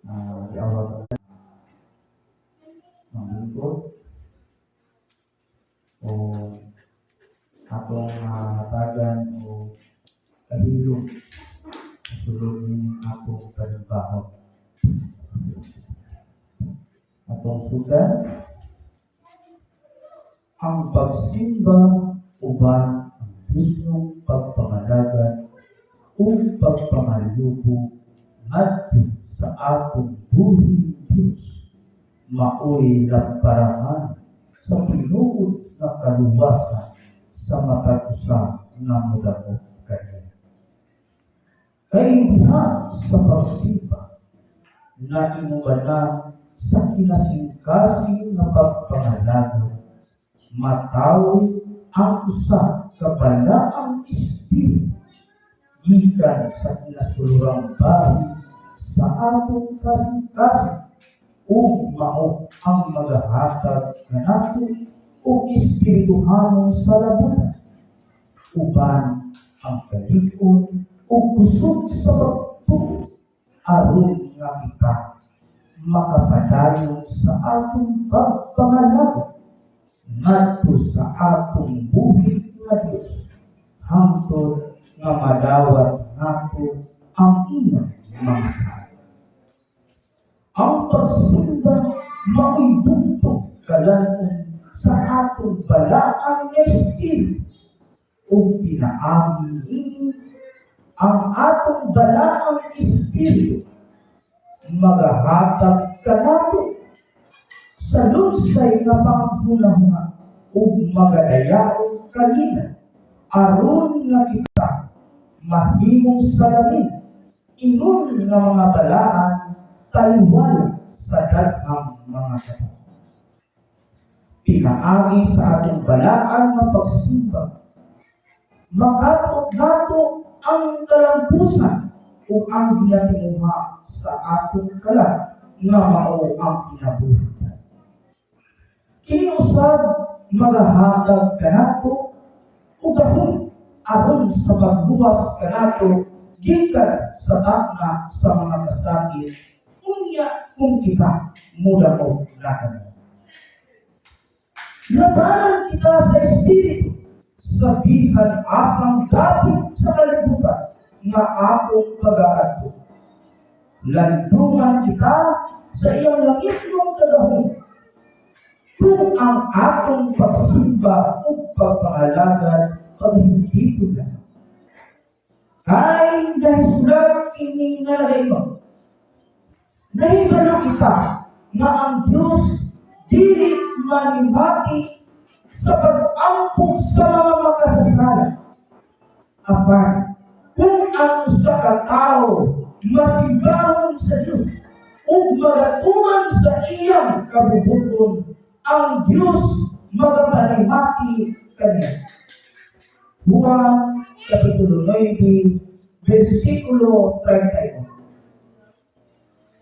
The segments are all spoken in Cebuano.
Giawag manglingkod o atong hatagan og kahilom sa sulod ning atong panimbahon. Atong sudan ang pagsimba uban ang Diyosnong pagpangalagad ug pagpangalubo ngadto sa atong buhing Dios maoy lamparangan sa tinuod nga kaluwasan sa matag usa nga modako kaniya. Kay diha sa pagsimba na inubanan sa kinasingkasing nga pagpangalagad, matawo ang usa ka balaang espiritu gikan sa kinasulurang bahin sa atong kasing-kasing ug mao ang magahatag kanato og espirituhanon salabutan uban ang kalig-on ug kusog sa pagtuo aron nga kita makapadayon sa atong pagpangalagad ngadto sa atong buhi nga Dios hangtod nga madawat nato ang iyang mga saad. Ang pagsimba mao'y bugtong kalan-on sa atong balaan nga espiritu ug pinaagi niini, ang atong balaang espiritu magahatag kanato sa lunsay nga panghunahuna ug magadayaon kanina aron nga kita mahimong salamin ingon nga mga balaan taliwala sa daghang mga katawo. Pinaagi sa atong balaan nga pagsimba, makaabot nato ang kalampusan ug ang ginatinguha sa atong kalag nga mao ang kinabuhi. Kini usab magahatag kanato ug gahom aron sa pagluwas kanato gikan sa takna sa mga kasakit unya kung kita mudako na kami. Labanan kita sa espiritu sa bisan asang dapit sa kalibutan nga atong pagaadto. Landungan kita sa iyang langitnong kagahom kung ang atong pagsimba ug pagpangalagad paghindito lang. Kay nahisulat kini nga nagaingon: "Nahibalo kita nga ang Diyos dili manimati sa pag-ampo sa mga makasasala. Apan, kung ang usa ka tawo masigahon sa Diyos ug magatuman sa iyang kabubuton, ang Diyos magapanimati kaniya." Juan Kapitulo 9, versikulo 31.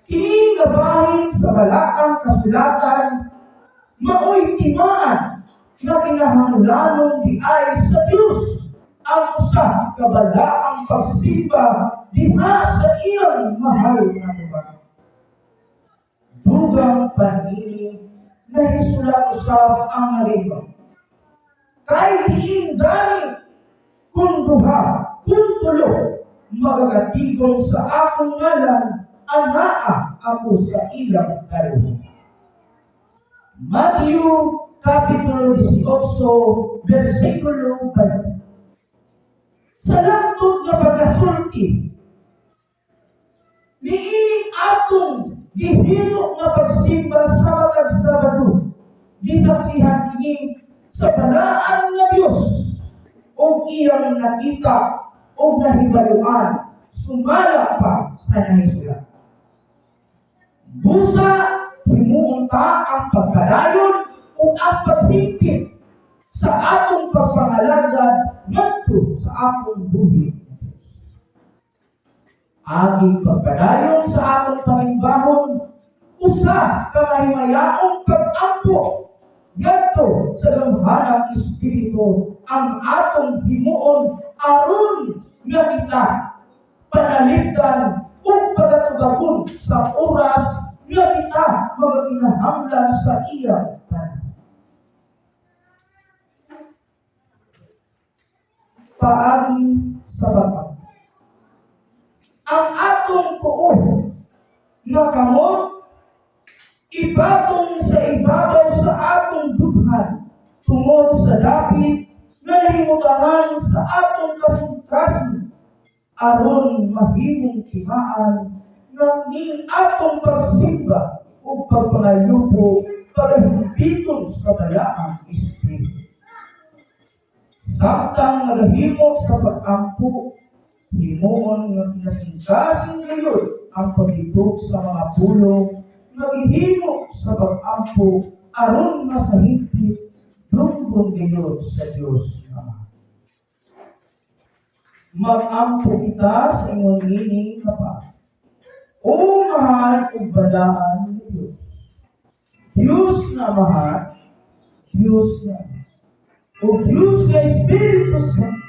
Kini nga bahin sa balaang kasulatan maoy timaan nga kinahanglanon diay sa Dios ang usa ka balaang pagsimba diha sa iyang mahal nga lugar. Dugang pa niini, nahisulat usab ang nagaingon: "Kay diin gani kung duha, kung tulo, magakatigon sa akong ngalan, anaa ako sa ilang kaluhan." Matthew Kapitulo 18, versikulo 20. Sa langtod nga pagkasulti, niining atong gihimo nga pagsimba sa matag Sabado, gisaksihan kini sa balaan nga Dios ug iyang nakita ug nahibaluan sumala pa sa nahisulat. Busa himuon ta ang pagpadayon ug ang paghigpit sa atong pagpangalagad ngadto sa atong buhi. Agi pagpadayon sa atong panimbahon, usa ka mahimayaong pag-ampo ngadto sa gamhanang espiritu ang atong himuon aron nga kita panalipdan ug pagatubagon sa oras. pagkinahanglan sa iyang panahon. Paagi sa pag ang atong tuo nga kamot ipatong sa ibabaw sa atong dughan tungod sa dapit nga nahimutangan sa atong kasing-kasing aron mahimong timaan nga ning atong pagsimba ug pagpangayupo pagahimpiton sa Balaang Espiritu. Samtang nagahimo sa pag-ampo, himuon nga kinasingkasing gayud ang paglitok sa mga pulong nga gihimo sa pag-ampo aron nga sa hingpit dunggon gayud sa Dios Ama. Mag-ampo kita sa ingon nining nga. O mahal ug balaan nga Dios. Dios nga Amahan, Dios nga Anak, ug Dios nga Espiritu Santo,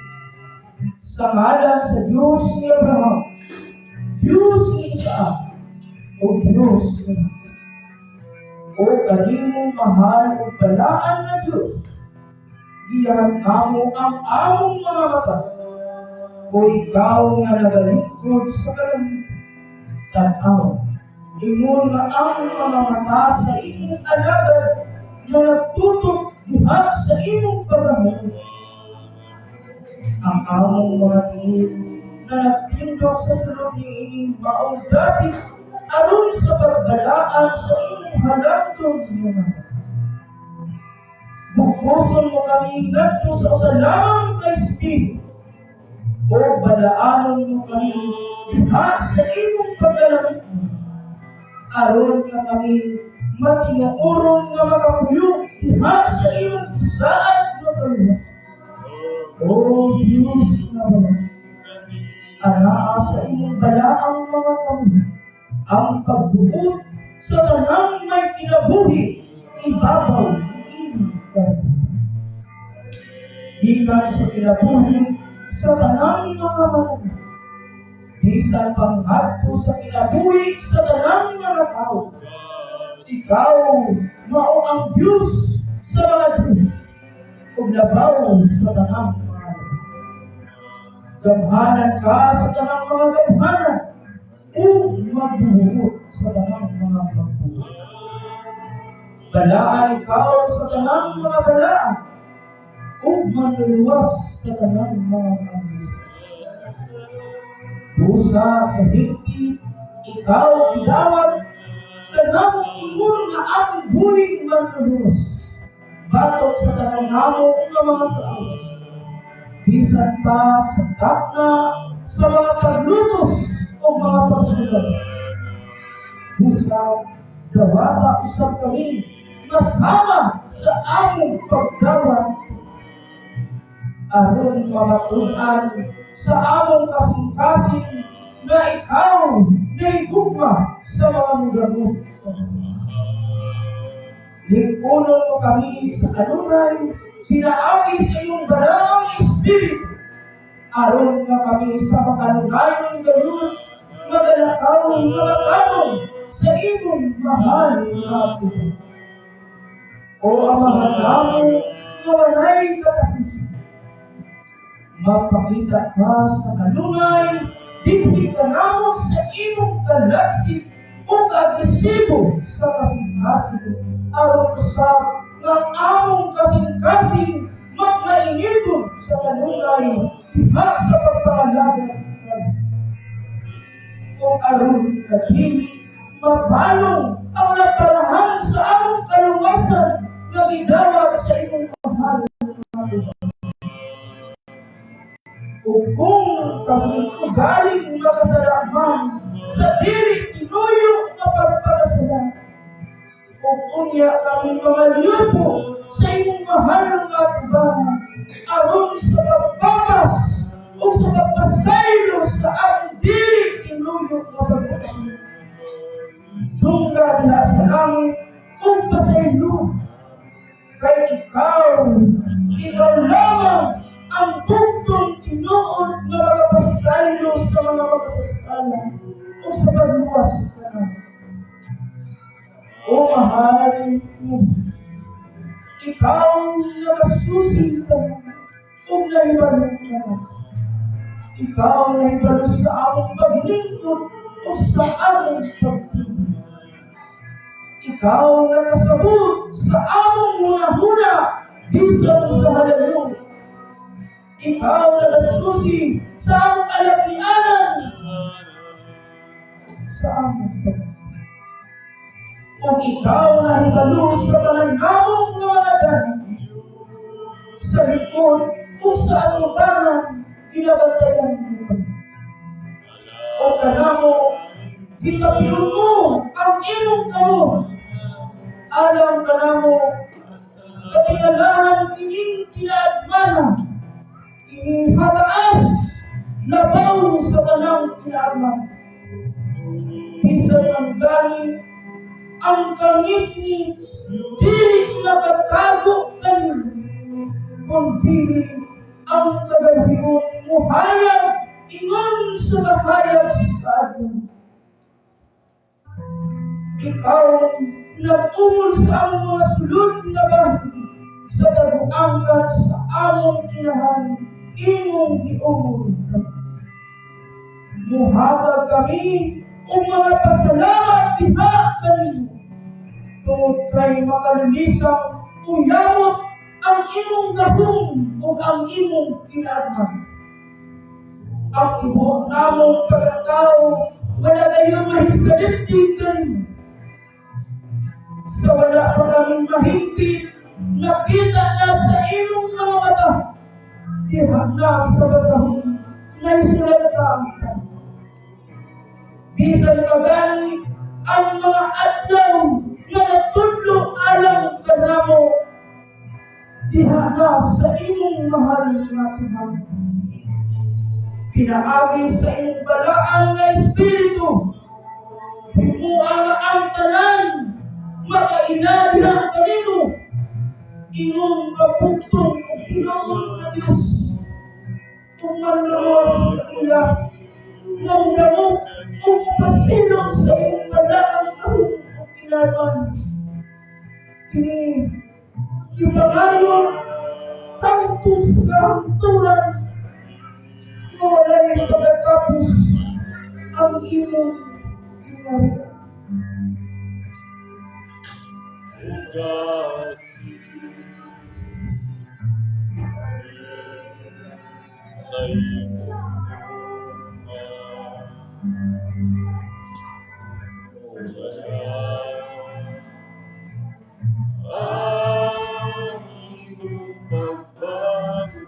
sa ngalan sa Dios ni Abraham, Dios ni Isaac, ug Dios ni Jacob. O kanimo mahal ug balaan nga Dios, giyahan namo ang among mga mata. O ikaw nga nagalingkod sa kalangitan, tan-aw, ingon nga ang mga mata sa imong alagad na nagtutok diha sa imong paghamon. Ang among mga tingin na nagtindog sa sulod niining maong dapit aron sa pagbalaan sa imong halangdon nga mga. Bugkoson mo kami ngadto sa usa lamang ka Espiritu o balaanon mo kami diha sa imong pagkalamit aron nga kami matinuoron nga makapuyong diha sa imong gisaad nga kaluwas. O Diyos nga balaan, anaa sa imong balaang mga kamot ang pagbuot sa tanang may kinabuhi ibabaw niining kalibutan. Gikan sa kinabuhi sa tanang mga mananap, bisan pangadto sa kinabuhi sa tanang mga tao. Ikaw mao ang Diyos sa mga Diyos ug labaw sa tanang mga labaw. Gamhanan ka sa tanang mga gamhanan ug magbubuot sa tanang mga magbubuot. Balaan ikaw sa tanang mga balaan ug manluluwas sa tanang mga manluluwas. Busa sa hingpit, ikaw gidawat kanamo ingon nga among buhing manluluwas. Batok sa tanang namo nga mga kaaway. Bisan pa sa takna sa mga paglutos o mga pagsugal. Busa, dawata usab kami masama sa among pagdawat aron mamatud-an sa among kasing-kasing na ikaw nahigugma sa mga mugamot. Lingkunon mo kami sa kanunay, pinaagi sa iyong balaang Espiritu, aron nga kami sa makanunayon gayon, magalakaw nga matanong sa imong mahal nga atubangan. O Amahan namo nga walay katapusan, magpakita ka sa kanunay, dinhi kanamo sa imong kalagsip o kaagresibo sa kasing-kasing, aron usab nga among kasing-kasing magmainiton sa kanunay diha sa pagpangalaga o aron nga dili mabalong ang naparahan sa among kaluwasan nga gidawat sa imong mahal nga atubangan. O kung kami ugaling makasala man sa dili tinuyo nga pagpakasala, o unya kami mangalyupo sa imong mahal nga atubangan aron sa pagpapas o sa pagpasaylo sa among dili tinuyo nga pagpakasala. Dungga diha sa langit ug pasaylo kay ikaw, ikaw lamang ang bugtong tinuod nga makapasaylo sa mga makasasala o sa pagluwas kanamo. O O mahal mo, ikaw nakasusi ka ug nahibalo ka. Ikaw nahibalo sa among paglingkod o sa among pagtulog. Ikaw nakasabot sa among hunahuna bisan sa halayo. Ikaw nakasusi sa among alakianan sa among pagtulog. Ug ikaw nahibalo sa tanan namong nga mga dalan, sa likod o sa atubangan, ginabantayan mo kami. O kanamo, gitapiron mo ang imong kamot alang kanamo. Katingalahan kining kinaadmanan, kining hataas labaw sa tanang kinaadman. Bisan man gani ang kangitngit dili makatago kanimo, kung dili ang kagabhion muhayag ingon sa kahayag sa adlaw. Ikaw nag-ungol sa among mga sulod nga bahin, sa taguangan sa among inahan, imong giungol kami. Muhatag kami og mga pasalamat diha kanimo tungod kay makalulisang uyamot ang imong gahom ug ang imong kinaadman. Ang tibuok namong pagkatao wala gayon mahisalipti kanimo. Sa wala pa kaming mahingpit, nakita na sa imong mga mata. Diha na sa basahon, naisulat na ang tanan. Bisan pa gani ang mga adlaw nga natudlo alang kanamo, diha na sa imong mahal nga tihan. Pinaagi sa imong balaan nga Espiritu, himua nga ang tanan makaila diha kanimo, ingon nga bugtong ug tinuod nga Dios, ug manluwas sa ila nga modangop ug mopasilong sa imong balaang gahom ug kinaadman. Kini gipangayon hangtod sa kahangturan nga walay pagkatapos ang imong gingharian. Ugasi sa imong gugma. Wala ang imong pagbago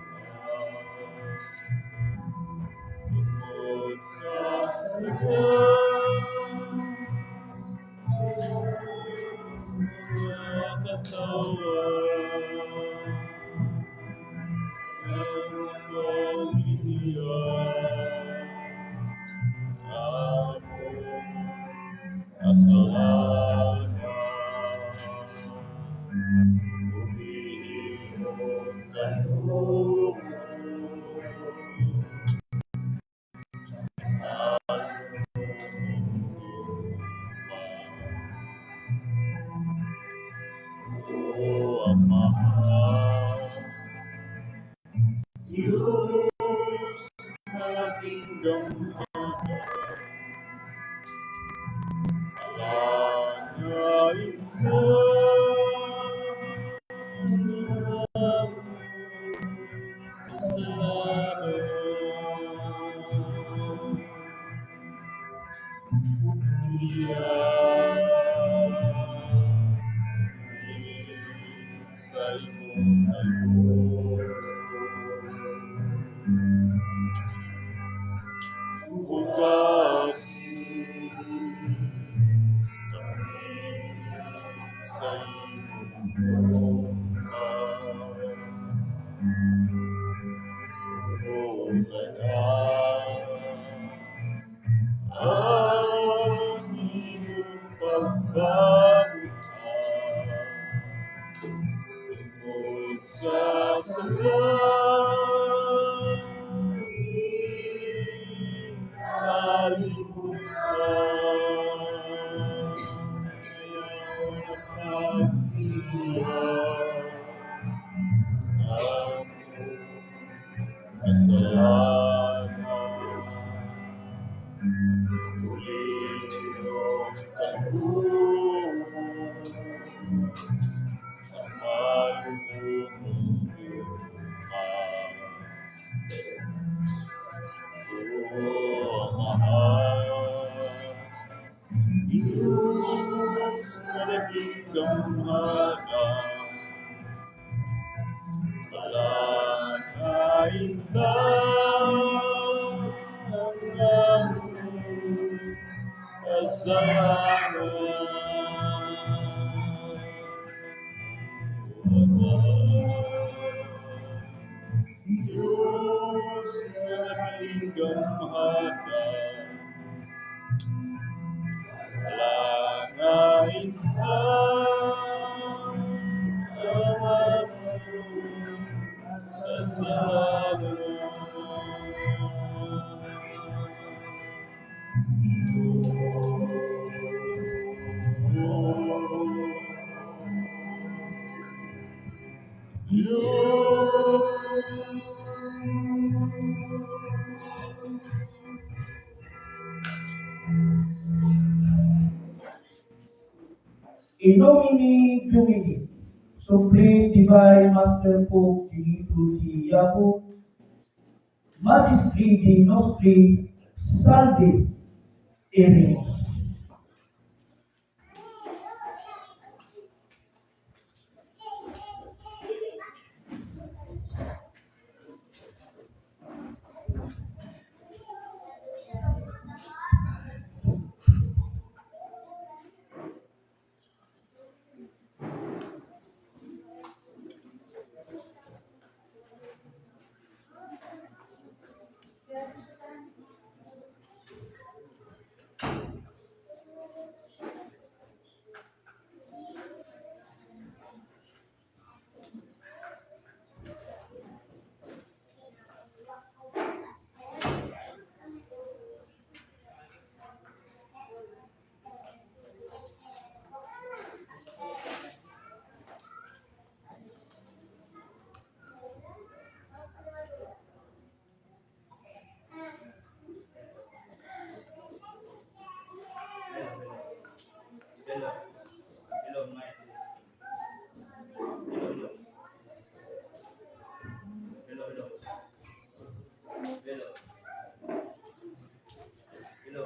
tungod sa sala, katawhan ng pag-iya among kasalanan. Ug imong kalungod sa among gugma. O Amahan, Diyos na labing gamhanan, alangain ka among kasalanan. Iya sa imong kalungod. Ugasi kami sa imong gugma. O tanan ang imong pagbagutan tungod sa sala, kalibutan. Sa malubhong lupad. O Amahan, Diyos na labing gamhanan, Palahain ka ang among kasalanan. O Amahan, Diyos na labing gamhanan, Palangain ka ang among kasalanan. Diyos. In nomine Domini, Supreme Divine Master Pope Benito G. Yapo, Magistri Dei Nostri, Salve Eremus. Hello. Hello, Mike. Hello, hello. Hello, hello. Hello. Hello.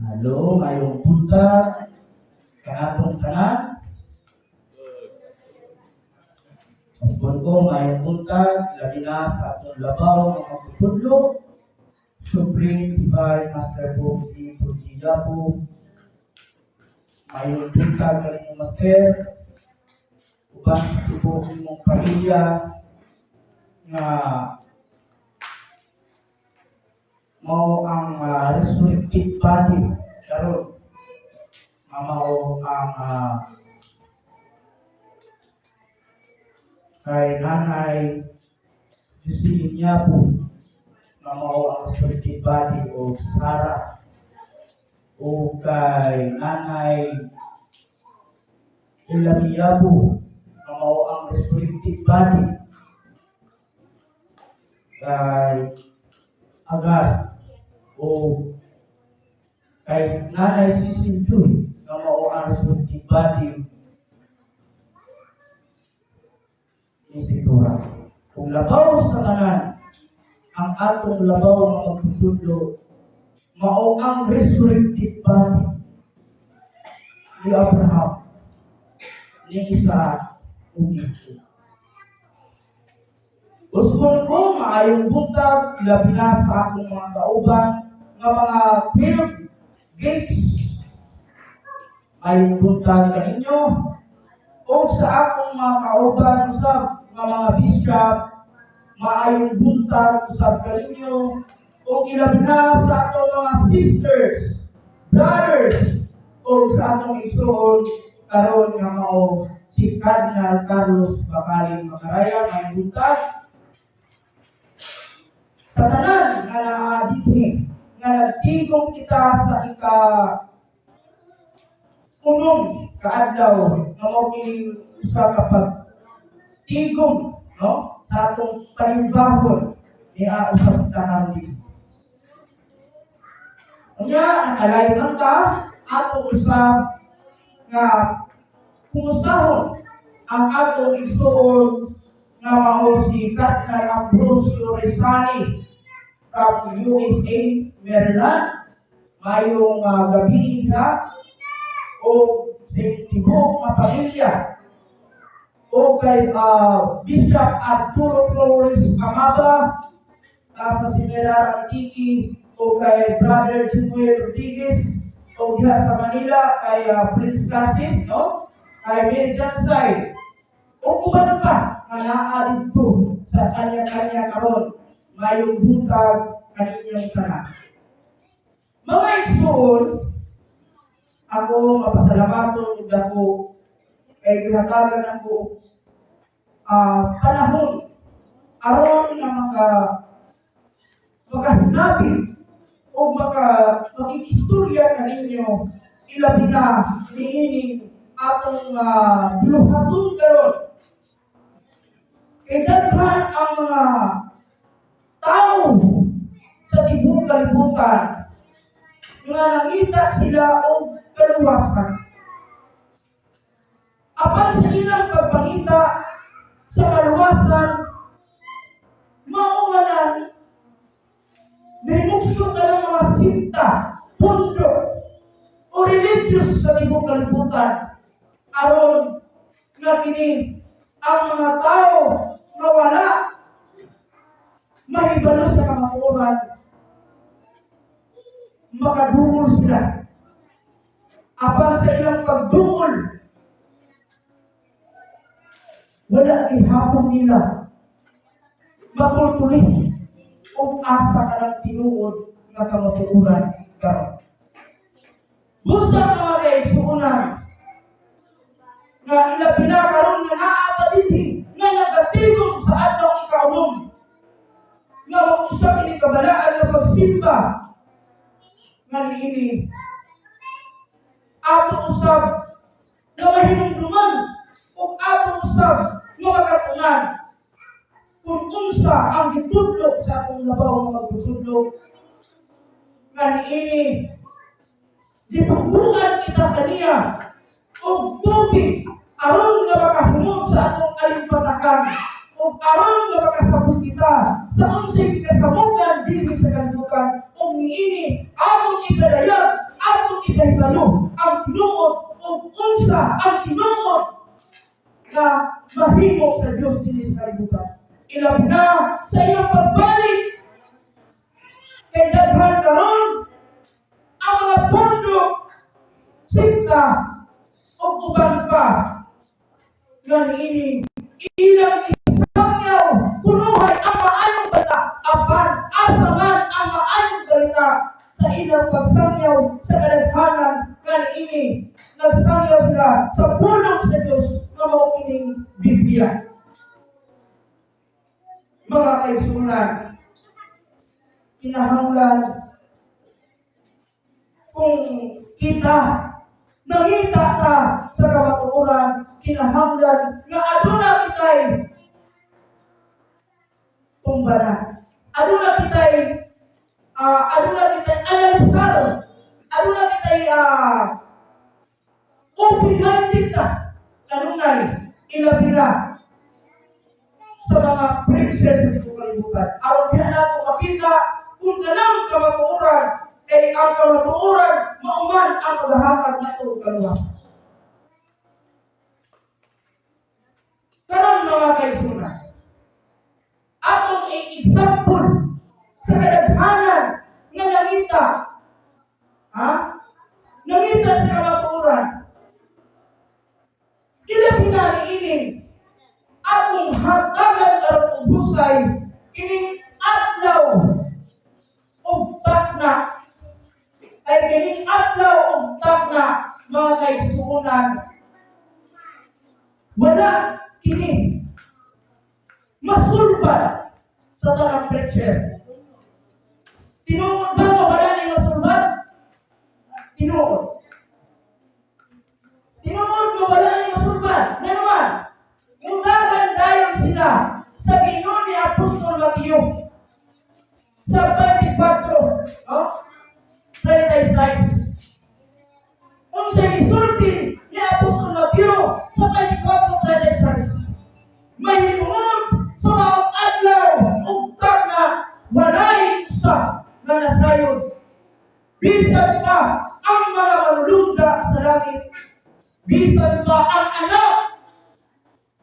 Hello, mayong buntag, kanatong tanan. Usbon ko, mayong buntag, labi na sa atong labaw nga magtutudlo, Supreme Divine Master Pope Benito G. Yapo. Mayong buntag kaninyo, Master, uban sa tibuok imong pamilya nga mao ang resurrected body karon nga mao ang kay Nanay Jocelyn Yapo nga mao ang resurrected body o Sarah o kay Nanay Ilami Yapo nga mao ang resurrected body kay Agar o kay Nanay Sisin Joy nga mao ang resurrected body ni Sikora. Kung labaw sa tanan, ang atong labaw nga magtutudlo, mao ang resurrected body ni Abraham, ni Isaac, ug ni Jacob. Usbon ko, maayong buntag, labi na sa akong mga kauban, nga mga Bill Gates. Maayong buntag kaninyo, o sa akong mga kauban usab nga mga bishop, maayong buntag usab kaninyo, o ilabi na sa atong mga sisters, brothers, o sa atong igsoon karon nga mao si Cardinal Carlos Bacalin Macaraya, maayong buntag. Sa tanan nga naa dinhi nga nagtigom kita sa ika unom kaadlaw nga mao kining usa ka pag tigom, no, sa atong panimbahon ni usab tanan dito. Unya, nakalive lang ta, ato usab nga kumustahon ang atong igsuon nga mao si Cardinal Ambrosio Rezani from USA, Maryland. Mayong gabi ka o sa tibuok nga pamilya o kay Bishop Arturo Flores Amaba sa Simera Antique o kay Brother Jimuel Rodriguez o diha sa Manila kay Prince Cassis, no, kay Mary Jansay o uban pa nga naa didto sa kanya-kanya karon. Mayong buntag kaninyong tanan, mga igsoon. Ako mapasalamaton ug dako kay gihatagan ako panahon aron nga makahinabi o makikistorya kaninyo, ilabi na niining atong binuhaton karon, kay daghan ang mga tao sa tibuok kalibutan nga nangita sila og kaluwasan. Apan sa ilang pagpangita sa kaluwasan, mao nga na nahimugso ka ng mga sekta, pundo, o religious sa tibuok kalibutan aron nga kini ang mga tao nga wala mahibalo sa kamatuoran, makaduol sila. Apan sa ilang pagduol, wala gihapon nila matultuli og asa kanang tinuod nga kamatuoran karon. Busa, mga kaigsuonan, nga ilabi na karon nga naa ta dinhi nga nagatigom sa adlaw ikaunom nga mausa kini kabalaan nga pagsimba nga niini, ato usab nga mahinumduman ug ato usab nga makatungan kung unsa ang gitudlo sa atong labaw nga magtutudlo nga niini gibubuan kita kaniya og tubig aron nga makahumot sa atong alimpatakan ug aron nga makasabot kita sa unsay gikasamukan dinhi sa kalibutan, ug niini atong ipadayag, atong ikahibalo ang tinuod ug unsa ang tinuod na mahimo sa Dios dinhi sa kalibutan, ilabi na sa iyang pagbalik, kay daghan karon ang mga pundok, sekta ug uban pa nga niini ilang isangyaw kunuhay ang maayong balita. Apan asa man ang maayong balita sa ilang pagsangyaw sa kadaghanan nga niini nagsangyaw sila sa pulong sa Dios nga mao kining Biblia? Mga kaigsuonan, kinahanglan kung kita nangita ta sa kamatuoran, kinahanglan nga aduna kitay tumbanan. Aduna kitay analisar. Aduna kitay open-minded ta. Kanunay, ilabi na sa mga preachers sa tibuok kalibutan. Aron diha nato makita kung kanang kamatuoran, kay ang kamatuoran mao man ang maghahatag nato og kaluwasan. Karon, mga kaigsuonan, atong i-example sa kadaghanan nga nangita, ha? Nangita sa kamatuoran. Ilabi na niini atong hatagan aron og husay kining adlaw og takna, ay kining adlaw og takna, mga kaigsuonan, wala kini masulbad sa tanang preacher. Tinuod ba nga wala ni masulbad? Tinuod. Tinuod nga wala ni masulbad. Nga naman, mudagan dayon. sila sa giingon ni Apostol Mateo sa 24, no? 36. Unsay gisulti ni Apostol Mateo sa 24:36? Mahitungod sa maong adlaw ug na walay usa nga nasayod, bisan pa ang mga manulunda sa langit, bisan pa ang Anak,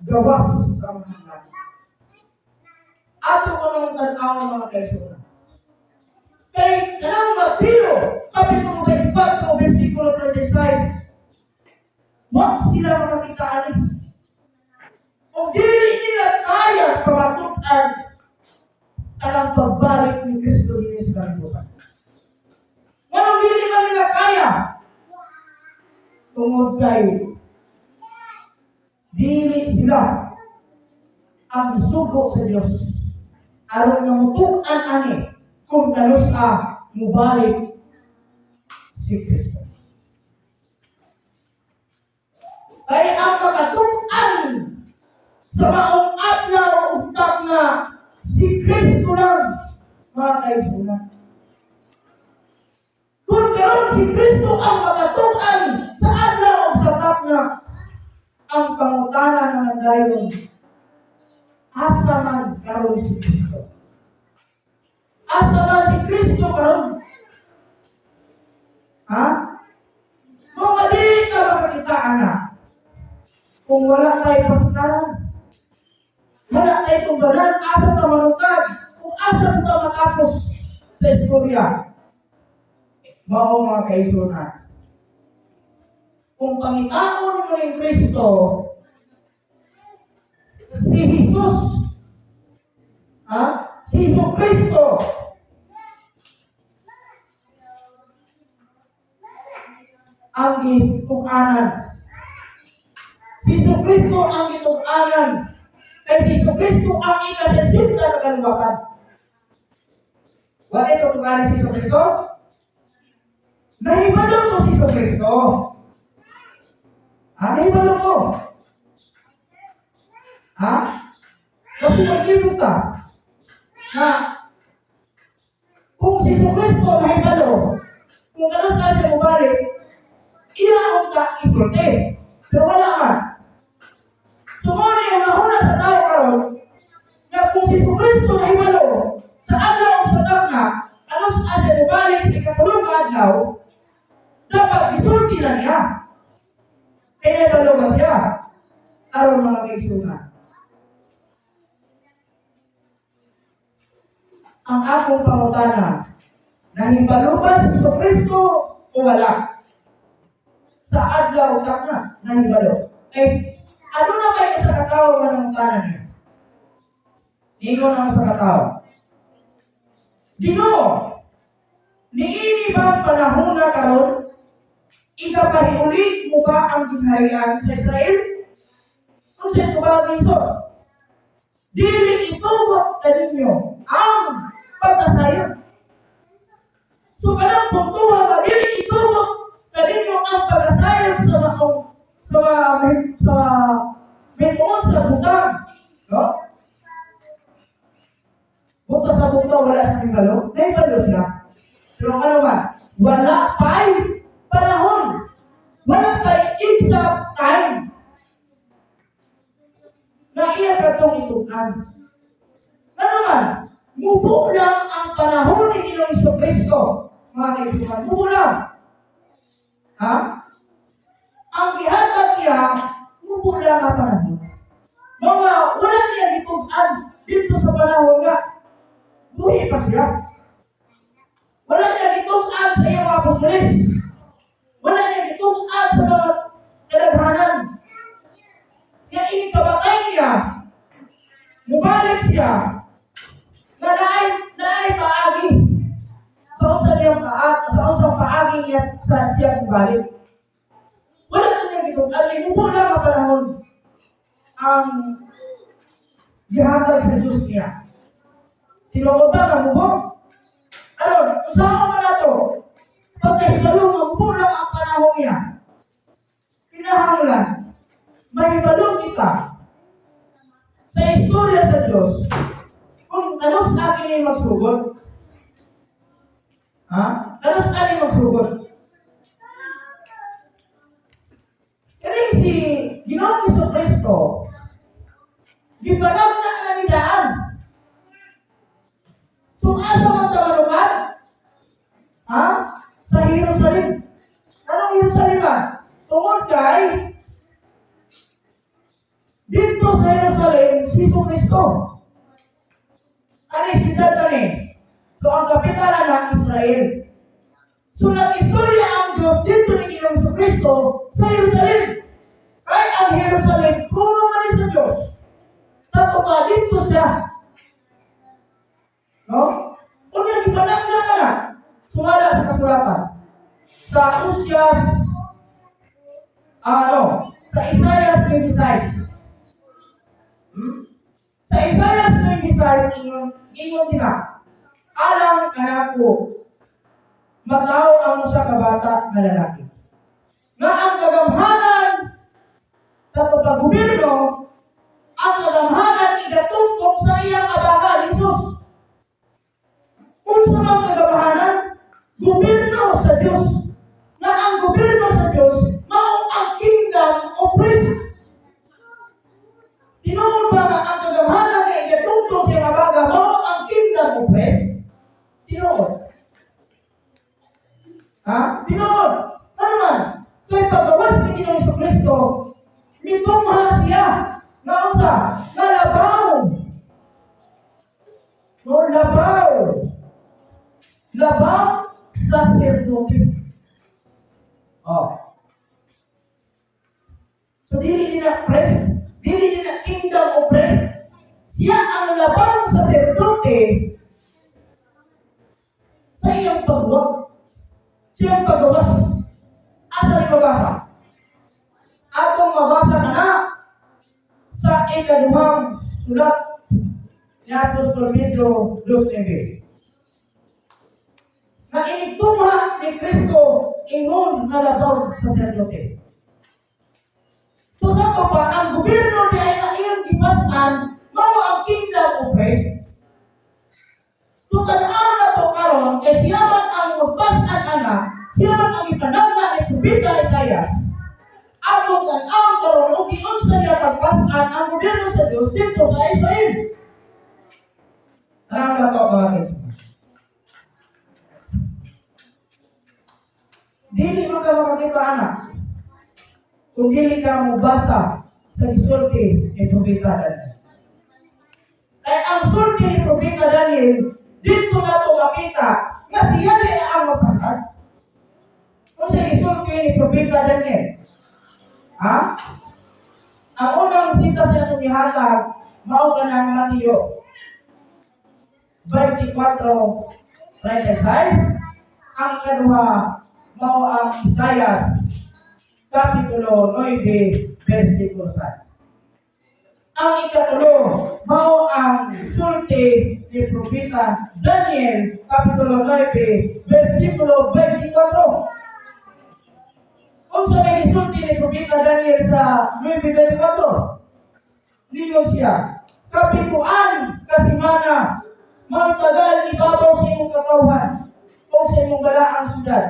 gawas sa mga langit. Ato ko nang tan-aw, mga kaigsuonan. Kay kanang Mateo, Kapitulo 24, versikulo 36, wa sila makakita ani. O dili nila kaya pamatud-an ang pagbalik ni Kristo dinhi sa kalibutan. Nganong dili man nila kaya? Tungod kay dili sila ang sugo sa Dios aron nga mutuk-an ani kung kanus-a mubalik si Kristo. Kay ang makatuk-an sa maong adlaw ug nga si Kristo lang, mga kaigsuonan. Kung karon si Kristo ang makatuk-an sa adlaw ug sa nga, ang pangutana na dayon, asa man karon si Kristo? Asa man si Kristo karon? Ha? Kung madili ka makakita ana, kung wala tayo pasakaran, wala tayo tunggalan, asa ta manungkad, kung asa ta matapos sa istorya. Mao, mga kaigsuonan, kung pangitaon mo ning Kristo, si Jesus, ha? Si Jesu Kristo, ang gitukanan. Si Jesu Kristo ang gitukanan. Kay si Jesu Kristo ang ikasesinta sa kaliwakan. Wala ito tukanan si Jesu Kristo? Nahibalo ko si Jesu Kristo. Ha? Nahibalo ko. Ha? Kasi maglibot ka na kung si Jesu Kristo nahibalo, kung ano sa siya mubalik, iya ang ka isulti. Pero wala man. So mao ni ang nahuna sa tao karon nga kung si Jesu Kristo nahibalo sa adlaw o sa tagna, ano sa siya mubalik sa ikatulong ka adlaw, dapat isulti na niya. Kaya nahibalo ba siya? Aron, mga kaigsuonan, ang akong pangutana, nahibalo ba si Jesu Kristo o wala? Sa adlaw tagna, nahibalo. Kay ano na kayo sa katao nga nangutana niya? Ingon ang sa katao, "Ginoo, niini ba ang panahon na karon? Ikapahiuli mo ba ang gingharian sa Israel?" Kung sa ba ni? "Dili itugot kaninyo ang pagkasayod." So kanang puntuha nga dili itugot kaninyo ang pagkasayod sa mga sa butang. No? Buta sa butang, wala sa nahibalo. Nahibalo sila. Pero ano ba? Wala pa'y panahon. Wala pa'y exact time na iya katong itukan. Ano man? Mubo lang ang panahon ni Ginoong Hesus Kristo, mga kaigsuonan. Mubo lang. Ha? Ang gihatag niya, mubo lang ang panahon. Mga wala niya gitug-an dito sa panahon nga buhi pa siya. Wala niya gitug-an sa iyang mga apostoles. Wala niya gitug-an sa mga kadaghanan. Nga ini kabatay niya, mubalik siya, nga naay paagi sa unsa niyang paagi, sa unsang paagi niya sa siya mubalik. Wala na niya gitug-an, mubo lang ang panahon ang gihatag sa Diyos niya. Tinuod ba nga mubo? Ano, unsaon man nato? Pagkahibalo nga mubo lang ang panahon niya, kinahanglan mahibalo kita sa istorya. istorya sa Diyos, kung kanus-a kini magsugod? Ha? Kanus-a ni magsugod? Kani si Ginoong Hesus Kristo, gipanagna na ni daan. So asa man ta malukan? Ha? Sa Jerusalem. Anong Jerusalem ba? Tungod kay dito sa Jerusalem, si Jesu Kristo. Ano yung siyudad ni? So ang kapitala ng Israel. So nag-istorya ang Diyos dito ni Ginoong Hesus Kristo sa Jerusalem. Kay ang Jerusalem, puno man ni sa Diyos. Sa pa dito siya. No? Unya gipanagna ka na. Sumala sa kasulatan. Sa Usyas, ano, sa Isaiah 26. Sa Isaiah 26, ingon, ingon dina, "Alang kanako, matawo ang usa ka bata nga lalaki. Nga ang kagamhanan sa paggobyerno, ang kagamhanan igatungkok sa iyang abaga," Jesus. Unsa man kagamhanan? Gobyerno sa Dios. Nga ang gobyerno sa Dios mao ang kingdom of Christ. Tinuod ba nga ang kagamhanan nga igatungtong sa iyang abaga mao ang kingdom of Christ? Tinuod. Ha? Tinuod. Ano man? Kay paggawas ni Ginoong Hesus Kristo, mitungha siya nga unsa? Nga labaw. No, labaw. Labaw saserdote. Oh. So dili ni na priest, dili ni na kingdom of priest. Siya ang labang saserdote sa iyang pagwa. Siyang pagawas. Asa ni mabasa? Atong mabasa na na sa ikaduhang sulat ni Apostol Pedro 2.9. Na inigtungha ni Kristo ingon nga labaw saserdote. So sa to pa, ang gobyerno di ay nga iyang gipas-an, mao ang kingdom of Christ. So tan-aw na to karon kay siya man ang magpas-an ana, siya man ang ipanagna ni Propeta Isaias. Atong tan-aw karon og giunsa niya pagpas-an ang gobyerno sa Dios dito sa Israel. Tanaw na to, mga kaigsuonan. Dili man ka makakita ana kung dili ka mobasa sa gisulti ni Propeta Daniel. Kaya ang sulti ni Propeta Daniel, dito na to makita nga siya di ang mapasar. Kung sa gisulti ni Propeta Daniel, ha? Ang unang sita sa atong gihatag, mao ka ng Mateo 24:36. Ang ikaduha, mao ang Isaias, Kapitulo 9, versikulo 6. Ang ikatulo, mao ang sulti ni Propeta Daniel, Kapitulo 9, versikulo 24. Unsa may gisulti ni Propeta Daniel sa 9:24? Niingon siya, "Kapituan ka semana, magtagal ibabaw sa imong katawhan o sa imong balaang syudad.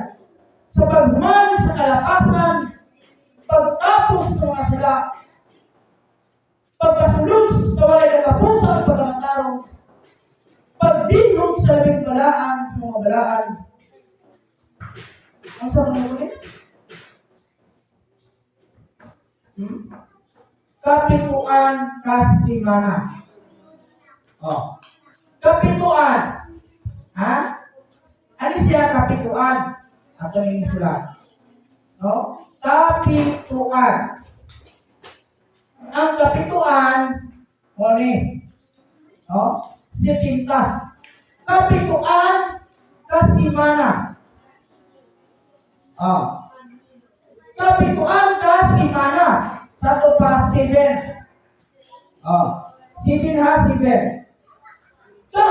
Sa paghuman sa kalapasan, pagtapos sa mga sala, pagkasulod sa walay katapusan pagkamatarong, pagdinhog sa labing balaan sa mga balaan." Ang sa mga kunin? Kapituan kasimana. Oh. Kapituan. Ha? Ano siya kapituan? Ato yung sulat. No? Kapituan. Ang kapituan, mo ni. No? 70. Kapituan kasimana. Oh. Kapituan kasimana. Tato pa 7. Oh. 7 ha, 7. So,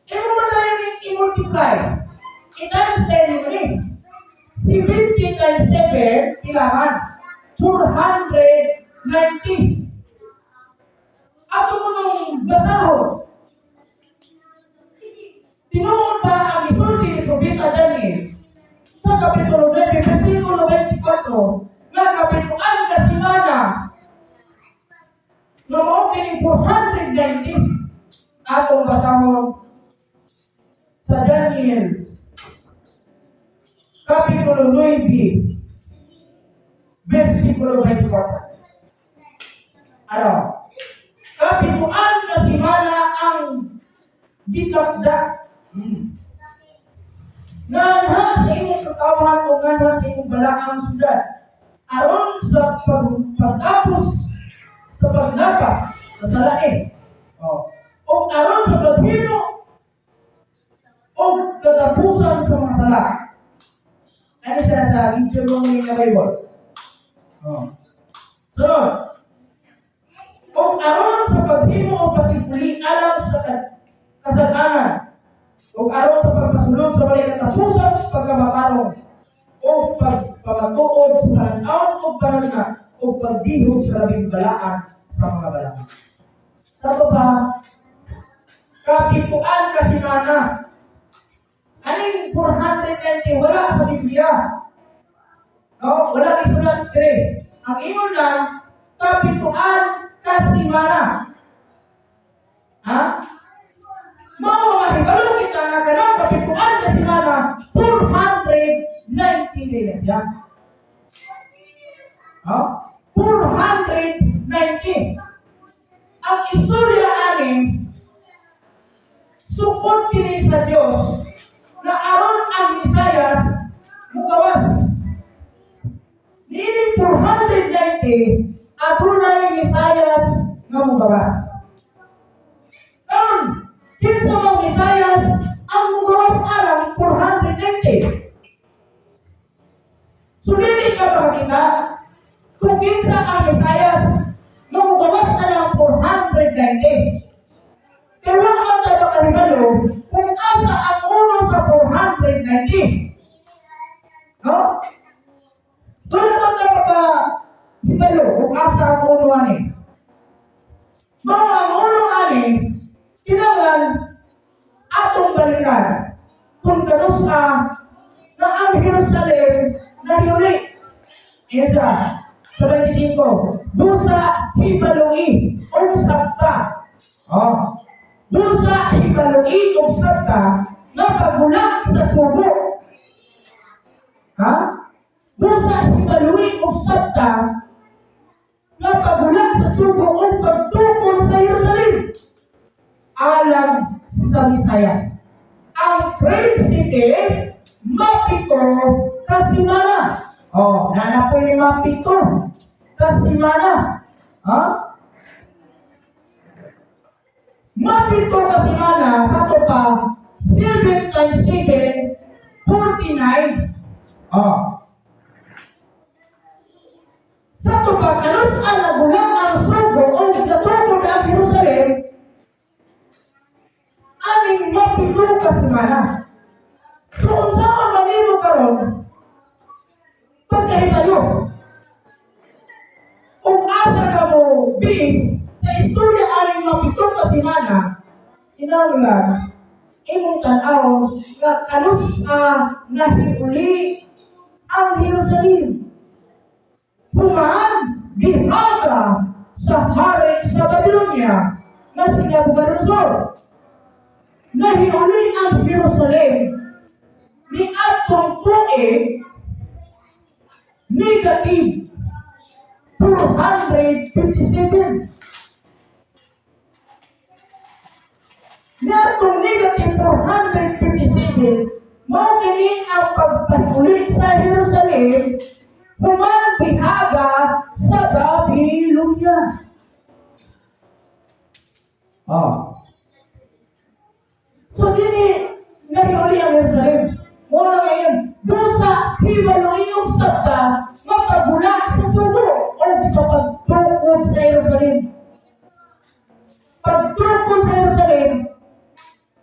imo mo na yung i-multiply. I-times 10 mo ni. 70 times 7, kailangan 490. Ato mo nung basahon. Tinuod ba ang isulti ni Propeta Daniel sa Kapitulo 9, versikulo 24, nga kapituan ka semana nga mao kining 490? Atong basahon sa Daniel Kapitulo 9, versikulo 24. Ano? Kapituan ka semana ang gitakda. Nganha sa imong katawhan o nganha sa imong balaang syudad aron sa pagtapos sa paglapas sa salain. Oh. O aron sa paghimo o katapusan sa mga sala. Ano siya sa video mo nga Bible? Oh. Sunod. O aron sa paghimo o pasipuli alang sa kasalanan, o aron sa pagpasulod sa walay katapusan sa pagkamatarong o pagpamatuod sa pananaw o panana o pagdihog sa labing balaan sa mga balaan. Tato pa, kapituan ka semana. Aning 490 wala sa Biblia. No? Wala isulat dire. Ang ingon lang, kapituan ka semana. Ha? Mao mahibalo kita nga kanang kapituan ka semana, 490 days siya. Ha? 490. Ang istorya ani sukod kini sa Dios na aron ang Mesiyas mugawas. Niining 490, adunay Mesiyas nga mugawas. Karon, kinsa mang Mesiyas ang mugawas alang 490? So dili ka makakita kung kinsa ang Mesiyas nga mugawas alang 490. Pero wala man tayo makahibalo kung asa ang uno sa 490. No? Wala man tayo makahibalo kung asa ang uno ani. Mga ang uno ani, kinahanglan atong balikan kung kanusa na ang Jerusalem nahiuli. Isa, sa 25, busa hibalui o sabta. Oh. Busa hibalui o sabta nga pagula sa sugo. Ha? Busa hibalui o sabta nga pagula sa sugo o pagtukol sa Jerusalem alang sa Mesiyas. Ang prinsipe, mapito kasimana. Oh, nana po yung mapito kasimana. Ha? Mapito kasimana, sa to pa, 7 times 7, 49. Oh. Sa to pa, kanus ang nagulang ang sugo o natukod ang Jerusalem, aning mapito kasimana. So, unsaon man nimo karon pagkahibalo kung asa ka mo bis sa istorya aning mapito ka semana, kinahanglan imong tan-awon nga kanus a nahiuli ang Jerusalem human bihaga sa hari sa Babylonia na si Nebuchadnezzar. Nahiuli ang Jerusalem ni atong tuig negative 457. Niadtong negative 457, mao kini ang pagpahuli sa Jerusalem human bihaga sa Babylonia. Oh. So dini nahiuli ang Jerusalem. Mao na ngayon, busa hibaloi og sabta mapagula sa sugo o sa pagtukod sa Jerusalem. Pagtukod sa Jerusalem,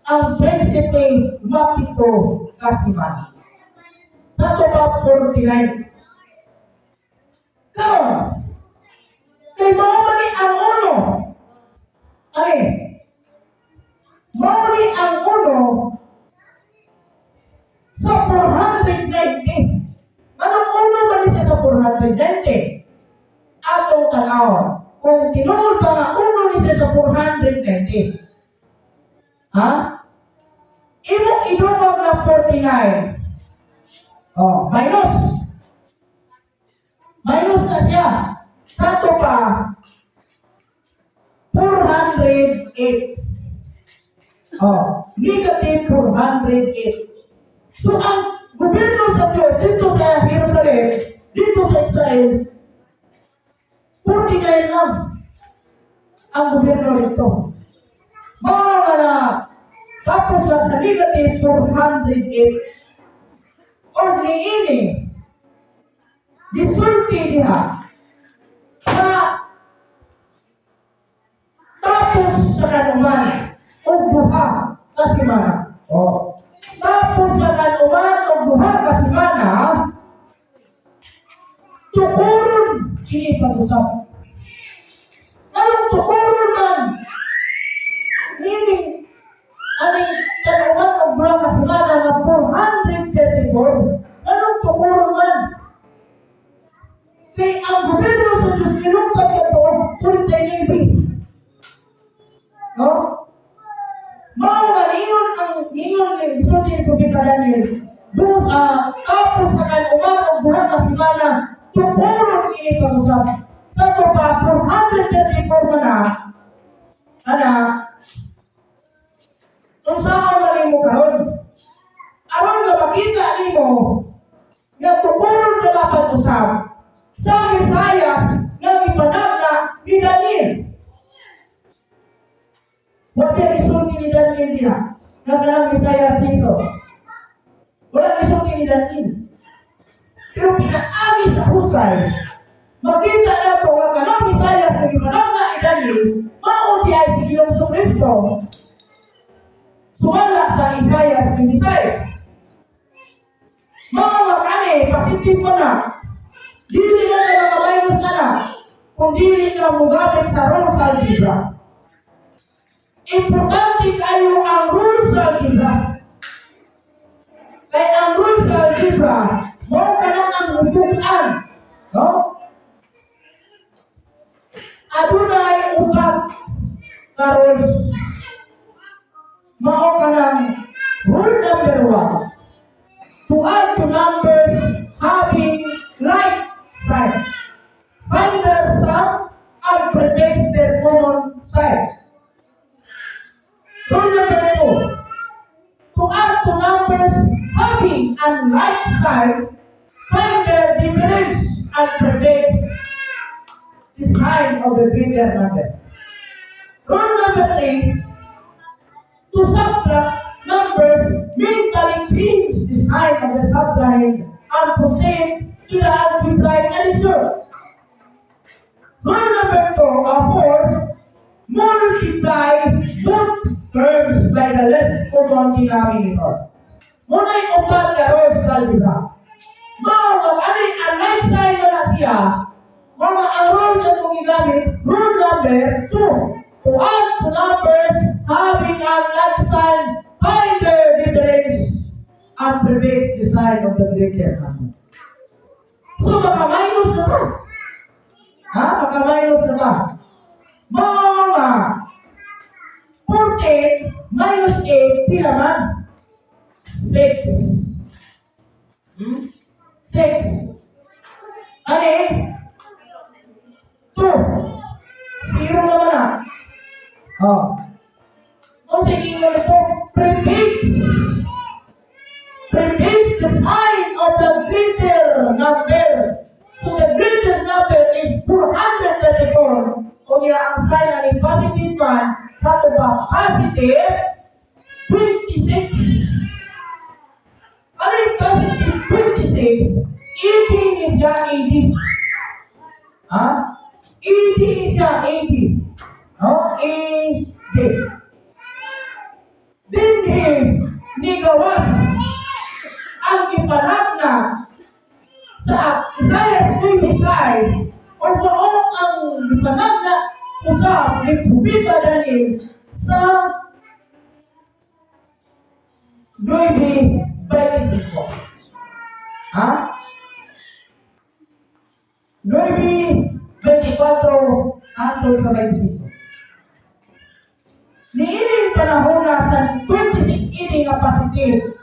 ang prinsipe mapito kasimana. Sa to pa 49. Karon, kay mao man ni ang uno. tinuod pa nga uno ni siya sa 490. Ha? Imong idungog na 49. Oh, minus. Minus na siya. Sa ato pa, 408. Oh, negative 408. So ang gobyerno sa Diyos dito sa Jerusalem, dito sa Israel, 49 lang ang gobyerno dito. Mga na tapos lang sa negative 408 or niini gisulti diha na tapos sa kanuman o duha ka semana. Oh. Tapos sa kanuman o duha ka semana, tukuron sini pag-usap. Anong tukuron man? Meaning, aning kanuman o duha ka semana nga 434, anong tukuron man? Kay ang gobyerno sa Diyos nilungtad kadto 49. No? Mao nga niingon ang niingon ni gisulti ni Propeta Daniel, doon tapos sa kanuman og duha ka semana, tukuron ini pag-usap. Sa ato pa 434 man na ana, unsaon man nimo karon? Aron nga makita nimo nga tukuron ka na pag-usap sa Mesayas nga gipanagna ni Daniel. Wa kay gisulti ni Daniel diha nga kanang Mesayas Jesus. Wala gisulti ni Daniel. Pero pinaagi sa husay, makita nato nga kanang Mesayas nga gipanagna ni Daniel, mao diay si Ginoong Kristo. Sumala sa Isaiah 26. Mga nga kani, positive mo na. Dili mo na maka-minus na na. Kung dili ka mugamit sa rules algebra. Importante kayo ang rules algebra. Kay ang rules algebra, mao ka na ang hubukan. No? Adunay upat ka rules. Mao ka ng rule number 1. To add to numbers having like sign. Find their sum and prefix their common sign. Rule number 2. To add to numbers having unlike sign, find their difference and prefix the sign of the greater number. Rule number 3. To subtract numbers, mentally change the sign of the subtrahend and proceed to the algebraic addition. Rule number 4, multiply both terms by the least common denominator. Muna'y upat ka rules sa algebra. Mao nga ani unlike sign na siya, mga ang rule na itong gigamit, rule number 2. To add to numbers having unlike sign, find their difference and prefix the sign of the greater number. So, maka-minus na ka. Ha? Maka-minus na ka. Mga 14 minus 8, pila man? 6. 6. Ano eh? 2. 0 naman na. Oh. Kung sa ingon ito, prefix. Prefix the sign of the greater number. So the greater number is 434. Kung niya ang sign na ni positive man, kato ba positive 26. Ano yung positive 26? AD ni siya AD. Ha? AD ni siya AD. No? AD. Dinhi nigawas ang ipanagna sa Isaiah 25 o mao ang ipanagna usab ni Propeta Daniel sa 9:25. Ha? 9:24. Hangtod sa 25. Niining panahon na sa 26 ini nga positive,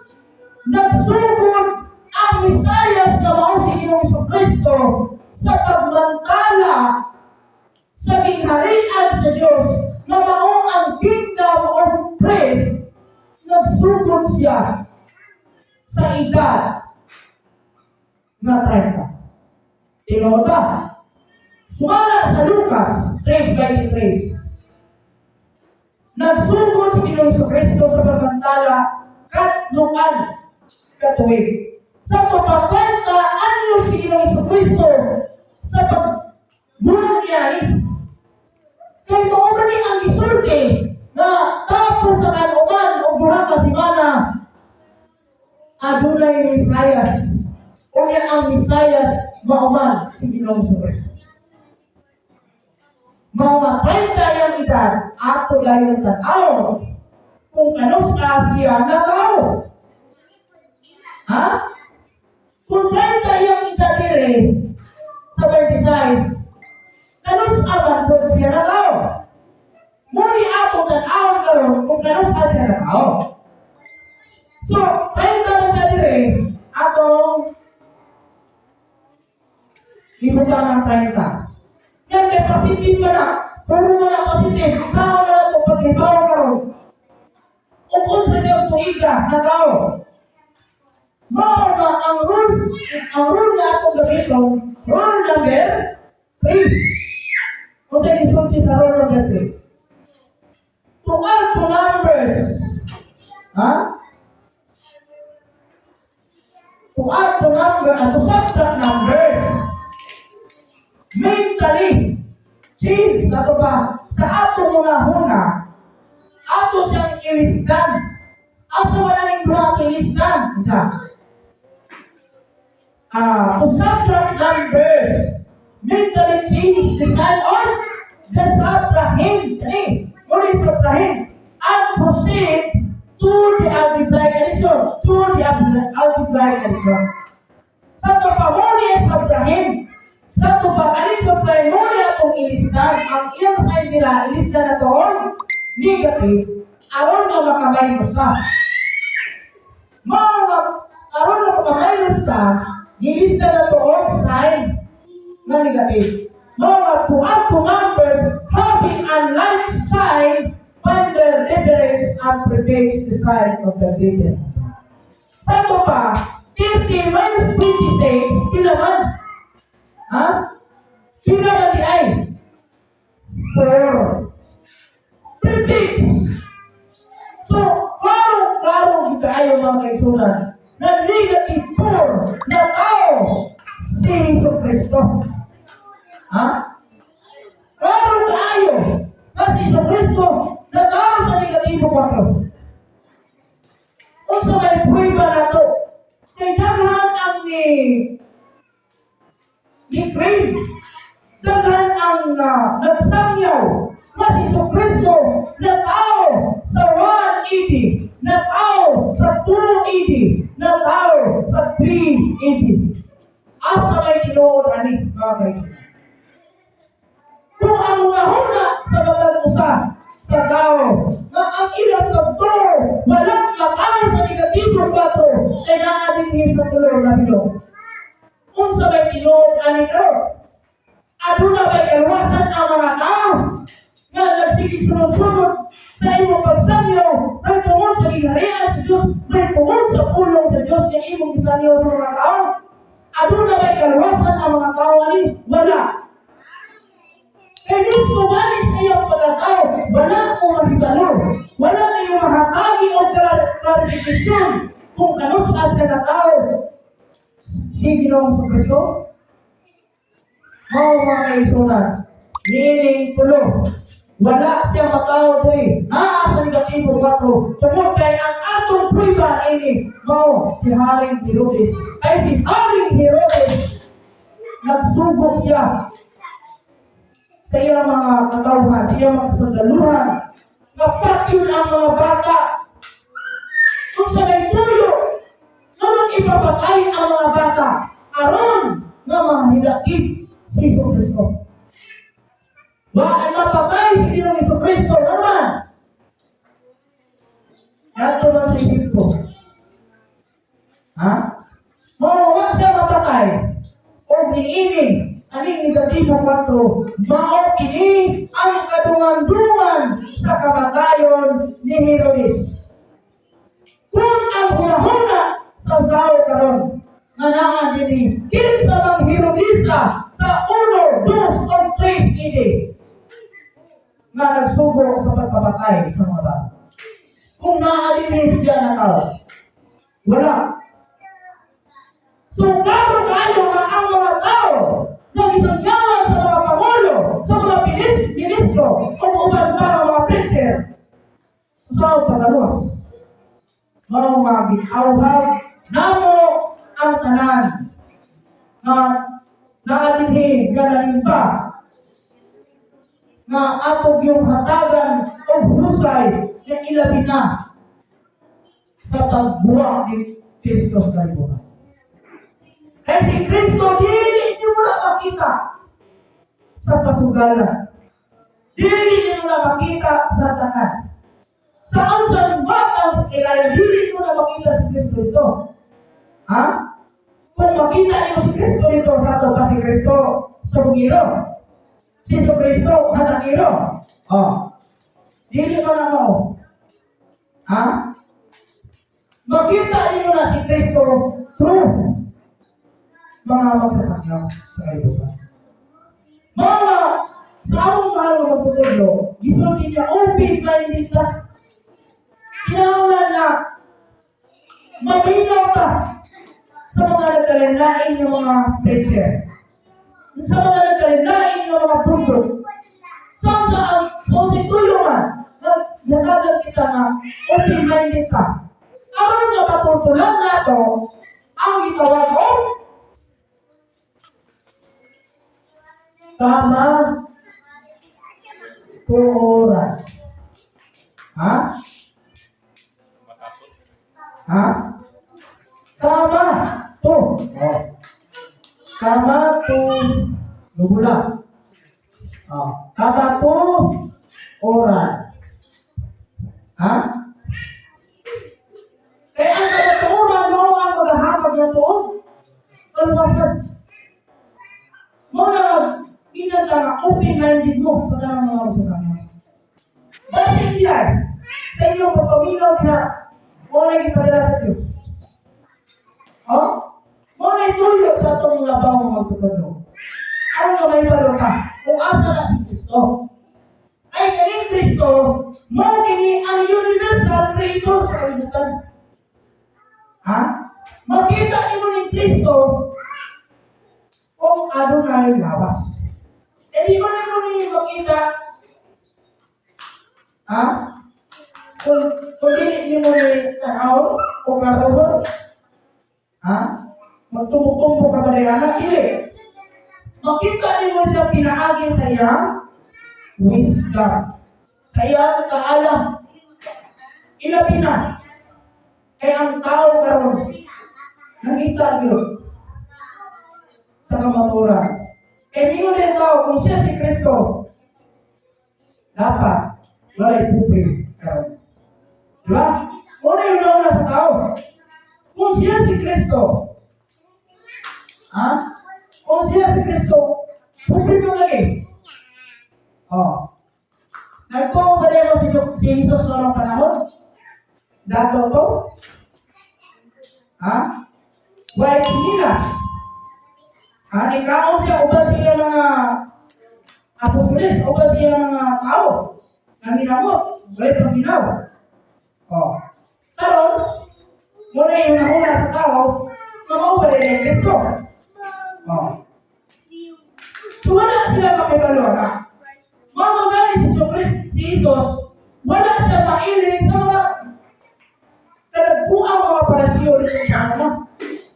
nagsugod ang Mesiyas nga mao si Ginoong Kristo sa pagmantala sa gingharian sa Dios nga mao ang kingdom of Christ. Nagsugod siya sa edad nga 30. Tinuod ba? Sumala sa Lucas 3:23. Nagsugod si Ginoong Kristo sa pagmantala katloan ka tuig. Sa 30 anyos si Ginoong Kristo sa pagbuhat niya ni. Kay mao ni ang isulti na tapos sa kanuman o 2 ka semana adunay Mesiyas. Unya ang Mesiyas mao man si Ginoong Kristo. Mga 30 yang edad, ato dayon tan-aw kung kanus-a siya nga tao. Ha? Kung 30 yang edad dire sa 26, kanus-a man po siya nga tao? Muni ato tan-aw karon kung kanus-a siya nga tao. So, 30 man siya dire, atong ibutang ang 30. Yan kay positive man na. Puro man na positive. Saan man na ito pag-ibaw karon? Kung unsa siya tuiga na tao. Mao na ang rules, ang rule na atong gamiton, rule number 3. Kung sa gisulti sa rule number 3. To add to numbers, ha? To add to number and to subtract numbers, mentally, change na to ba sa atong mga huna, ato siyang ilisdan. Ato wala ning duha ato ilisdan. Isa. To subtract numbers, mentally change the sign on the subtrahend. Kani, muli subtrahend. And proceed to the algebraic addition. To the algebraic addition. Sa ito pa, muli ang subtrahend. Sa ito pa, kaning subtrahend, muli atong ilisdan. Ang iyang sign nila, ilisdan na to, negative, aron nga makaminus ka. Mao nga, aron nga makaminus ka, gilista na to sign na negative. Mao nga to add to numbers having unlike sign, find their difference and prefix the sign of the difference. Sa ito pa, 30 minus 26, pila man? Ha? Pila na di ay? 4. Prefix. So, klaro-klaro kita ayo, mga kaigsuonan, na negative 4 na tao si Jesu Kristo. Ha? Klaro kaayo na si Jesu Kristo na tao sa negatibo 4. Unsa may pruweba nato? Kay daghan ang ni claim. Daghan ang nagsangyaw na si Jesu Kristo na tao sa 1 AD, na tao sa 2 AD, na tao sa 3 AD. Asa may tinuod ani, mga kaibigan? Kung ang huna sa matag usa sa tao nga ang ilang pagtuo wala matao sa negatibo 4 kay naa dinhi sa tulo na bilog. Unsa may tinuod ani karon? Aduna ba'y kaluwasan ang mga tao nga nagsigig sunod-sunod sa imong pagsangyaw may tungod sa gingharian sa Diyos, may tungod sa pulong sa Diyos nga imong gisangyaw sa mga tao? Aduna ba'y kaluwasan ang mga tao ani? Wala. Kay mismo gani sa iyong pagkatao, wala ko mahibalo. Wala kayong mahatagi o klarifikasyon kung kanus-a siya katao si Ginoong Kristo. Mao, mga kaigsuonan, niining tulo, wala siya matao diri. Naa sa negatibo 4. Tungod kay ang atong prueba ini mao si Haring Herodes. Ay si Haring Herodes, nagsugok siya sa iyang mga katawhan, sa iyang mga sandaluhan, nga patyon ang mga bata. Kung sa may tuyo, nganong ipapatay ang mga bata, aron nga mga hilakip si Jesu Cristo. Wa ay mapatay si Ginoong Kristo naman. Nato man sa Egypto. Ha? Mao wa siya mapatay o niini aning ikalimang kwatro, mao kini ang kadungan-dungan sa kamatayon ni Herodes. Kung ang hunahuna sa tao karon nga naa dinhi, kinsa bang Herodesa sa uno, dos, o tres ini nga nagsugo sa pagpapatay sa mga bata? Kung naa dinhi siya na tao, wala. So, klaro kaayo nga ang mga tao nga gisangyawan sa mga pangulo, sa mga ministro, o uban pa nga mga preacher, sa pagalos, mao nga giawhag namo ang tanan nga naa dinhi nga nalimba nga ato yung hatagan og husay nga ilabi na sa pagbuwa ni Kristo sa kalibutan. Kaya si Kristo, dili niyo mo na makita sa pasugalan. Dili niyo na makita sa tanan. Sa unsang batang sa kilay, dili niyo na makita si Kristo ito. Ha? Kung makita niyo si Kristo dito, sa ato ba si Kristo sa bungiro? Si Jesu Kristo sa takiro. Oh. Dili pa na mo. Ha? Makita niyo na si Kristo through mga magsasakyaw sa kalibutan. Mga sa among mahal nga magtutudlo, gisulti niya, open minded ka. Kinahanglan na maminaw ka sa mga nagkalain ng mga preacher. Sa mga nagkalain ng mga punto. So sa tulungan, nagkakagan kita nga open-minded ka. Aron nga kapultulan nato ang gitawag og tama tuoran. Ha? Matakot. Ha? Tama to. Oh. Tama to. Lubula. Oh. Tama to. Oran. Ha? Kaya ang kamatuoran mo ang maghahatag ng tuon. Kalwasan. Mo na inanta nga open-minded mo sa tanang mga masasama. Bakit yan? Sa iyong pagpaminaw na mo na gipadala sa Diyos. Oh? Mo na ituyo sa atong labaw ng magtutudlo. Aron nga may balo ka kung asa na si Kristo. Ay kaning Kristo, mo kini ang universal creator sa kalibutan. Ha? Makita nimo ni Kristo kung adunay lawas. E di ba nimo ni makita, ha? Kung dili nimo ni tanaw o karoon, ha? Magtumbo-tumbo ka ba na Dili. Makita nimo siya pinaagi sa iyang wisdom. Kaya kaalam. Ilabi na. Kaya ang tao karon nakita yun sa kamaturan. Kaya mingon din tao, kung siya si Kristo, dapat walay pobre karon. Di ba? Una yung nauna sa tao. Kung siya si Kristo, ha? Kung siya si Kristo, pobre mo lagi. Oh. Nagtuo ba mo si Jesus sa anong panahon? Dato to? Ha? Walay sinilas. Ha? Nikaon siya uban siya mga apostoles, uban siya mga tao. Nanginamot, walay paginaw. Oh. Karon, muna yung nauna sa tao, na mao ba ni Kristo? Oh. So wala sila makibalo na. Mga gani si Jesus, si Jesus, wala siya maili sa mga kadagkuang mga Parisiyo dito sa ano.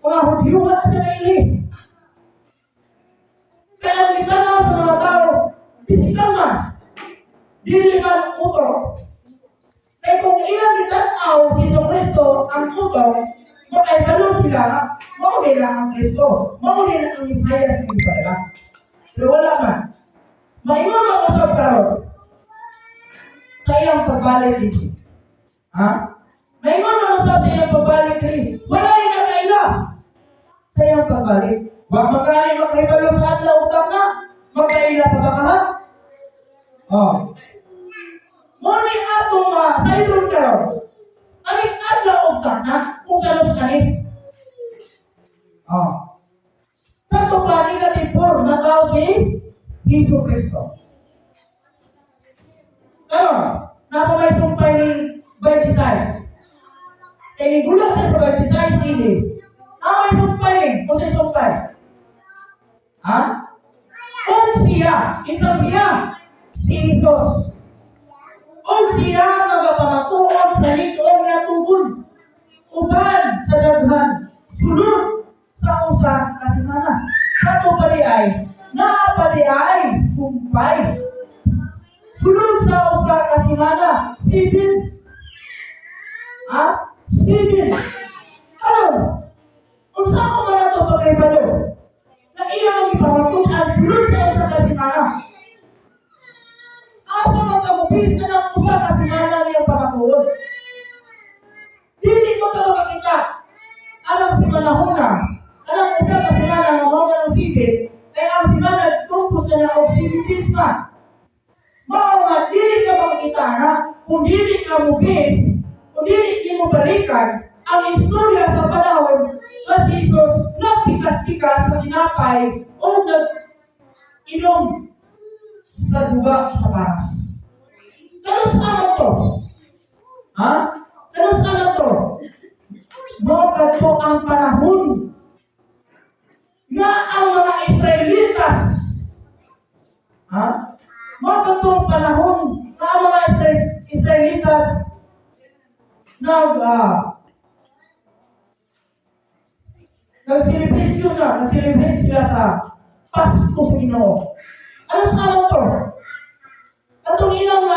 Mga Hudyo, wala siya maili. Kaya ang gitanaw sa mga tao, pisikal man, dili man utok. Kaya kung ilang gitanaw si Jesu Kristo ang utok, makaibalo sila, mao nila ang Kristo, mao nila ang Mesiyas ng iba. Pero wala man. Maingon ang usap karon sa iyang pagbalik dito. Ha? Maingon ang usap sa iyang pagbalik dito. Wala yung nakaila sa iyang pagbalik. Wa magkani makahibalo sa adlaw utang na, magkaila pa ba ka ha? Oh. Mo ni atong sayron karon. Aning adlaw ug takna kung kanus kani. Oh. Sa pa negative 4 nataw si Hesus Kristo. Karon, napa may sumpay ni 26. Kay nigulang siya sa 26 ini. Napa may sumpay ni, o sa sumpay. Ha? Kung siya, isang siya, si Jesus. Kung siya magapamatuod sa lig-on nga tugod, uban sa daghan, sulod sa usa ka semana. Sa to pa di ay, naa pa di ay, sumpay. Sulod sa usa ka semana, 7. Ha? 7. Ano? Unsa ko man ato pagkaibalo? Na iya ang ipamatuod sulod sa usa ka semana. Asa man ka mubis na ng usa ka semana niyang pamatuod? Dili mo ka makakita. Anang simanahuna, anang usa ka semana nga mao ng 7, kay ang semana tungkos na na og 7 days pa. Mao nga dili ka makakita na kung dili ka mubis, kung dili nimo balikan ang istorya sa panahon nga si Jesus nagpikas-pikas sa tinapay o nag-inom sa duga sa paras. Kanus naman to? Ha? Kanus naman to? Mao kadto ang panahon nga ang mga Israelitas, ha? Mao kadto ang panahon nga ang mga Israelitas nagselebresyon na, nag-celebrate sila sa Pasko sa Ginoo. Ano sa naman to? Atong ilang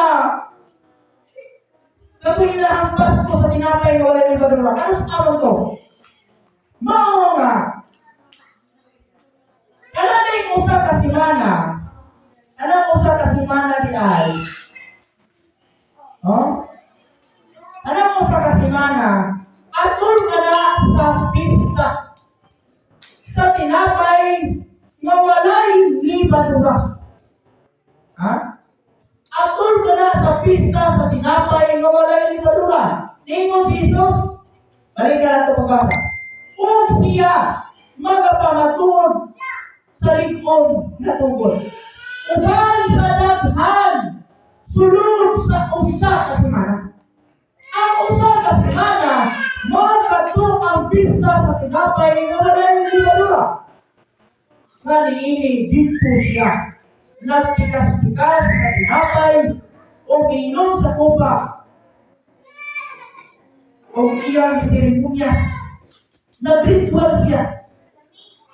katong ilang Pasko sa tinapay nga walay lebadura. Ano sa naman to? Mao nga kanang usa ka semana, kanang usa ka semana di ay, oh? Kanang usa ka semana, atol ka na sa pista sa tinapay nga walay lebadura. Ha? Atol ka na sa pista sa tinapay nga walay lebadura. Ningon si Jesus, balik ka na ito pagbasa. Kung siya magapamatuod sa lig-on nga tugod, uban sa daghan, sulod sa usa ka semana. Ang usa ka semana, mao kadto ang pista sa tinapay nga walay lebadura. Nga niini didto siya nagpikas-pikas sa tinapay o giinom sa kupa o iyang seremonyas. Nag-ritual siya.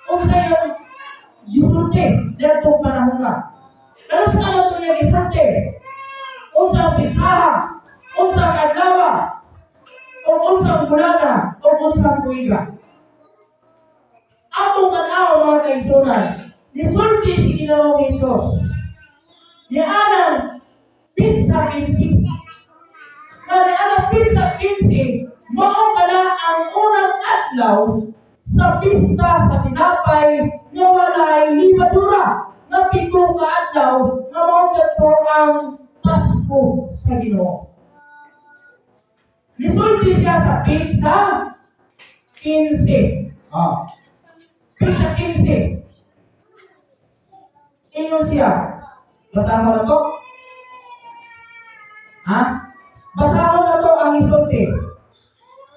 O sa iyang gisulti dito panahon na. Pero sa ano ito niya gisulti? O sa pitsaha, o sa kadlawa, o unsang bulana, o unsang tuiga. Atong tanaw, mga kaigsuonan, nisulti si Ginoong Hesus. Nianang petsa 15. Na nianang petsa 15, mao kana ang unang adlaw sa pista sa tinapay nga walay lebadura nga 7 ka adlaw nga mao kadto ang Pasko sa Ginoo. Nisulti siya sa petsa 15. Ah. Petsa 15. Ingon siya. Basahan mo na to? Ha? Basahon na to ang isulti.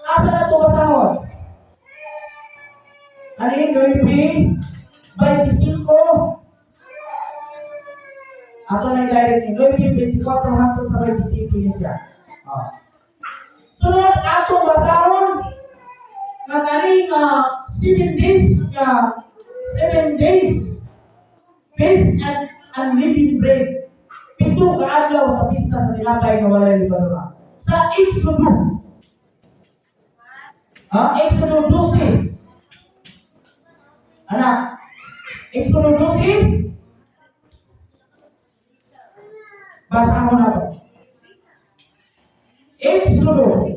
Asa na to basahon? Ano yun? 9:25. Ato na yung direct ni 9:24 hangtod sa 25 niya siya. Ah. Sunod atong basahon nga kaning 7 days nga 7 days feast and unleavened bread. 7 ka adlaw sa pista sa tinapay nga walay lebadura. Sa Exodo. Ah, Exodo 12. Anak, Exodo 12. Basa mo na to. Exodo,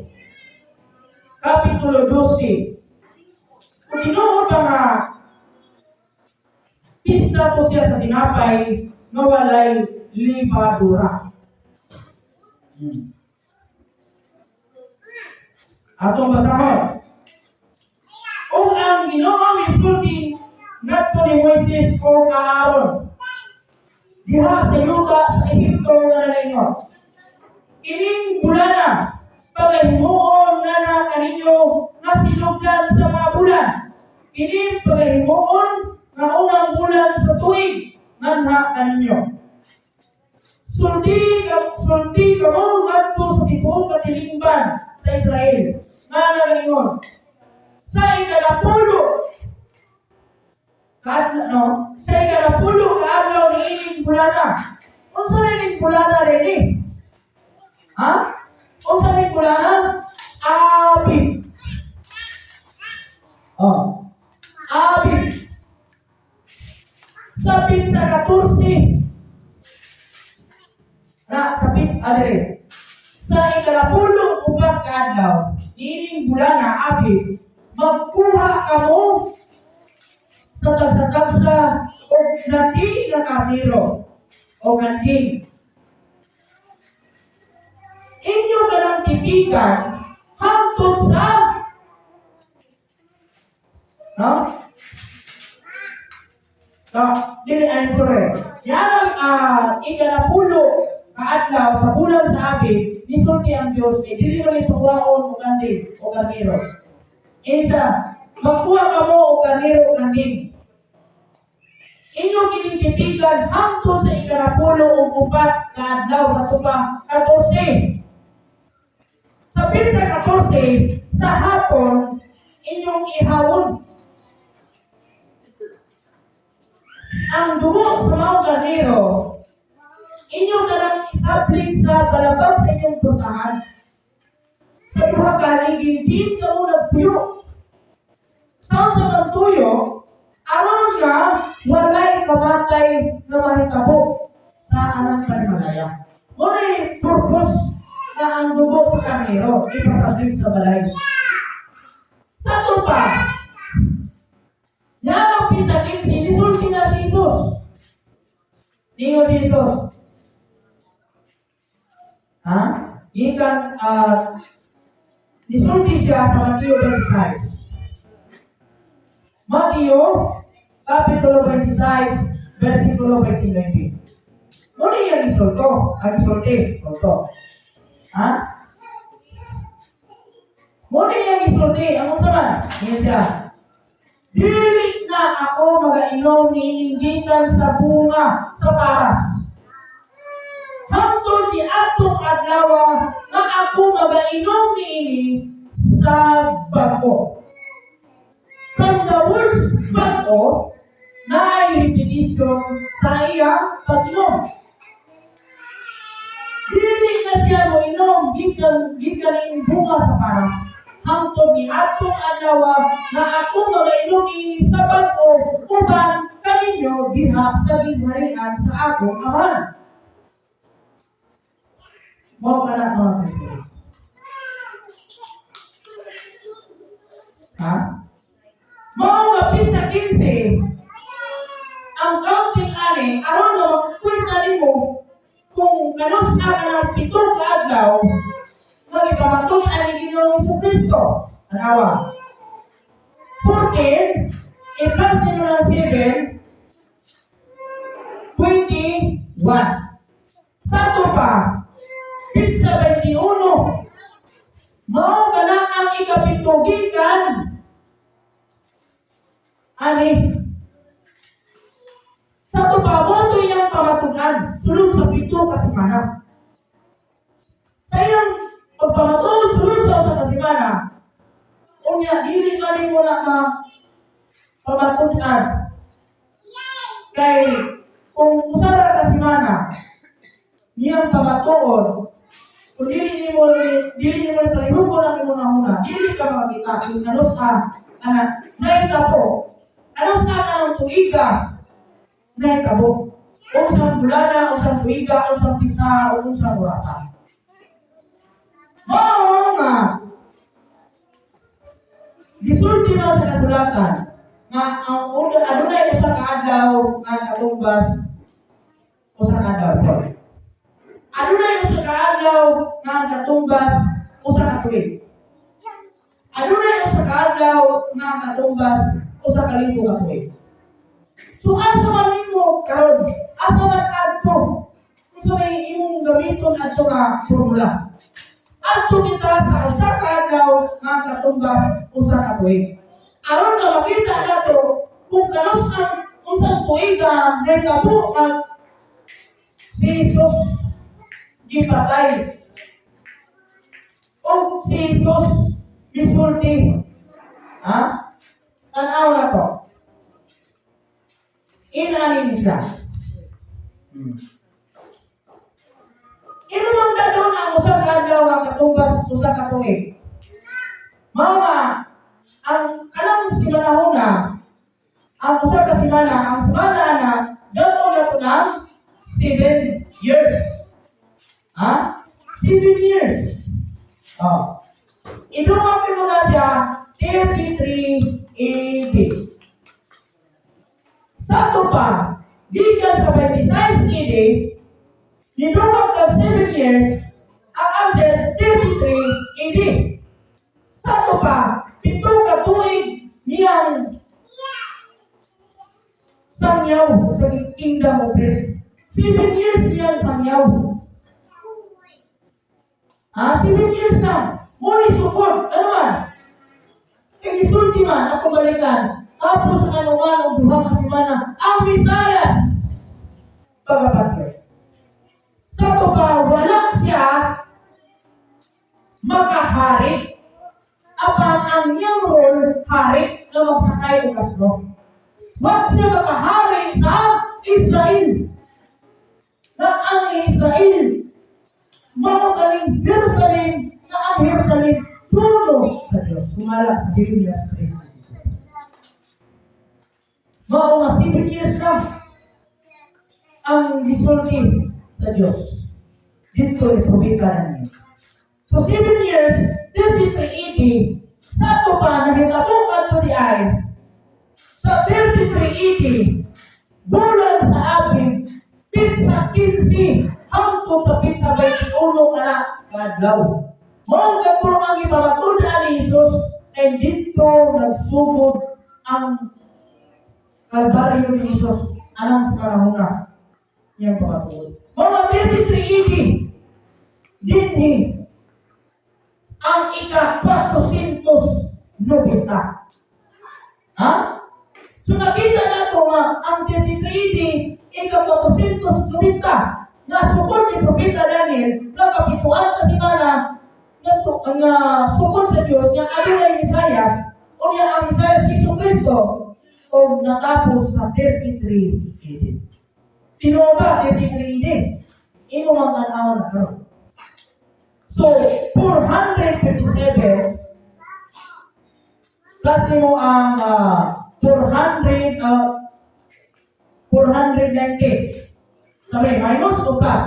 Kapitulo 12. Kung tinuod ka nga, pista po siya sa tinapay nga walay libadura. Atong basahon. Ug ang Ginoo misulti ngadto ni Moises ug Aaron diha sa yuta sa Ehipto nga nagaingon: "Ining bulana pagahimuon na na kaninyo nga sinugdan sa mga bulan. Ini pagahimuon nga unang bulan sa tuig nganha kaninyo. Sulti kamo ngadto sa tibuok katilingban sa Israel nga nagaingon: Sa ikanapulo kaadlaw, no, sa ikanapulo kaadlaw niining bulana." Unsa na ining bulana rini? Ha? Unsa ning bulana? Abib. Oh. Abib. Sa pitsa 14. Na, sa pit, adere. Sa ikalapulong upat kaadlaw, niining bulana Abib, magkuha kamo sa tagsa-tagsa o laki nga karnero o kanding. Inyo kanang tipikan hangtod sa, no? So, dili ay, sorry. Yan ang ikanapulo kaadlaw sa bulan sa Abib, nisulti ang Diyos, eh, dili man ipagwaon o kanding o karnero. Isa, magkuha ka mo o karnero o kanding. Inyong kining tipikan hangtod sa ikanapulo ug upat kaadlaw sa tupang 14. Sa pitsa 14, sa hapon, inyong ihawon ang dugo sa mga karnero, inyong nalang isablik sa balabag sa inyong purtahan. Sa duha ka haligin, di ka mo nagpuyo. Sa unsa man tuyo, aron nga walay kamatay na mahitabo sa anang panimalaya. Muna yung purpose na ang dugo sa karnero ipasablik sa balay. Sa tupa, Yamang pitsa 15, nisulti na si Jesus. Ningon si Jesus. Ha? Gikan, nisulti siya sa Mateo 26. Mateo, Kapitulo 26, versikulo 29. Muna yung isulto, ang isulti, isulto. Ha? Muna yung isulti, ang unsa man? Ningon siya, "Dili na ako magainom niining gikan sa bunga sa paras hangtod ni atong adlaw nga ako magainom niini sa bag-o." From the words "bag-o," naay repetition sa iyang pag-inom. Dili na siya mo inom gikan gikan ining bunga sa paras hangtod ni atong adlaw nga ako magainom niini sa bag-o uban kaninyo diha sa gingharian sa akong Amahan. Mao kana, mga Kristo. Ha? Mao nga pitsa 15 ang counting ani aron nga makwenta nimo kung kanus ka ng 7 ka adlaw nga ipamatud-an ni Ginoong Kristo. Anawa. 14, i-plus nimo ng 7, 21. Sa ato pa, pitsa 21, mao kana ang ikapito gikan ani. Sa ato pa, mo to iyang pamatunan sulod sa 7 ka semana. Sa iyang pagpamatuod sulod sa 1 ka semana, unya dili ka nimo na ma pamatunan. Kay kung usa ra ka semana niyang pamatuod, kung dili nimo palihukon ang imong hunahuna, dili ka makakita kung ano sa ana nahitabo. Ano sa kanang tuiga nahitabo. Unsang bulana, unsang tuiga, unsang petsa, unsang orasa. Mao nga gisulti man sa kasulatan nga ang una, adunay usa ka adlaw nga katumbas usa ka adlaw. Adunay usa ka adlaw nga katumbas usa ka tuig. Adunay usa ka adlaw nga katumbas 1,000 ka tuig. So asa man nimo karon? Asa man adto? Unsa may imong gamiton adto nga formula? Adto kita sa usa ka adlaw nga katumbas usa ka tuig. Aron nga makita nato kung kanus-a, unsang tuiga nahitabo ang si Jesus gipatay o si Jesus misulti. Ha? Tanaw na to. Inani ni siya. Imo mang dadon ang usa ka adlaw nga katumbas usa ka tuig. Mao nga ang kanang simanahuna, ang usa ka semana, ang semana na dad-on nato ng 7 years. Ha? 7 years. Oh. Idumapin mo na siya 33 AD. Sa ato pa, gikan sa 26 AD, nidumap ka 7 years, ang answer 33 AD. Sa ato pa, 7 ka tuig niyang sangyaw sa Kingdom of Christ. 7 years niyang sangyaw. Ah, 7 years na. Muni sukod. Ano man? Kay gisulti man, ako balikan. Tapos ang anuman ang 2 ka semana, ang Mesiyas pagkapatid. Sa ato pa, wala siya makahari. Apan ang niyang role, hari na magsakay og asno. Wag siya makahari sa Israel. Na ang Israel, mao kaning Jerusalem, na ang Jerusalem, trono sa Diyos. Sumala sa Biblia sa Kristo Jesus. Mao nga 7 years na ang gisulti sa Diyos. Dito ni propeta ninyo. So 7 years, 33 AD, sa ato pa, nahitabo kadto di ay, sa 33 AD, bulan sa Abib, petsa 15, hangtod sa petsa 21 kana kadlaw. Mao kadto ang ipamatud-an ni Jesus kay dito nagsugod ang Kalbaryo ni Jesus anang sa panahon niyang pamatuod. Mga 33 AD, dinhi ang ika-490. Ha? So nakita nato nga ang 33 AD, ika-490 nga sukod si Propeta Daniel nga kapituan ka semana nga nga sukod sa Dios nga adunay Mesayas, unya ang Mesayas Hesus Kristo o natapos sa 33 AD. Tinuod ba 33 AD? Imo mang tan-aw na karon. So, 457 plus nimo ang 400 490. Sabi, minus o plus?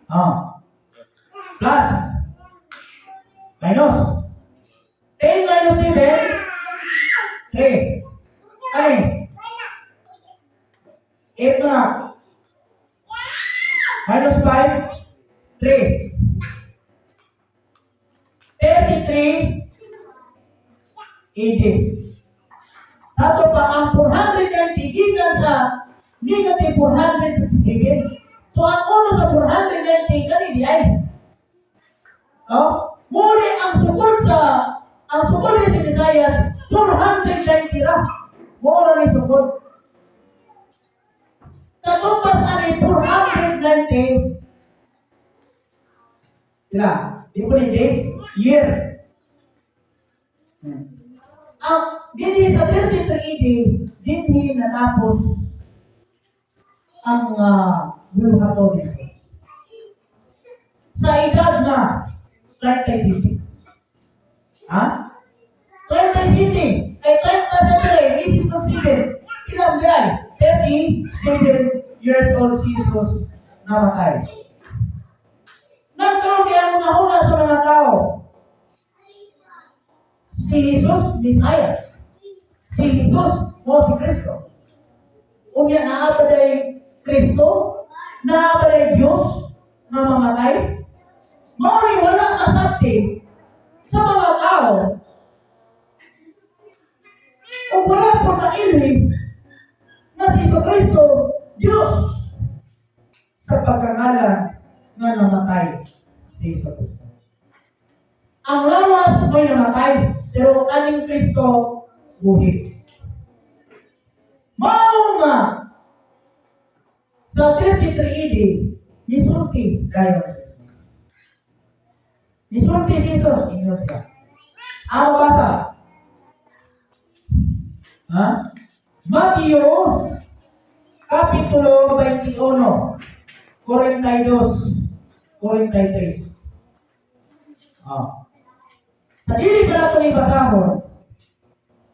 Ah. Plus. Minus. 10 minus 7, 3. Ay. 8 na. Minus 5, 3. 33 AD. Ato pa ang 490 gikan sa negative 457. So ang uno sa 490 kani di ay. Oh, muli ang sukod ni si Mesiyas 490 ra. Mao na ni sukod. Katumbas ani 490 pila? Di ko ni days, year. Ang dinhi sa 33 AD, dinhi natapos ang buluhaton ni Jesus. Sa edad na 37. Ha? 37. Ay 30 sa 3, isip ko 7. Ilan di ay? 37 years old si Jesus namatay. Nagkaroon kaya una sa mga tao, si Jesus, Mesiyas. Si Jesus, mao si Kristo. Unya naa ba day Kristo? Naa ba day Diyos na mamatay? Mao ni wala masabti sa mga tao o wala po nailhin na si Jesu Kristo, Diyos, sa pagkangalan nga namatay si Jesu Kristo. Ang lawas may namatay, pero aning Kristo buhi. Mao nga sa 33 AD, nisulti dayon. Nisulti si Jesus, ingon siya. Ang basa. Ha? Mateo, Kapitulo 21, 42, 43. Ah. Sa dili pa nato ni basahon,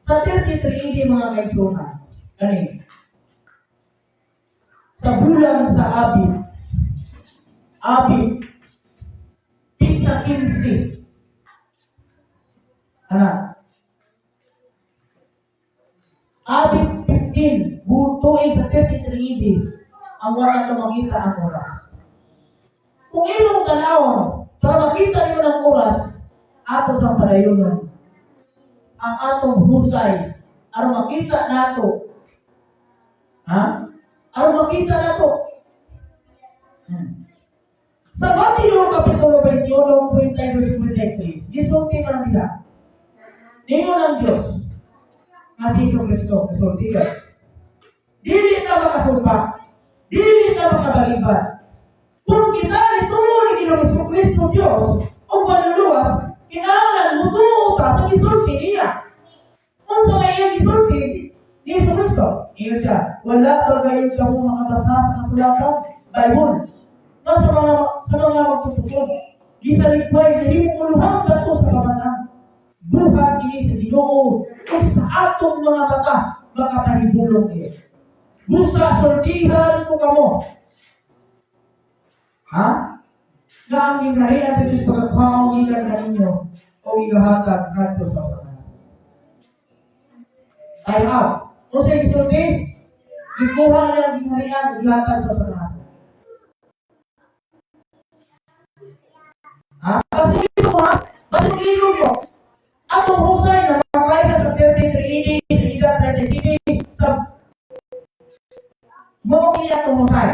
sa 33 AD, mga kaigsuonan, kani, sa bulan sa Abib, Abib, petsa 15, ana, Abib 15, tuig sa 33 AD, ang wala na makita ang oras. Kung imong tanawon, para makita nimo ng oras, ato sa padayonon. Ang atong husay, aron makita nato. Ha? Aron makita nato. Sa Mateo Kapitulo 21, 42, 43, gisulti man nila. Ningon ang Diyos, nga si Jesu Kristo, gisulti ka. Dili ta makasumpa, dili ta makabalibad. Kung kita nituo ni Ginoong Jesu Kristo Diyos o manluluwas, kinahanglan mutuo ka sa gisulti niya. Unsa may iyang gisulti ni Jesu Kristo? Ingon siya, "Wala ba gayon sa mga makabasa sa kasulatan?" Bible. Na sa mga magtutukod, gisalipay sa himong uluhang bato sa kabanang. Buhat kini sa Ginoo ug sa atong mga mata makapahibulong kini. Busa sultihan ko kamo. Ha? Nga ang gingharian sa Diyos pagkakuhaon gikan kaninyo o igahatag ngadto sa mga. Time out. Kung sa gisulti, gikuha niya ang gingharian ug gihatag sa mga. Ha? Kasi mo ha? Kasi mo? Atong husay na makaysa sa 33 AD, sa edad 30 AD, sa mo kini atong husay.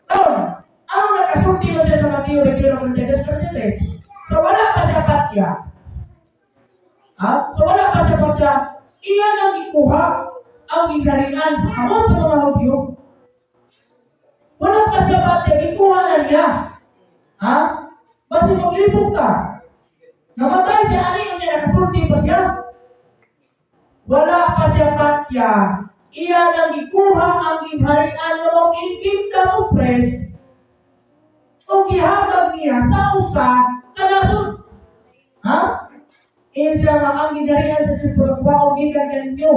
Karon, ang nakasulti mo siya sa Mateo 21, 42, 43, so wala pa siya patya. Ha? So wala pa siya patya, iya nang ikuha ang gingharian sa kamot sa mga Hudyo. Wala pa siya patya, ikuha na niya. Ha? Basta maglibog ka. Namatay siya, ani yung niya, nakasulti pa siya. Wala pa siya patya. Iya nang ikuha ang gingharian nga mao kingdom of Christ o gihatag niya sa usa ka nasod. Ha? Ingon siya nga ang gingharian sa Diyos pagkakuhaon gikan kaninyo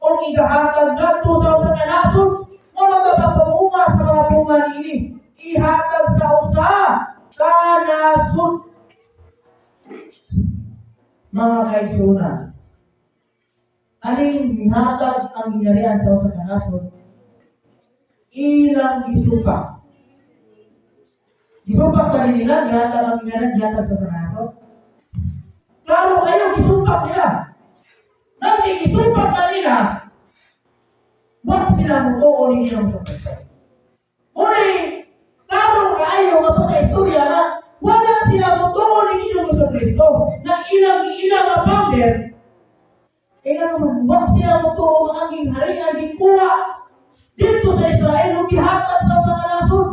o igahatag ngadto sa usa ka nasod nga magapamunga sa mga bunga niini. Ihatag sa usa ka nasod. Mga kaigsuonan, aning gihatag ang gingharian sa usa ka nasod, ilang gisupak. Gisupak pa rin nila, gihatag ang gingharian, gihatag sa nasod. Klaro kayo, gisupak nila. Nang gisupak na nila, wala sila mutuo ni Ginoong Kristo. Uli, klaro kaayo nga itong istorya nga wala sila mutuo ni Ginoong Kristo na ilang ilang nga founder. Kaya naman, wala sila mutuo nga ang gingharian gikuha dito sa Israel ug gihatag sa usa ka nasod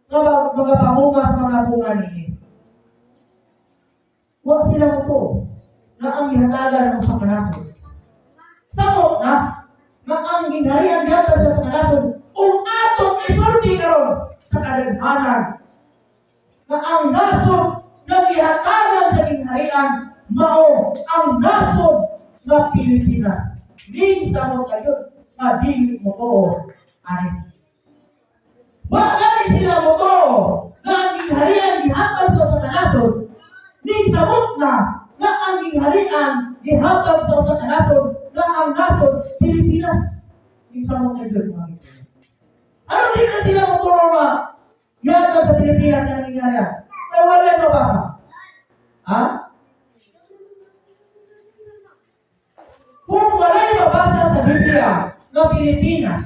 nga mga pamunga sa mga bunga niini. Wala sila mutuo nga ang gihatagan ng usa ka nasod. Samot na nga ang gingharian gihatag sa usa ka nasod ug atong isulti karon sa kadaghanan nga ang nasod nga gihatagan sa gingharian mao ang nasod nga Pilipinas. Ning samot kayo. nga dili mo tuo ani. Wa gani sila mo tuo nga ang gingharian gihatag sa usa ka nasod, ning samot na nga ang gingharian gihatag sa usa ka nasod, nga ang nasod Pilipinas. Ning samot na gyud, mga ginoo. Ano di na sila mo tuo nga gihatag sa Pilipinas ang gingharian? Pero wala mabasa. Ha? Kung wala'y mabasa sa Biblia nga Pilipinas,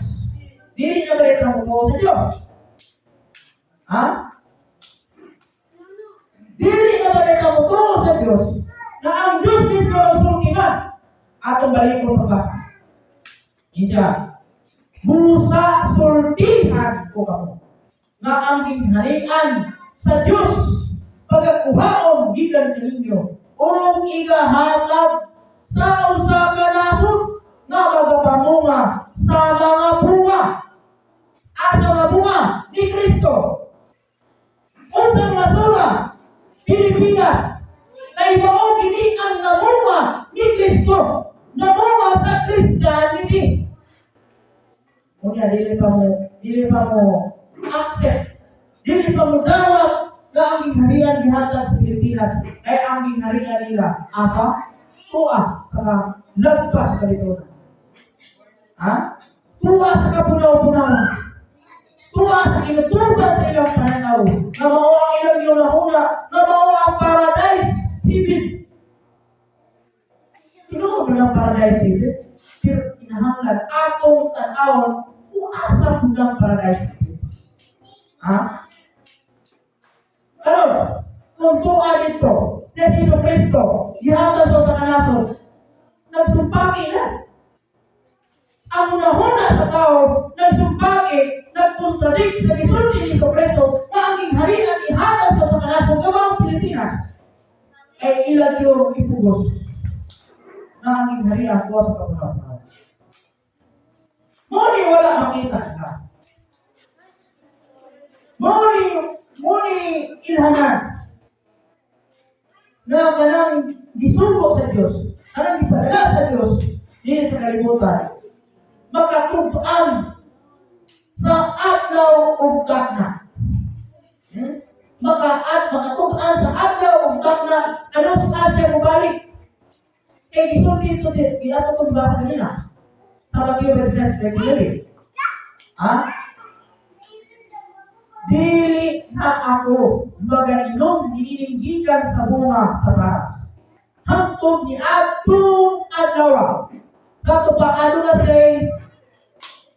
dili na ba ito mo sa Diyos? Ha? Dili na ba ito mo sa Diyos na ang Diyos mismo ang sulti na atong balikon pagbasa? Isa, busa sultihan ko kamo nga ang gingharian sa Diyos pagakuhaon gikan kaninyo ug igahatag sa usa ka nasod nga magapamunga sa mga bunga. Asa nga bunga? Ni Kristo. Unsang nasura? Pilipinas. Kay mao kini ang namunga ni Kristo, namunga sa Christianity. Unya dili pa mo accept, dili pa mo dawat na ang gingharian gihatag sa Pilipinas, kay ang gingharian nila asa tuwa sa lagpas kalitunan. Ha? Tuwa sa kapunaw-punaw. Tuwa sa kinutuban sa ilang pananaw. Na mao ang ilang yunahuna, na mao ang paradise heaven. Tinuod ba ang paradise heaven? Pero kinahanglan atong tan-awon kung asa pud ang paradise heaven. Ha? Ano? Kung tuwa dito, na si Jesu Kristo, gihatag sa usa ka nasod, nagsumpaki na. Ang unahuna sa tao, nagsumpaki, nagkontradict sa gisulti ni Jesu Kristo na ang gingharian ihatag sa usa ka nasod nga ang Pilipinas ay ilang yung ipugos na ang gingharian ko sa kapunaw. Mao ni wala makita sila. Mao ni ilhanan na kanang gisugo sa Dios, kanang gipadala sa Dios dinhi sa kalibutan, makatug-an sa adlaw ug takna. Makatug-an sa adlaw ug takna kanus-a siya mobalik. Kay gisulti ito di, giato kong basa kanina sa Mateo 26:33. Ha? Dili na ako magainom niining gikan sa bunga sa paras hangtod ni atong adlaw. Kato pa, ano na say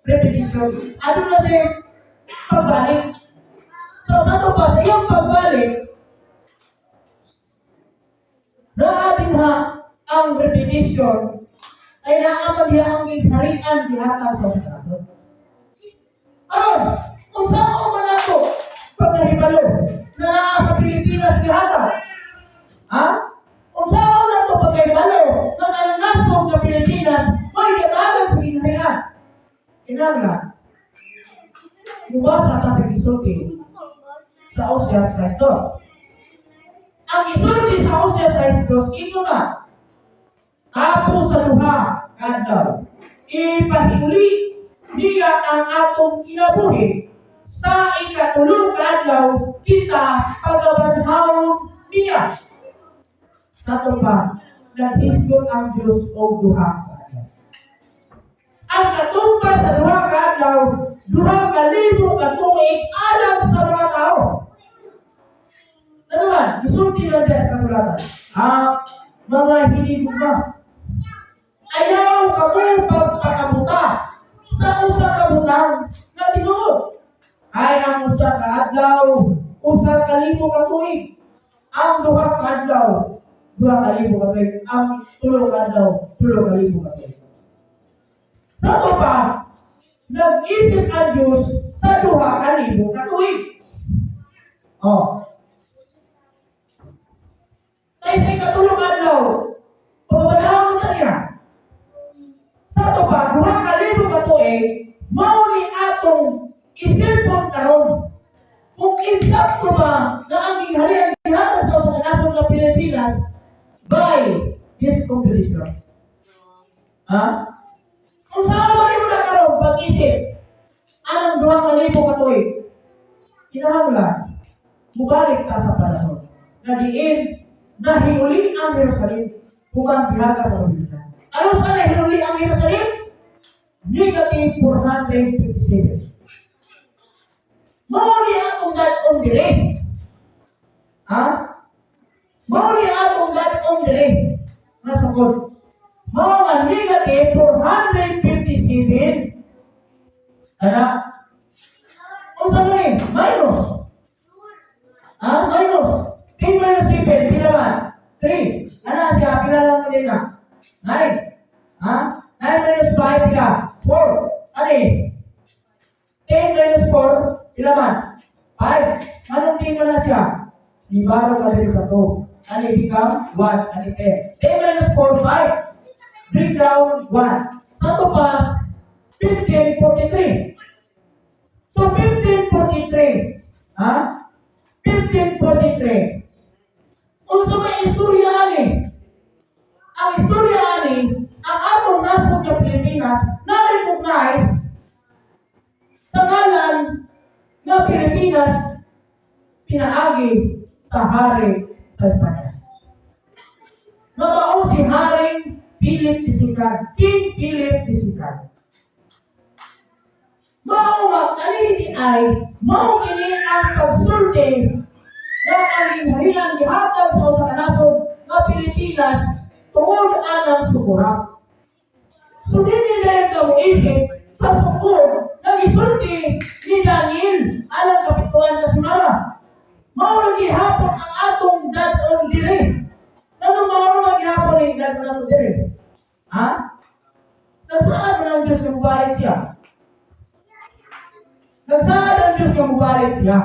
repetition? Ano na say pagbalik? So, sa pa, sa iyang pagbalik, naa ha ang repetition ay naa diha ang gingharian gihatag sa nasod. Aron, kung saan man ako pagkahibalo na naa sa Pilipinas gihatag? Ha? Kung saan na ito pagkahibalo na ang nasod nga Pilipinas may gatagan sa gingharian? Kinahanglan, mubasa ka sa gisulti sa Osias 6:2. Ang gisulti sa Osias 6:2, ito na, tapos sa duha kadlaw, ipahiuli niya ang atong kinabuhi, sa ikatulong kaadlaw, kita pagabanhawon niya. Kato pa, naghisgot ang Diyos og duha ka adlaw. Ang katungkal sa duha ka adlaw, 2,000 ka tuig alang sa mga tao. Ano man, isulti lang siya sa kasulatan. Ah, mga hinigugma, ayaw kamo pagpakabuta sa usa ka butang nga tinuod. Ay ang usa ka adlaw, 1,000 ka tuig. Ang duha ka adlaw, 2,000 ka tuig. Ang tulo ka adlaw, 3,000 ka tuig. Sa to pa, nag-isip ang Diyos sa 2,000 ka tuig. Oh. Kay sa ikatulong adlaw, pagkabanahon sa niya. Sa to pa, 2,000 ka tuig, mao ni atong isipon karon. Kung insakto ba na ang gingharian gihatag sa usa ka nasod nga Pilipinas by this competition. Ha? Kung saan ba nimo na pag-isip anang 2000 ka tuig. Kinahanglan mubalik ta sa panahon nga diin nahiuli ang Jerusalem human gihaga sa Babylonia. Ano sa nahiuli ang Jerusalem? Negative 457. Mao ni atong dad-on diri. Ha? Mao ni atong dad-on diri. Nasukod. Mao nga negative 457. Ana? Unsa gani? Minus. Ha? Minus. 10 minus 7, pila man? 3. Ana siya, pila lang mo din na? 9. Ha? 9 minus 5, pila? 4. Ano eh? 10 minus 4, pila man? 5. Anong 10 mo na siya? Ibaro ka din sa 2. Ano become? 1. Ano 10? 10 minus 4, 5. Bring down 1. Sa ito pa, 1543. So, 1543. Ha? 1543. Unsa may istorya ani? Ang istorya ani, ang atong nasod nga Pilipinas na-recognize sa ngalan nga Pilipinas pinaagi sa hari sa Espanya. Nga mao si Haring Philip II, King Philip II. Mao nga kanini ay mao kini ang pagsulti nga ang gingharian gihatag sa usa ka nasod nga Pilipinas tungod anang sukura. So dili na ka moisip sa sukod nga gisulti ni Daniel alang kapituan na sunara. Mao ra gihapon ang atong dad-on diri. Ano mao ra gihapon ang dad-on ato diri? Ha? Nagsaad na ang Diyos nga mubalik siya. Nagsaad ang Diyos nga mubalik siya.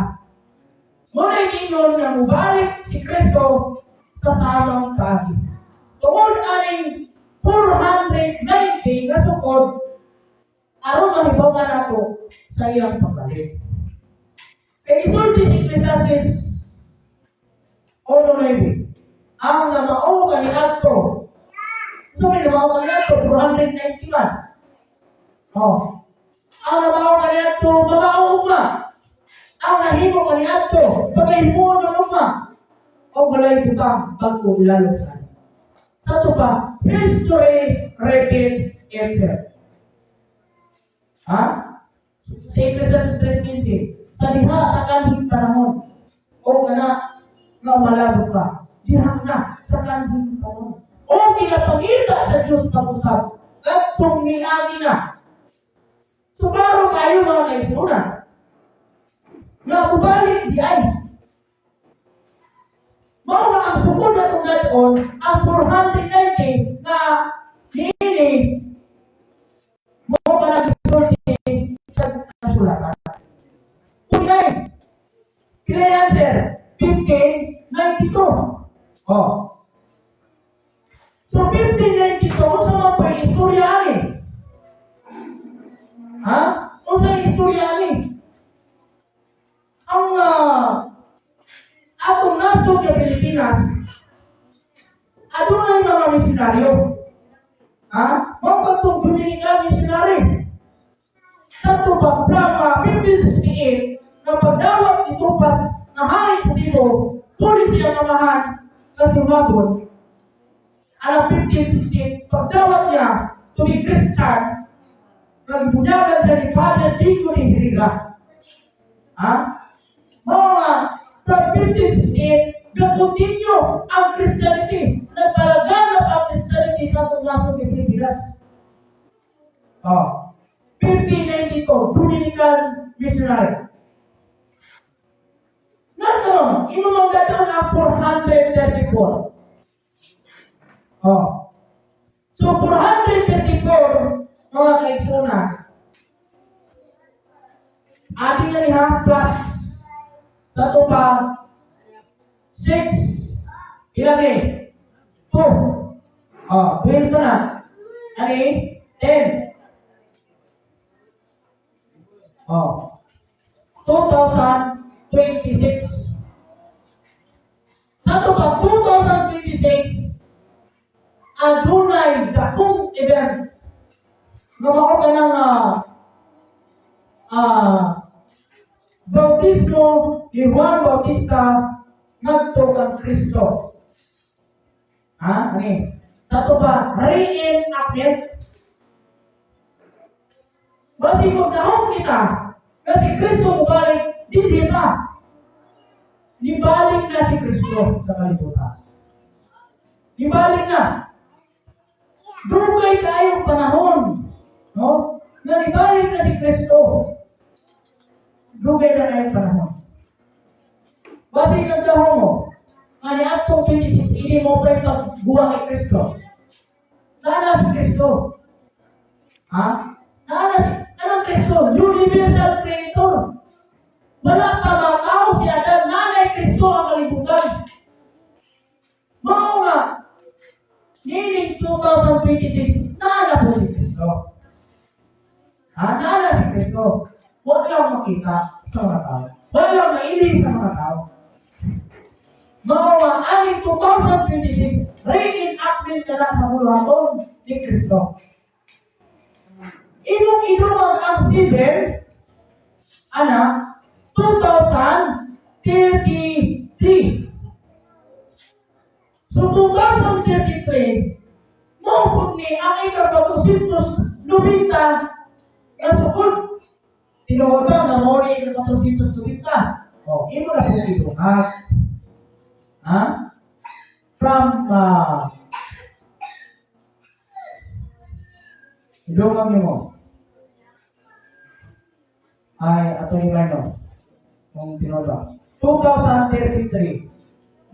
Muna ingon nga mubalik si Kristo sa samang paagi. Tungod aning 490 nga sukod, aron mahibaw nato sa iyang pagbalik. Kay isulti si Ecclesiastes 1:9, ang namao kaniadto. So may namao kaniadto, 490 man. Oh. Ang namao kaniadto, mamao ugma. Ang nahimo kaniadto, pagahimuon ng ugma. O walay butang bago ilalo sa. Sa ito pa, history repeats itself. Ha? Sa Ecclesiastes 3:15, sa diha sa kanhing panahon, o kana nga malabot pa, diha na sa kanhing panahon. O ginapangita sa Diyos pag-usab, kadtong miagi na. So klaro kayo, mga kaigsuonan, nga ubalik di ay. Mao na ang sukod atong dad-on, ang 490 nga niini mao ka nagsulti sa kasulatan. Unay, pila yan, sir? 1592. Oh. So, 1592, unsa man po yung istorya ani? Ha? Unsa yung istorya ani? Ang atong nasod nga Pilipinas, adunay mga misyonaryo. Ha? Mao kadtong Dominican missionary. Sa tubang Brahma, 1568, na pagdawat ni Tupas na hari sa Cebu, puli siya mamahan sa Sumabon. Alam 1568, pagdawat niya to be Christian, nagbunyagan siya ni Father Diego de Herrera. Ha? Mga from 1568, nag-continue ang Christianity. Nagpalaganap ang Christianity sa atong nasod ng Pilipinas. Oh. 1592, Dominican missionary. Nagkaroon, imong dad-on ang 434. Oh. So, 434, mga kaigsuonan, ating na niya plus tato pa 6, ilan eh? 2. Oh, 12 pa na. Ano eh? 10. Oh. 2026. Sa pa 2026, adunay dakong event nga mao ka ng bautismo ni Juan Bautista ngadto kang Kristo. Ha? Ani? Tato pa, reenactment. Basi magdahom kita, kasi Kristo mubalik, dili pa. Nibalik na si Kristo sa kalibutan. Nibalik na. Dugay kaayong panahon, no? Na nibalik na si Kristo. Dugay na kayong panahon. Basi nagdahom mo, nga niadtong 26 ini mo pa'y pagbuwa kay Kristo. Naa si Kristo. Ha? Naa si, anong Kristo? Universal Creator. Wala pa matao si Adan, naa nay Kristo ang kalibutan. Mao nga, niining 2026, naa na po si Kristo. Ha? Naa na si Kristo. Huwag lang makita sa mga tao. Huwag lang mailis sa mga tao. Mao nga, aning 2026, reenactment ka na sa buluhaton ni Kristo. Imong idungag ang 7, ana, 2033. So 2033, mao pud ni ang ika-490 na sukod. Tinuod ba nga mao ni ika-490? Oh, imo na pud idungag. Ha? From idungag nimo ay ato ni minus kung tinuod ba. 2033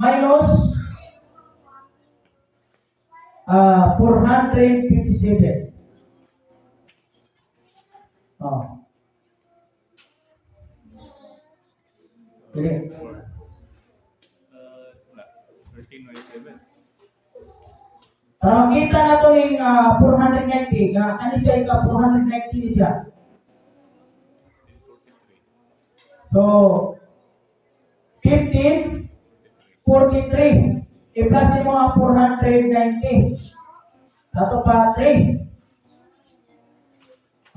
minus 457. Oh. Dili. Wala. 13 minus 7. Para makita na ito yung 490, nga ano siya ika 490 ni siya. 1543. So, 1543. I-plus mo ang 490. Tato pa 3.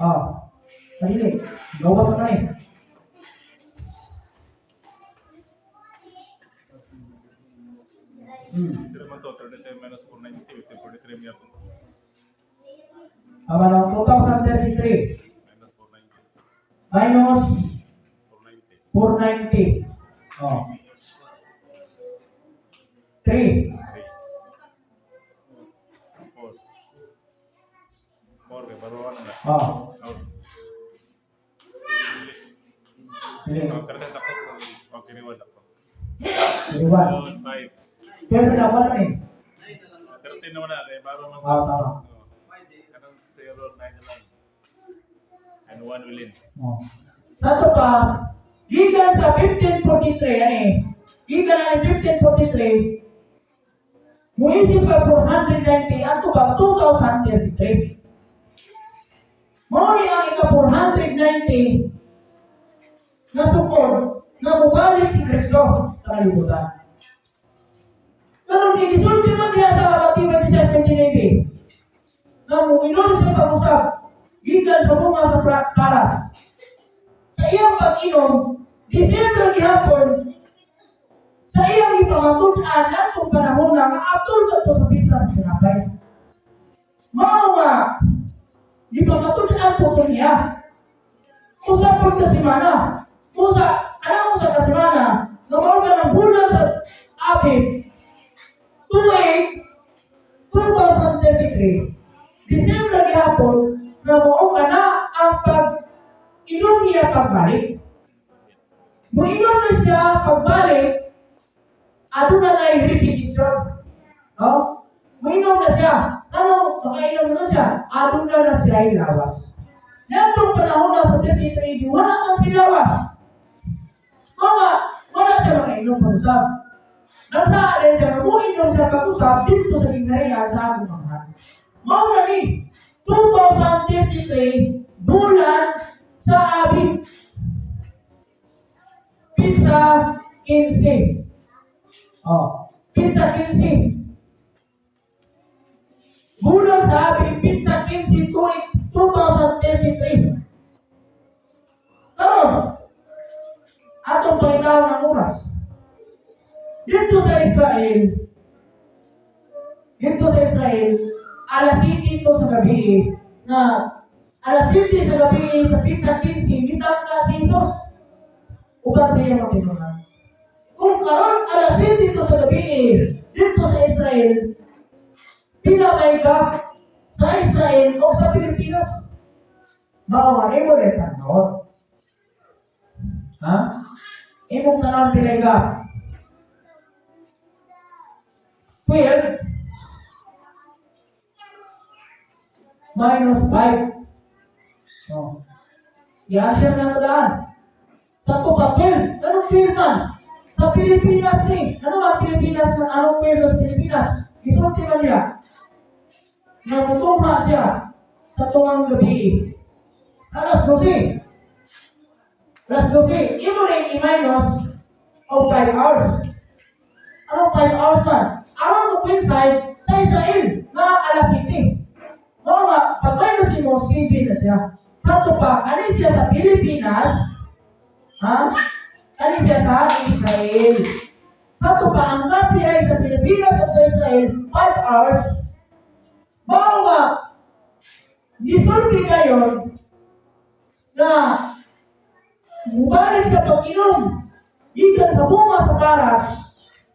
Oh. Dali. Gawas na eh. Ito naman to, 33 minus 490, 1543 mo yapon. Tama lang, 2033 Minus 490. Minus 490. 490. Oh. 3. 3. 4. 4 kay baruan na. Oh. Out. Sige. Oh, 13 sakto. Okay, reward sakto. 1. 1, 5. Pero na wala eh. 13 naman na kay baro man. Ah, tama. Oh. Kanang 0, 9 na lang. And 1 will in. Oh. Tato pa, gikan sa 1543, ano eh, gikan na 1543, muisip pa 490, ato ba 2033. Mao ni ang ika 490 na sukod na mubalik si Kristo sa kalibutan. Pero di gisulti man niya sa Mateo 26:29 na muinom siya pag-usap gikan sa bunga sa paras. Sa iyang pag-inom, Disyembre gihapon, sa iyang ipamatud-an atong panahon na nga atol kadto sa pista sa tinapay. Mao nga gipamatud-an po to niya. Usa pud ka semana. Usa, alam mo sa kasemana, nga mao ka ng bulan sa Abib, tuig 2033, Disyembre gihapon, na mao ka na ang pag inom niya pagbalik. Muinom na siya pagbalik, aduna na repetition. No? Muinom na siya. Ano, makainom na siya. Aduna na siya lawas. Ngadtong panahon na sa 33 AD, wala man siya lawas. Mga, wala siya makainom pag-usap. Nasa din siya, muinom siya pag-usap dito sa gingharian sa akong mga. Mao na ni, 2033, bulan sa Abib. Petsa 15. Oh, petsa 15. Bulan sa Abib, petsa 15, 2033. Karon, atong pangitaon ang oras. Dito sa Israel, alas 7 to sa gabi, na alas 7 sa gabi sa petsa 15, mitangka si Jesus uban sa iyang mga tinunan. Kung karon alas 7 to sa gabi, dito sa Israel, pila may gap sa Israel o sa Pilipinas? Mao nga imo rin tanawon. Ha? Imong tanawon pilay gap. 12 minus 5. Oh. I-answer na daan. Sa pa 12. Anong 12 man? Sa Pilipinas ni. Ano ba Pilipinas man? Anong 12 sa Pilipinas? Isulti man niya. Nga mutuma siya sa tungang gabi. Alas 12. Alas 12. Imo rin i-minus o 5 hours. Anong 5 hours man? Aron mo coincide sa Israel nga alas 7. Mao nga, pag minus mo, 7 na siya. Sa pa, ani siya sa Pilipinas, ha? Ani siya sa Israel. Sa pa, ang gabi ay sa Pilipinas at sa Israel, 5 hours. Mao nga, gisulti ngayon na mubalik sa pag-inom gikan sa bunga sa karas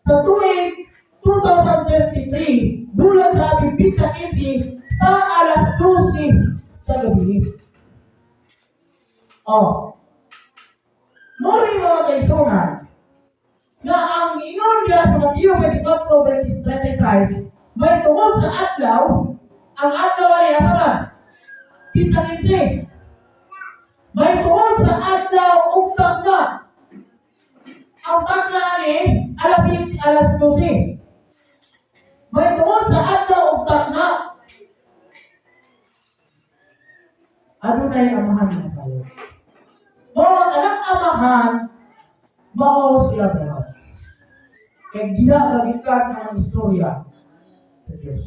sa tuig 2033 bulan sa Abib petsa 15 sa alas 12 sa gabi. Oh. Muli, mga kaigsuonan, nga ang ingon niya sa Mateo 24 verse 36 may tungod sa adlaw, ang adlaw ay asa man? Petsa 15. May tungod sa adlaw ug takna. Ang takna ani alas 7, alas 12. May tungod sa adlaw ug takna. Adunay amahan nga sayo. Mao ang anang amahan, mao si Abraham. Kay diha kagikan ang istorya sa Diyos.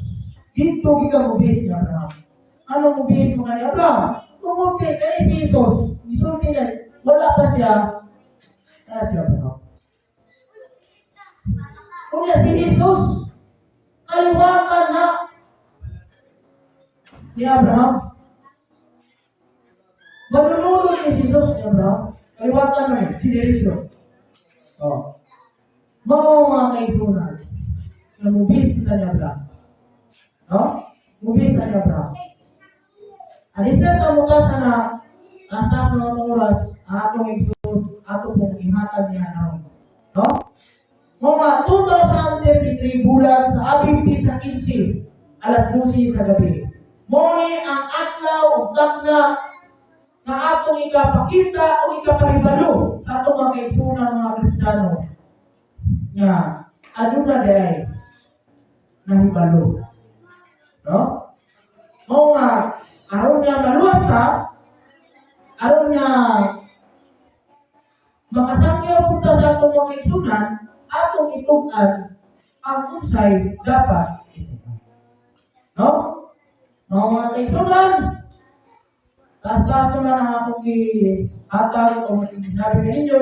Dito gikan mubis ni Abraham. Ano mubis mo ni Abraham? Tungod kay kani si Jesus, gisulti niya, wala pa siya, kana si Abraham. Unya si Jesus, kaliwatan na ni Abraham. Manunulog ni Jesus ni Abraham, kaliwatan na ni generation. Oh. Mao, mga kaigsuonan, na mubis na ni Abraham. No? Mubis na ni Abraham. Alisan ta bukas na hasta mga oras atong igsoon ato pong ihatag niya naon. No? Mga 2033 bulan sa Abib sa 15 alas 12 sa gabi. Mao ni ang adlaw ug takna nga atong ikapakita o ikapahibalo sa atong mga kaigsuonan mga Kristiyano nga aduna diay nahibalo. No? Mao nga aron nga maluwas ka, aron nga makasangyaw punta sa atong mga kaigsuonan, atong itug-an ang unsay dapat itug-an. No? Mga kaigsuonan, taas-taas naman ang akong ihatag o sinabi ninyo,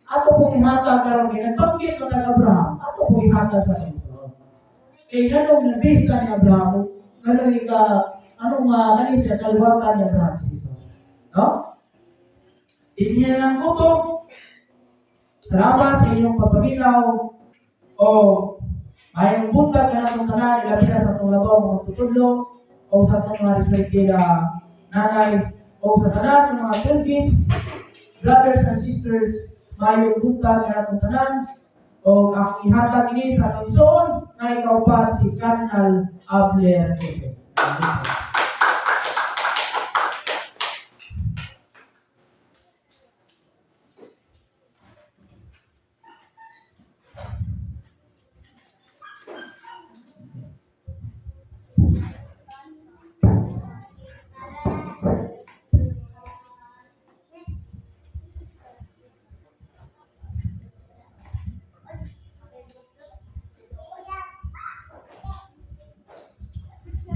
ato pong ihatag karon ginabanggit ng Abraham, ato pong ihatag sa Panginoon. Kay nganong nabista ni Abraham, nganong ika, anong kani siya, kaliwatan ni Abraham si Jesus. No? Hindi niya lang kutob. Salamat sa inyong pagpaminaw o mayong buntag ka natong tanan, ilabi na sa atong labaw mga tutudlo o sa atong mga respected nanay o sa tanan ng mga pilgrims, brothers and sisters, mayong buntag ka natong tanan o ang ihatag ini sa atong igsoon na ikaw pa si Cardinal Abler Epe.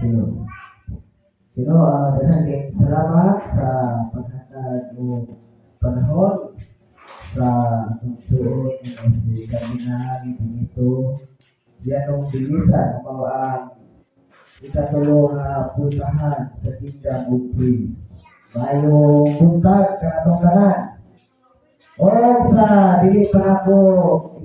Hello. Hello, daghang salamat sa paghatag. o panahon sa atong suod nga si Cardinal Benito Yanong Bilisan, mao ang ikatulo nga puntahan sa Kingdom of Praise. Maayong buntag kanatong tanan. O sa dili pa ako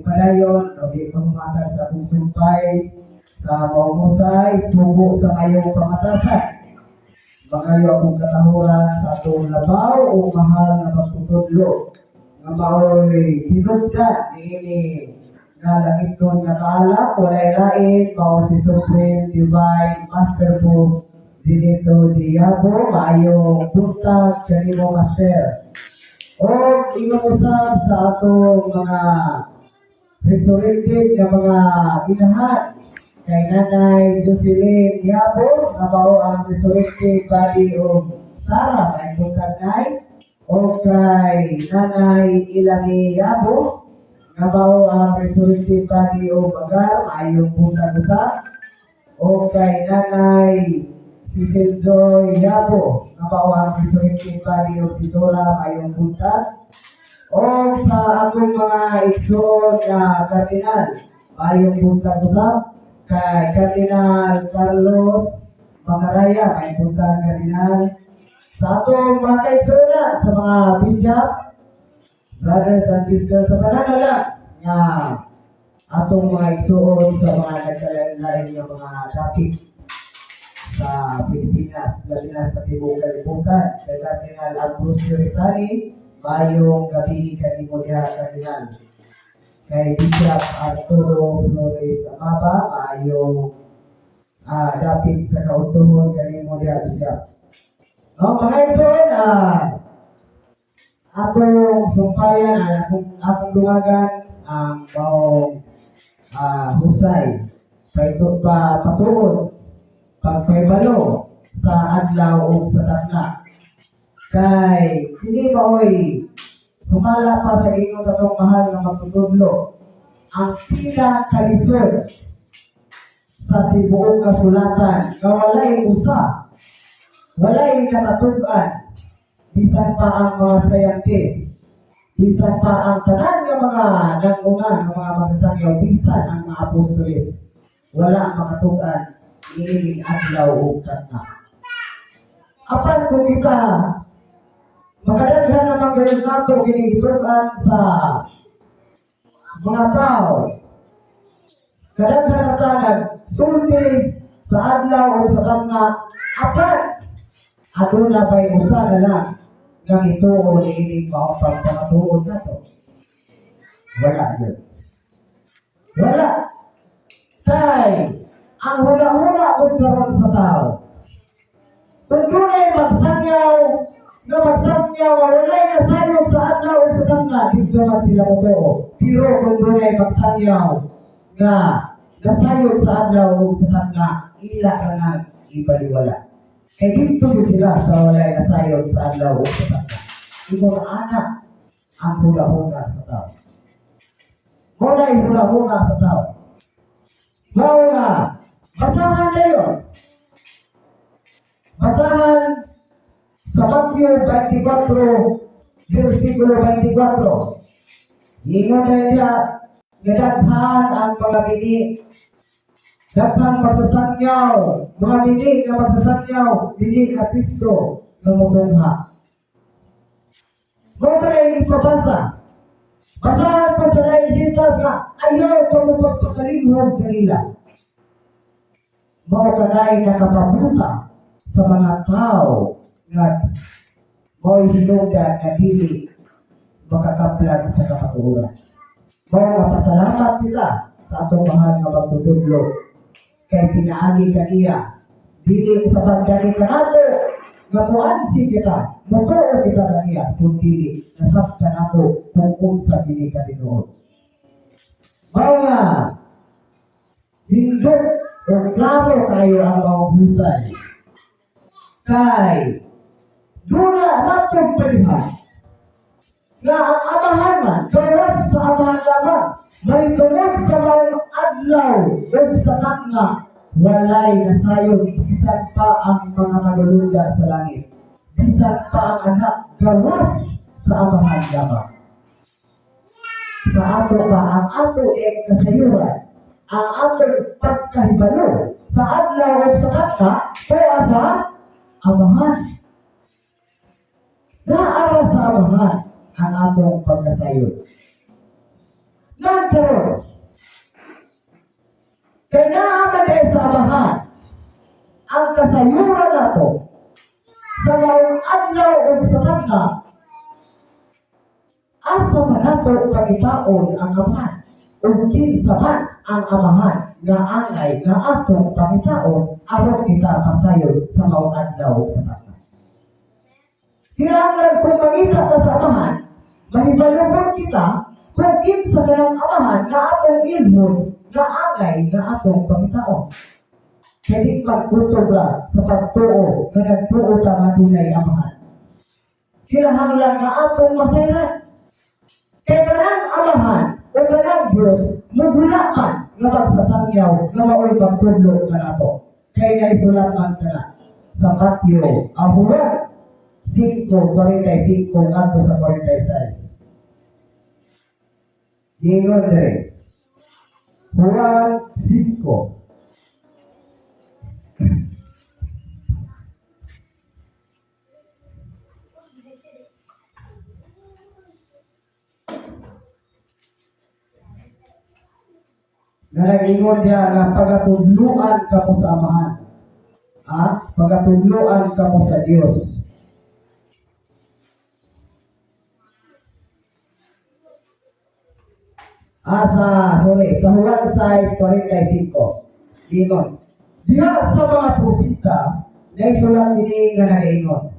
ipadayon o di pa humatag sa akong sumpay sa maungusay, subo sa ngayong pamatasan. Mangayo akong katahuran sa atong labaw o mahal na pagtutudlo nga maoy tinugdan niini nga langiton nga kaalam, walay lain mao si Supreme Divine Master po Zinito Diabo. Maayong buntag kanimo, Master. O ingon usab sa atong mga resurrected nga mga inahan, kay Nanay Jocelyn Yabo nga mao ang resurrected body of Sarah, may buntag, Nay, o kay Nanay Ilami Yabo nga mao ang resurrected body of Agar, maayong buntag usab, o kay Nanay Cecil Joy Yabo nga mao ang resurrected body of Sidora, maayong buntag, o sa atong mga igsoon nga kardinal, maayong buntag usab kay Cardinal Carlos Macaraya, maayong buntag, Cardinal. Sa atong mga kaigsuonan sa mga bishop, brothers and sisters, sa tanan na lang nga atong mga igsuon sa mga nagkalain-lain nga mga topic sa Pilipinas, labi na sa tibuok kalibutan. Kay Cardinal Ambrosio Rizani, maayong gabi kanimo diha, Cardinal. Kay Bishop Arturo Flores Amaba, maayong dapit sa kautuhon kanimo diha, Bishop. No, mga igsoon, atong sumpayan, akong dungagan ang maong husay pa pa patuod pagpahibalo sa adlaw ug sa takna. Kay kini maoy sumala pa sa ingon sa atong mahal nga magtutudlo, ang pinakalisod sa tibuok kasulatan nga walay usa, walay nakatug-an, bisan pa ang mga scientist, bisan pa ang tanan nga mga nag-una nga mga magsangyaw, bisan ang mga apostoles, wala ang makatug-an niining adlaw ug takna. Apan kung kita makadaghan naman gayon nato kining gitug-an sa mga tao, kadaghan na ta nagsulti sa adlaw o sa takna, apan aduna ba'y usa na lang nga ituo niining maong pagpamatuod nato? Wala yun. Wala. Kay ang huna-huna kung karon sa tao, kung dunay magsangyaw nga magsangyaw walay nasayod sa adlaw o sa takna, dito man sila motoo. Pero kung dunay magsangyaw nga nasayod sa adlaw o sa takna, ila ka nga ibaliwala. Kay dito yun sila sa walay nasayod sa adlaw o sa takna. Ingon ana ang huna-huna sa tao. Walay huna-huna sa tao. Mao nga, basahan na yun. Basahan sa Matthew 24, versikulo 24. Ingon na niya, nga daghan ang mga bini. Daghan magsasangyaw, mga bini nga magsasangyaw, dili ka Kristo nga mutungha. Mao ba na ipabasa? Basahan pa sa naisitas nga ayaw ka mo pagpakalimhog kanila. Mao kanay nakapabuta sa mga tao nga mao'y hinungdan nga dili makakaplag sa kamatuoran. Mao nga pasalamat sila sa atong mahal nga magtutudlo kay pinaagi kaniya dili sa pagdani kanato nga muanhi kita, mutuo kita kaniya, kundi nasabtan nato kung unsa dili ka tinuod. Mao nga hindot o klaro kayo ang mga husay kay duna matong palihan nga ang Amahan man, gawas sa Amahan lamang, may tungod sa maong adlaw ug sa takna, walay nasayod bisan pa ang mga manluluya sa langit, bisan pa ang Anak. gawas sa Amahan lamang. Sa ato ba ang ato iyang kasayuran, ang atong pagkahibalo sa adlaw o sa katna, tuwa sa Amahan. Naa ra sa Amahan ang atong pagkasayod. Nagkaroon, kay naa man diay sa Amahan ang kasayuran nato sa maong adlaw o sa katna, asa man nato pangitaon ang Amahan ug kinsa man ang Amahan nga angay nga atong pangitaon aron kita masayod sa maong adlaw sa katna? Kinahanglan kung mangita ka sa Amahan, mahibalo kita kung kinsa kanang Amahan nga atong ilhon nga angay nga atong pangitaon. Kaya di magkutob ra sa pagtuo nga nagtuo ta nga dunay Amahan. Kinahanglan nga atong masayran. Kay kanang Amahan o kanang Diyos, mugula man nga magsasangyaw nga mao'y magtudlo kanato. Kay naisulat man kana sa Mateo, ang Juan 5:45 ngadto sa 46. Ingon dire. Juan 5. Nga nag-ingon niya nga pagatudluan ka mo sa Amahan. Ha? Pagatudluan ka mo sa Dios. Ah, sa, sorry, sa Juan 6:45. Ingon. Diha sa mga propeta, naisulat ini nga nagaingon.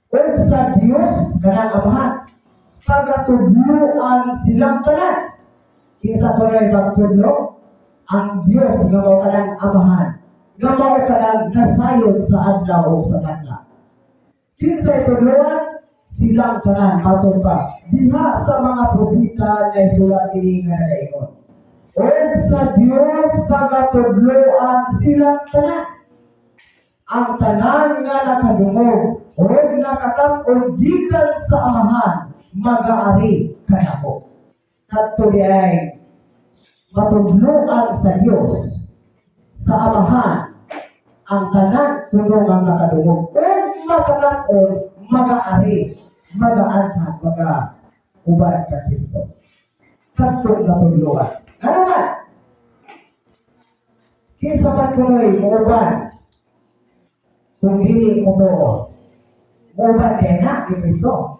Ug sa Dios kanang Amahan, pagatudluan silang tanan. Kinsa kuno'y pagtudlo? Ang Dios nga mao kanang Amahan, nga mao kanang nasayod sa adlaw o sa katna. Kinsay tudloan? Silang tanan matod pa. Diha sa mga propeta naisulat ini nga nagaingon. Ug sa Dios pagatudloan silang tanan. Ang tanan nga nakadungog ug nakakat-on gikan sa Amahan magaari kanako. Kadto ay matudloan sa Dios sa Amahan ang tanan kuno nga nakadungog ug makakat-on magaari, magaanhan, maga uban ka Kristo. Kadtong natudloan. Ano man? Kinsa man kuno'y muuban kung dili mo tuo? Muuban kay na ni Kristo.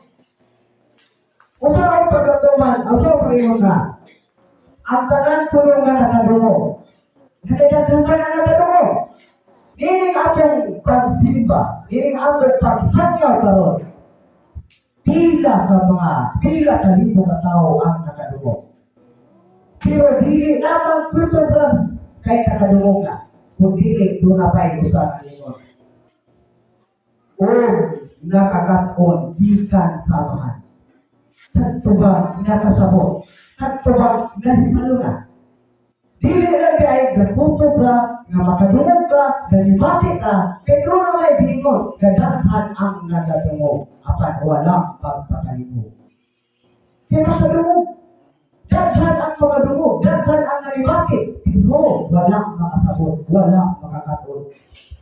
Usa ang pagkatuman, usa ang pag-ingon nga, ang tanan kuno nga nakadungog. Nakadungog nga nakadungog. Nining atong pagsimba, nining atong pagsangyaw karon, pila ka libo ka tawo ang nakadungog. Pero dili lamang kutob lang kay nakadungog na, kung dili duna pa'y usa ka ingon. O nakakaton gikan sa Amahan. Kadto ba nakasabot? Kadto ba nahibalo na? Dili lang kay gakutob ra nga makadungog ka, nanibati ka, kay doon na may giingon, kadaghan ang nagadungog, apan walang pagpakalibog. Kaya makadungog, daghan ang makadungog, daghan ang nanibati, pero walang makasabot, walang makakatun.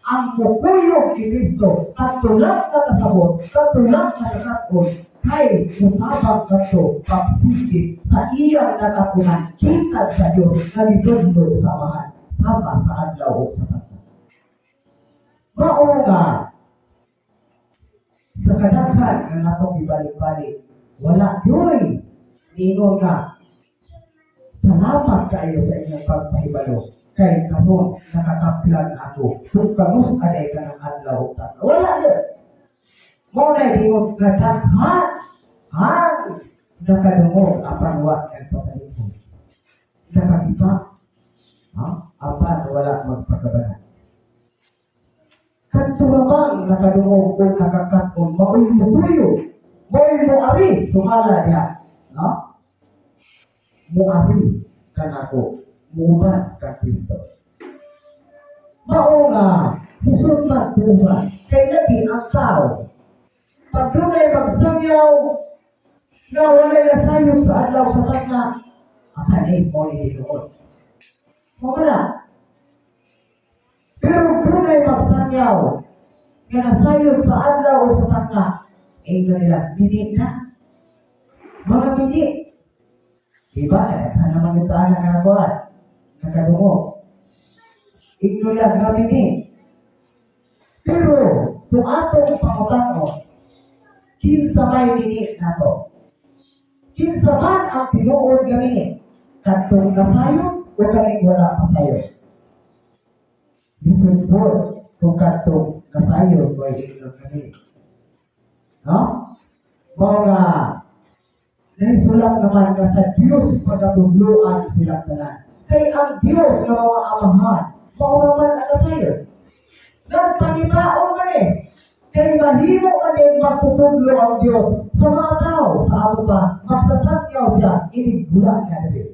Ang mukuyog ni Kristo, kadto lang nakasabot, kadto lang nakakatun, kay mutabang kadto pagsigit sa iyang nakatunan gikan sa Dios nga gitudlo sa Amahan sama sa adlaw o sa katna. Mao nga sa kadaghan nga natong ibalik-balik, wala yoy niingon nga salamat kaayo sa inyong pagpahibalo kay karon nakakaplan ako kung kanus aday ka ng adlaw o katna. Wala yun. Mao na ingon nga daghan ang nakadungog apan wa nagpakalimot. Nakakita, ha? Apan wala magpakabanal. Kadto ra bang nakadungog o nakakaton mao'y mukuyo, mao'y moari sumala diha, no? Moari kanako, muuban kang Kristo. Mao nga lisod man tuhan kay lagi ang tao. Pag dunay magsangyaw nga walay nasayod sa adlaw sa takna, akala mao ni tinuod. Mao na. Pero dunay magsangyaw nga nasayod sa adlaw o sa takna, ingon nila, "Mini na. Mga mini." Diba? Ano naman yung taan na nakakuha? Nakadungog. Ingon nila, "Nga mini." Pero, kung atong pangutanon, kinsa may mini nato? Kinsa man ang tinuod nga mini? Kadtong nasayod o kaning wala masayod? Lisod po kung kadtong nasayod o ingon nga mini. No? Mao nga naisulat naman nga sa Diyos pagkatudloan silang tanan. Kay ang Diyos nga mga amahan, mao naman ang nasayod. Nagpangitaon man eh. Kay mahimo man eh magtutudlo ang Diyos sa mga tao sa ato pa, magsasangyaw siya, inigbula niya diri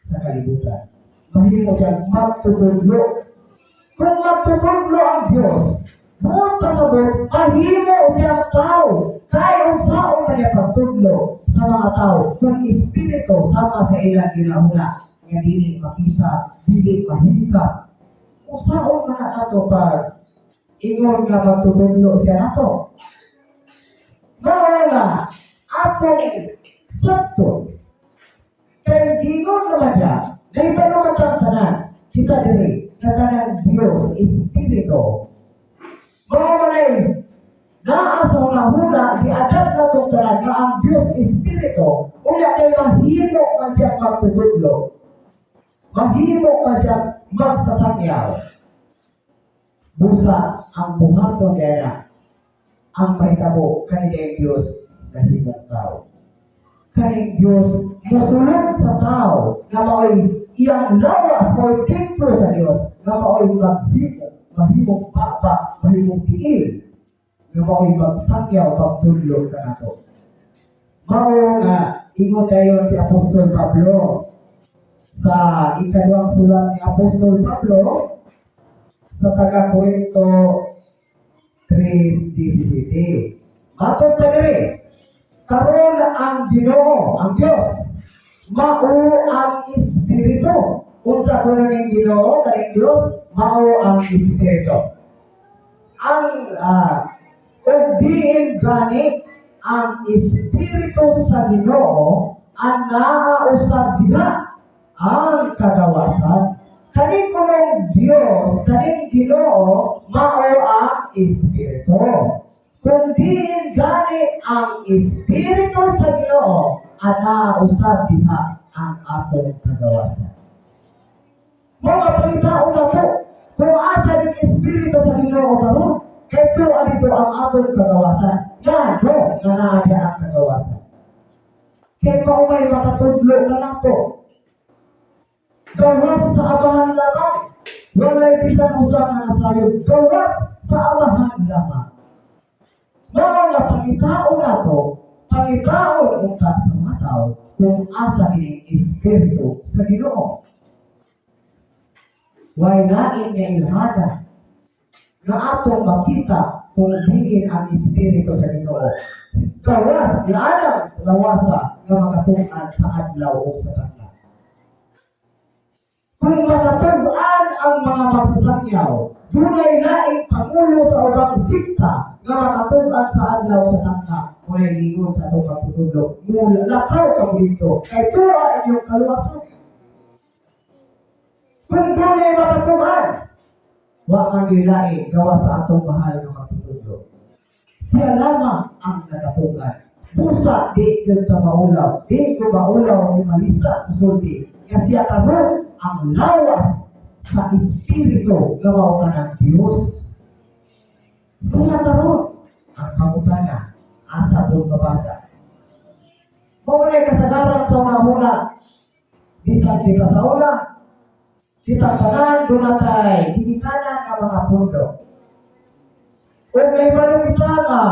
sa kalibutan. Mahimo siya magtutudlo. Kung magtutudlo ang Diyos, buot pasabot, mahimo siyang tao. Kay unsaon man niya pagtudlo sa mga tao kung espiritu sama sa ilang ginahuna nga dili makita, dili mahika? Unsaon man na ato pag ingon nga magtutudlo siya nato? Mao nga atong sakto. Kay giingon naman siya, naibalo man siyang tanan, kita diri, nga kanang Diyos, Espiritu. Mao man ay naa sa hunahuna, giadap na itong tanan nga ang Diyos Espiritu, unya kay mahimo man siya magtutudlo. Mahimo man siya magsasangyaw. Busa ang buhaton niya ang mahitabo kani Diyos nahimong tao. Kaning Diyos mosulod sa tao nga mao'y iyang lawas, mao'y templo sa Diyos, nga mao'y maghimo, mahimong baba, mahimong tiil, nga mao'y magsangyaw pagtudlo kanato. Mao nga ingon dayon si Apostol Pablo sa ikaduhang sulat ni Apostol Pablo sa taga Korinto 3:17. Matod pa diri, karon ang Ginoo, ang Dios, mao ang Espiritu. Unsa kuno ning Ginoo, kaning Dios, mao ang Espiritu. Ang ug diin gani ang Espiritu sa Ginoo, anaa usab diha ang kagawasan. Kaning kunong Dios, kaning Ginoo, mao ang Espiritu. Kung diin gani ang Espiritu sa Ginoo, ana usab diha ang atong kagawasan. Mga pangitaon na po, kung asa yung Espiritu sa Ginoo karon, kay tuwa dito ang atong kagawasan. Ngano nga naa diha ang kagawasan? Kay mao may makatudlo ka lang po. Gawas sa Amahan lamang. Walay bisan usa nga nasayod. Gawas sa Amahan lamang. Mao nga pangitaon nato, pangitaon unta sa mga tao kung asa kining Espiritu sa Ginoo. Way lain nga ilhana nga atong makita kung diin ang Espiritu sa Ginoo. Gawas, gianang lawasa nga makatun-an sa adlaw o sa takna. Kung makatun-an ang mga magsasangyaw, dunay laing pangulo sa ubang sikta nga makatun-an sa adlaw sa takna, mao ingon sa atong pagtutudlo, "Mulakaw kamo dito, kay tuwa inyong kaluwasan." Kung dunay makatun-an, wa man lain gawas sa atong mahal nga magtutudlo. Siya lamang ang nakatun-an. Busa, di gyud ta maulaw, di ko maulaw ni Malisa musulti, nga siya karon ang lawas sa Espiritu nga mao kanang Dios. Siya karon ang pangutana, asa po mabasa? Mao na kasagaran sa una-una, bisan kita sa una, kita tanan dunatay ginikanan nga mga pundo. Kung may balong kita nga,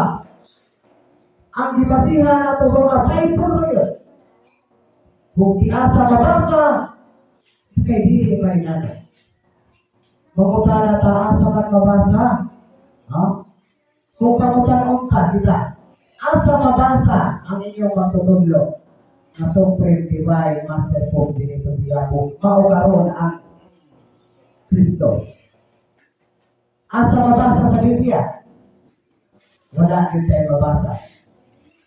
ang gibasihan nato sa una, Bible na yun. Kung giasa mabasa, kay dili may nana. Mangutana ta, asa man mabasa? Ha? Kung pangutan unta kita, Asa mabasa ang inyong magtutudlo na Supreme Divine Master Pope Benito Tiago mao karon ang Kristo? Asa mabasa sa Biblia? Wala gyud tayo mabasa.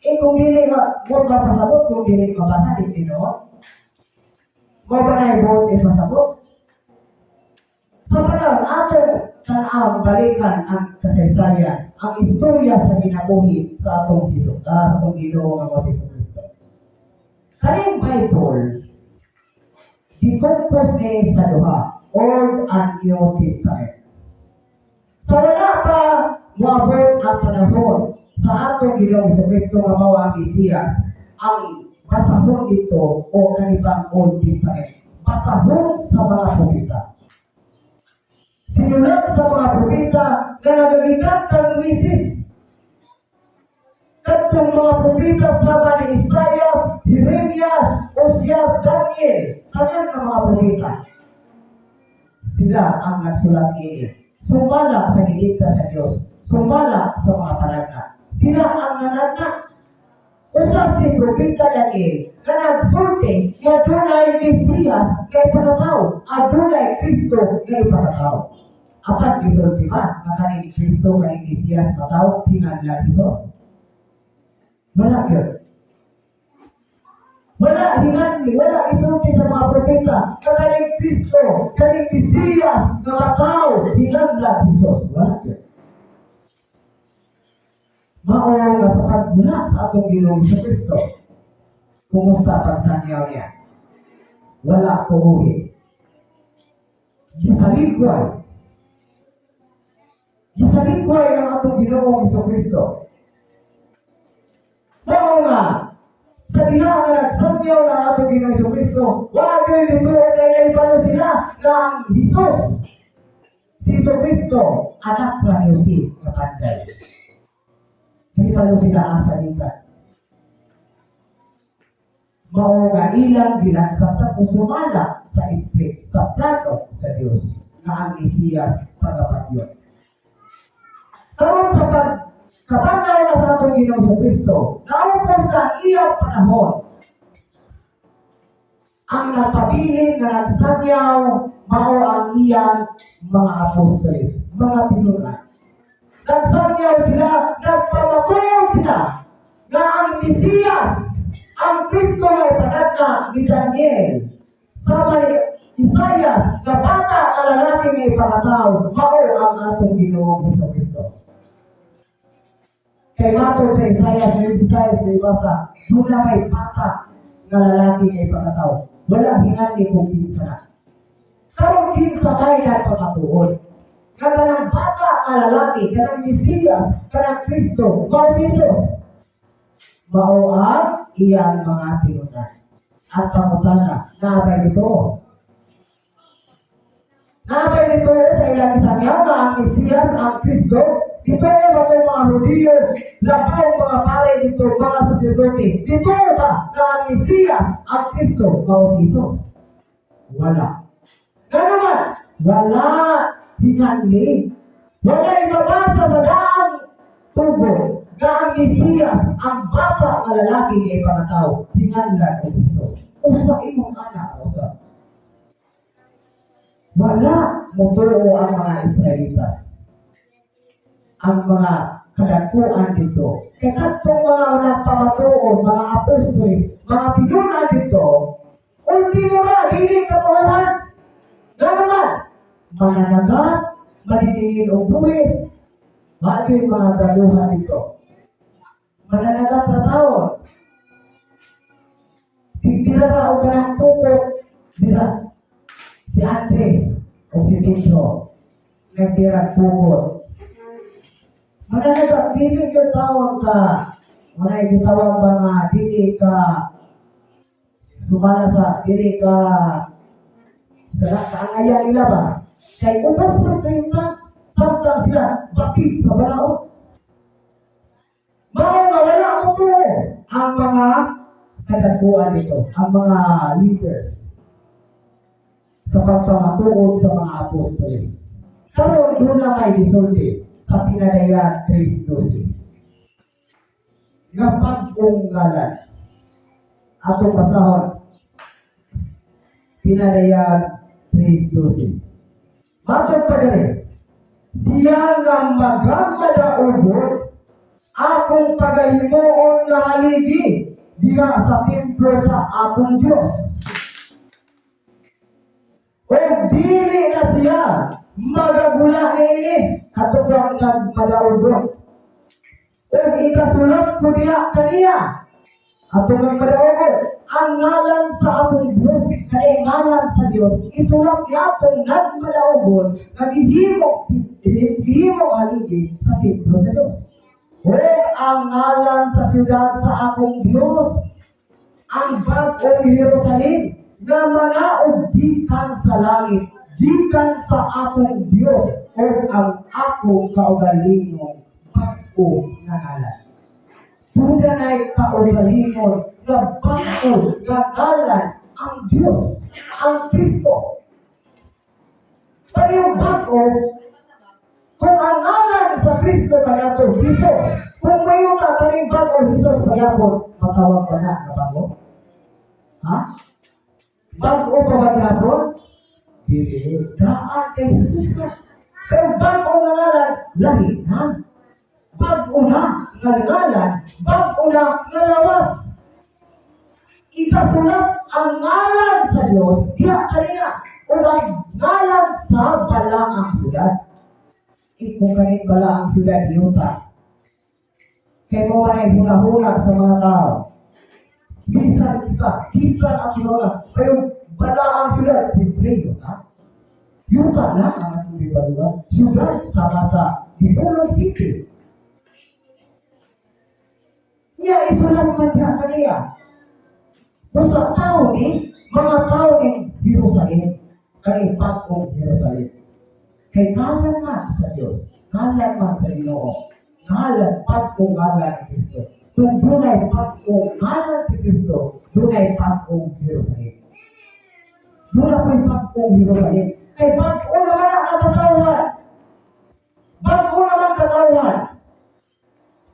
Eh kung dili ma mo mapasabot, kung dili mabasa, di tinuod. Mo ba na ibuot ipasabot? Sa panahon atong tan-awon, balikan ang kasaysayan, ang istorya sa kinabuhi sa atong Hesus, sa atong Ginoo nga si Kristo. Kaning Bible, gi-compose ni sa duha, Old and New Testament. Sa wala pa moabot ang panahon sa atong Ginoong Kristo nga mao ang Mesiyas, ang basahon dito o kanibang Old Testament, basahon sa mga propeta. Sinulat sa mga propeta nga nagagikan kang Moises. Katong mga propeta sama ni Isaias, Jeremias, Osias, Daniel, tanan nga mga propeta. Sila ang nagsulat ini. Sumala sa gidikta sa Dios, sumala sa mga panagna. Sila ang nanagna. Usa si Propeta Daniel nga nagsulti nga dunay Mesiyas nga ipakataw, adunay Kristo nga ipakataw. Apan gisulti ba nga kaning Kristo, kaning Mesiyas mataw hinganlan Jesus? Wala gyud. Wala hinganli, wala isulti sa mga propeta nga kaning Kristo, kaning Mesiyas nga mataw hinganlan Jesus. Wala gyud. Mao nga sa pagmula sa atong Ginoong Kristo, kumusta pagsanyaw niya? Wala kumuhi. Gisaligway. Gisaligway ang atong Ginoong Kristo. Mao nga, sa diha nga nagsanyaw ng atong Ginoong Kristo, wala gyud dito kay naibalo sila nga ang Jesus, si Jesu Kristo, anak ra ni Jose nga panday. Naibalo sila asa gikan. Mao nga ilang gilansang sa sumala sa script, sa plano sa Dios nga ang Mesiyas pagapatyon. Karon sa pagkabangaw na sa atong Ginoong Kristo, naupos na ang iyang panahon. Ang napabilin nga nagsanyaw mao ang iyang mga apostoles, mga tinunan. Nagsanyaw sila, nagpamatuod sila nga ang Mesiyas, ang Kristo nga ipanagna ni Daniel, sama ni Isaias, nga bata nga lalaki nga ipakataw, mao ang atong Ginoong Kristo. Kay matod sa Isaias, yung Isaias, may basa, duna may bata nga lalaki nga ipakataw. Wala hinanli kung kinsa na. Karon kinsa may nagpamatuod nga kanang bata nga lalaki, kanang Mesiyas, kanang Kristo, mao si Jesus? Mao ang iyang mga tinunan. At pangutana, naa bay dito? Naa bay dito sa ilang sangyaw nga ang Mesiyas, ang Kristo? Dito ba itong mga Hudiyo, labaw mga pare dito, mga saserdote? Dito ba nga ang Mesiyas, ang Kristo, mao si Jesus? Wala. Gano'n, wala hinanli. Wala ibabasa sa daang tubo nga ang Mesiyas, ang bata nga lalaki nga ipakataw, hinganlan og Jesus. Usa imong anak, usa. Wala motuo ang mga Israelitas. Ang mga kadakuan dito. Kay kadtong mga nagpamatuod, mga apostoles, mga tinunan dito, ultimo na, dili katuohan. Gano'n mananagat, maniningil og buwis, bagay mga galuhan dito. Mananagat na tao. Tindira ka o kanang pukot, dira. Si Andres o si Pedro, nagtira pukot. Mananagat, dili ka tawag ka, wala gitawag ba nga, dili ka, sumala sa, dili ka, sa kaangayan nila ba? Kay ubos ng 30, samtang sila, batid sa balaod. Mao nga wala mo ang mga kadakuan nito, ang mga leaders sa pagpamatuod sa mga apostoles. Karon duna may gisulti sa Pinadayan 3:12. Nga bag-ong ngalan. Atong basahon. Pinadayag 3:12. Matod pa diri. Siya nga magamadaugon, akong pagahimuon nga haligi diha sa templo sa akong Dios. O dili na siya magagula niini, katong nagmadaugon. O ikasulat ko diha kaniya, atong nagmadaugon, ang ngalan sa akong Dios, kani ngalan sa Dios, isulat niya atong nagmadaugon nga gihimo gihimo haligi sa templo sa Dios. O ang ngalan sa siyudad sa akong Dios, ang bag-ong Jerusalem, nga manaog gikan sa langit, gikan sa akong Dios, o ang akong kaugalingong bag-o nga ngalan. Dunay kaugalingon nga bag-o nga ngalan ang Dios, ang Kristo. Pero bag-o, kung ang ngalan sa Kristo kanato Jesus, kung mayo ka kaning bag-o Jesus kayapon, matawag ba na nga bago? Ha? Bag-o pa ba gyapon? Dili, daan kay Jesus na. Pero bag-o nga ngalan, lahi na. Bag-o na nga ngalan, bag-o na nga lawas. Ikasulat ang ngalan sa Dios diha kaniya o ang ngalan sa balaang siyudad. Kung kaning balaang siyudad yuta. Kay mao man ay huna-huna sa mga tao. Bisan kita, bisan ang mga, pero balaang siyudad, siyempre yuta. Yuta na ang atong gibaluan. Siyudad sama sa Dipolog City. Niya isulat man niya kaniya. Basta tao ni, mga tao ni Jerusalem, kay bag-ong Jerusalem. Kay ngalan man sa Dios, ngalan man sa Ginoo, ngalan, bag-ong ngalan ni Kristo. Kung dunay bag-ong ngalan si Kristo, dunay bag-ong Jerusalem. Duna po'y bag-ong Jerusalem. Kay bag-o naman ang katawhan. Bag-o naman katawhan.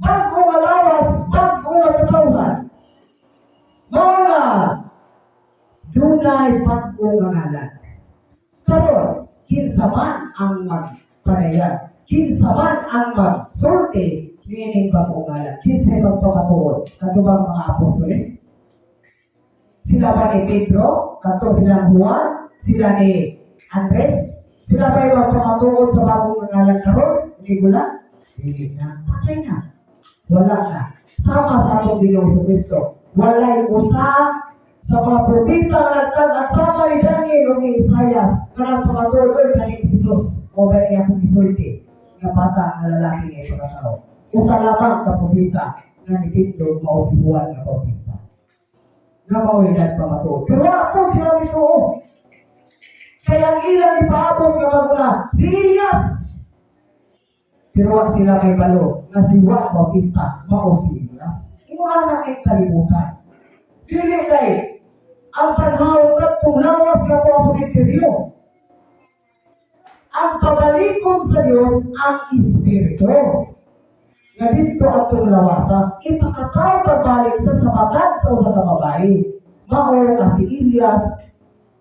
Bag-o nga lawas, bag-o nga katawhan. Mao na, dunay bag-o nga ngalan. Karon, kinsa man ang magpanayag, kinsa man ang magsulti, niining bag-ong ngalan? Kinsay magpamatuod? Kato bang mga apostoles? Sila ba ni Pedro? Kato sila Juan? Sila ni Andres? Sila ba yung magpamatuod sa bagong ngalan karon? Hindi ko lang? Hindi na. Patay na. Wala na. Sama sa atong Ginoong Kristo. Walay usa sa mga propeta nga nagtag at sama ni Daniel o ni Isaias nga nagpamatuod oy, kaning Jesus o ba niya akong gisulti nga bata nga lalaki nga ipakatao. Usa lamang ka propeta nga nitindog, mao si Juan nga Bautista. Nga mao'y nagpamatuod. Pero wala po sila mituo. Kaya ang ilang ipaabot nga maguna, si Elias. Pero wa sila kay balo nga si Juan Bautista mao si Elias. Ingon na kay kalibutan. Dili kay ang panahon katong lawas nga po sa sementeryo. Ang pabalikon sa Dios ang Espiritu. Nga dito atong lawasa, ipakataw pagbalik sa sabakan sa usa ka babae. Mao nga si Elias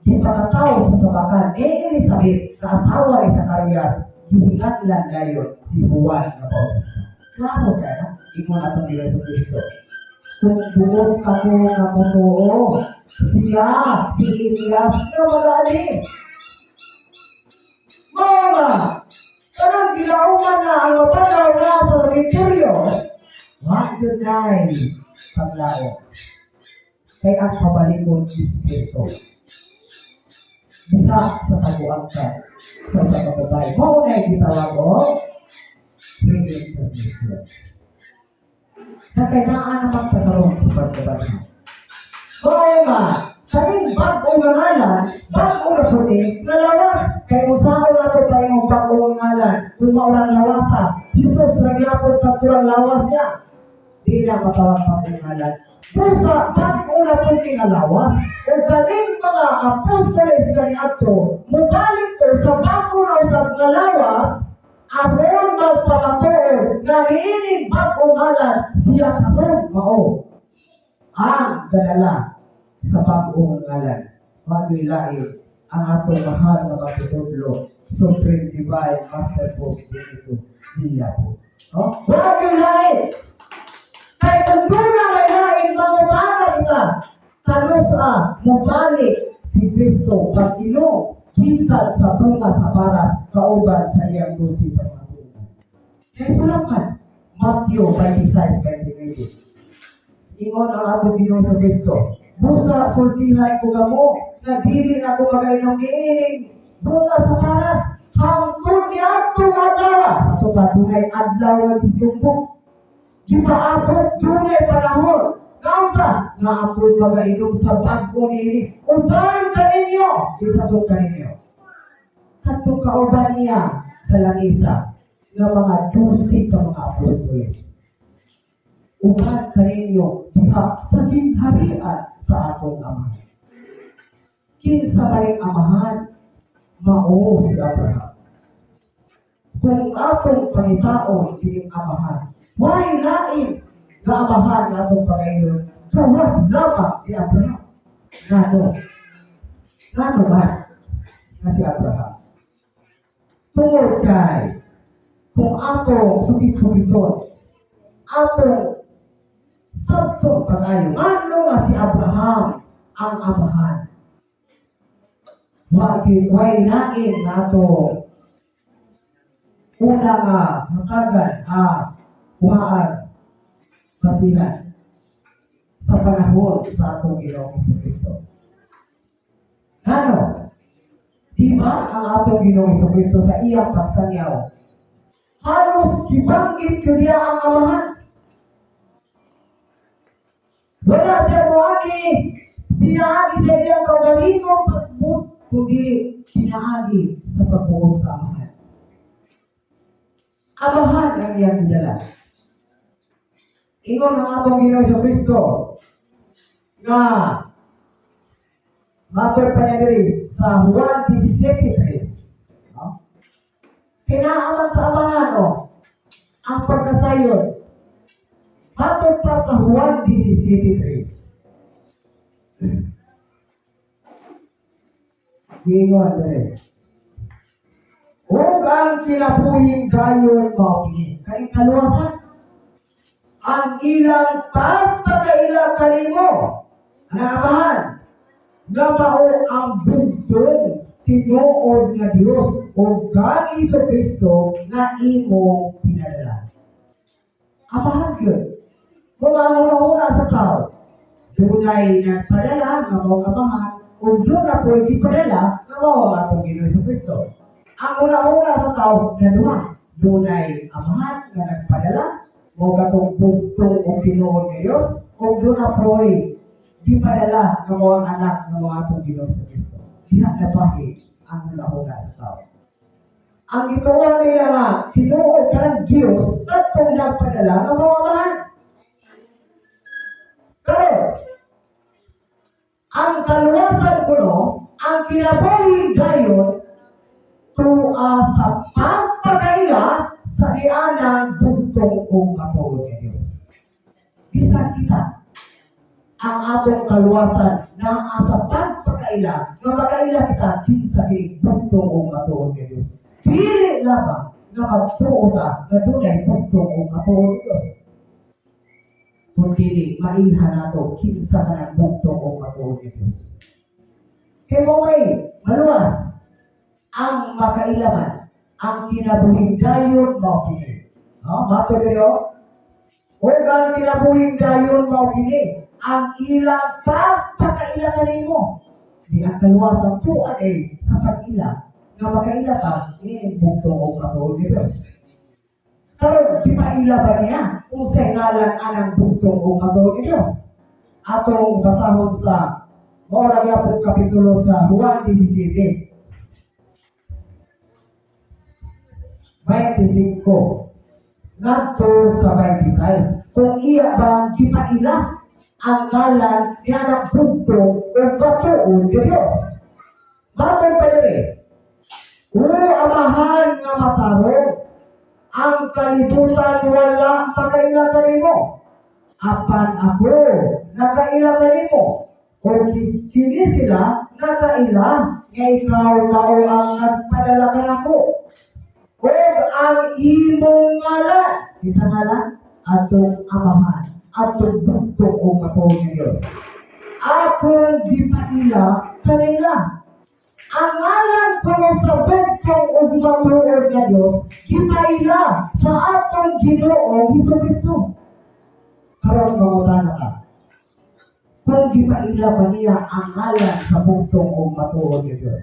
gipakataw sa sabakan ni Elizabeth, kaasawa ni Zacarias, gihinganlan dayon si Juan nga Bautista. Klaro ka na, ingon atong Jesu Kristo. Kung buot ka ko nga motoo, siya, si Elias, nga magaali. Mao nga, kanang gilauman na ang mapanaw na sa sementeryo, wa gyud nay paglaom. Kay ang pabalikon Espiritu. Buka sa taguan ka sa sa babae. Mao na gitawag og reincarnation. Nakailangan naman sa karon sa pagkabanhaw. Mao nga, kaning bag-o nga ngalan, bag-o na puti, nga lawas, kay usaon nato pa yung bag-o nga ngalan, kung maurang lawasa, Jesus ra gyapon katurang lawas niya. Di na matawag pa sa ngalan. Busa, bag-o na puti nga lawas, o kaning mga apostoles kaniadto, mubalik to sa bag-o na usab nga lawas, aron magpamatuod nga niining bag-o ngalan. Siya karon mao ang gadala sa bag-ong ngalan. Wa lain ang atong mahal na magtutudlo, Supreme Divine Master Pope Benito G. Yapo. No? Wa lain. Kay kung duna may lain, mangutana kita, kanusa mobalik si Kristo pag ino gikan sa bunga sa baras kauban sa iyang 12 ka mga bunga? Kay sulapan, Matthew 26:29. Ingon ang atong Ginoong sa Kristo, "Busa sultihan ko kamo nga dili na ko magainom niining bunga sa paras hangtod niadtong adlaw." Sa ato pa dunay adlaw nga gijumbok. Gipaabot, dunay panahon. Kaunsa nga ako magainom sa bag-o niini uban kaninyo, isa to kaninyo. Kadtong kauban niya sa lamisa nga mga 12 ka mga apostoles. Uban kaninyo diha sa gingharian sa atong Ama. Kinsa man ang amahan? Mao si Abraham. Kung atong pangitaon kining amahan, way lain nga amahan nga atong panginoon gawas lamang ni Abraham. Ngano? Ngano ba nga si Abraham? Tungod kay kung atong sugit-sugiton, atong sabtong pag-ayo, ngano nga si Abraham ang amahan? Way lain nato una nga hatagan a kuhaan basihan sa panahon sa atong Ginoong Kristo. Ngano? Di ba ang atong Ginoong Kristo sa iyang pagsangyaw, halos gibanggit ko niya ang amahan? Wala siya moagi pinaagi sa iyang kaugalingong pagbuot, kundi pinaagi sa pagbuot sa amahan. Amahan ang iyang gidala. Ingon ang atong Ginoong Kristo nga matod pa niya diri sa Juan 17:3. No? Kinaaman sa amahan, oh, ang pagkasayon. Matod pa sa Juan 17:3. Ingon diri. "Ug ang kinabuhing dayon mao kini." Kay kaluwasan ang ilang pagpakaila kanimo, ang amahan, nga mao ang bugtong tinuod nga Dios ug kang Hesus Kristo nga imo pinadala. Amahan yun. Kung ang una-una sa tao, dunay nagpadala nga mao amahan ug duna po'y gipadala nga mao ang atong Ginoong Kristo. Ang una-una sa tao na duha, dunay amahan nga nagpadala, mao katong bugtong o tinuod nga Dios, ug duna po'y gipadala nga mao ang anak nga mao atong Ginoong Kristo. Diha nabahi ang una-una sa tao. Ang gituohan nila nga tinuod kanang Dios kadtong nagpadala nga mao amahan. Karon, ang kaluwasan kuno, ang kinabuhi dayon tua sa pagpakaila sa nianang bugtong ug matuod nga Dios. Bisan kita, ang atong kaluwasan naa sa pagpakaila nga makaila kita kinsa kini bugtong ug matuod nga Dios. Dili lamang nga magtuo ta nga dunay bugtong ug matuod nga Dios, kundi mailhan nato kinsa kanang bugtong ug matuod nga Dios. Kay mao may maluwas ang makailaman, ang kinabuhing dayon mao kini. No, mato diri oh. Ug ang kinabuhing dayon mao kini, ang ilang pagpakaila kanimo. Di ang kaluwasan tuan ay sa pag-ila nga makaila ka ni bugtong og matuod ni Dios. Karon, di maila ba niya kung sa ngalan anang bugtong og matuod ni Dios? Atong basahon sa mao ra gyapon kapitulo sa Juan 17:25 ngadto sa 26 kung iya bang gipaila ang ngalan ni anang bugtong o matuod ni Dios. Matod pa diri, "O Amahan nga matarong, ang kalibutan wala makaila kanimo. Apan ako nakaila kanimo, ug kini sila nakaila nga ikaw mao ang nagpadala kanako. Ug ang imong ngalan, isa ngalan, atong Amahan, atong bugtong ug matuod nga Dios, akong gipaila kanila. Ang ngalan kuno sa bugtong ug matuod nga Dios, gipaila sa atong Ginoong Hesus Kristo. Karon mangutana ka. Kung gipaila pa niya ang ngalan sa bugtong ug matuod nga Dios,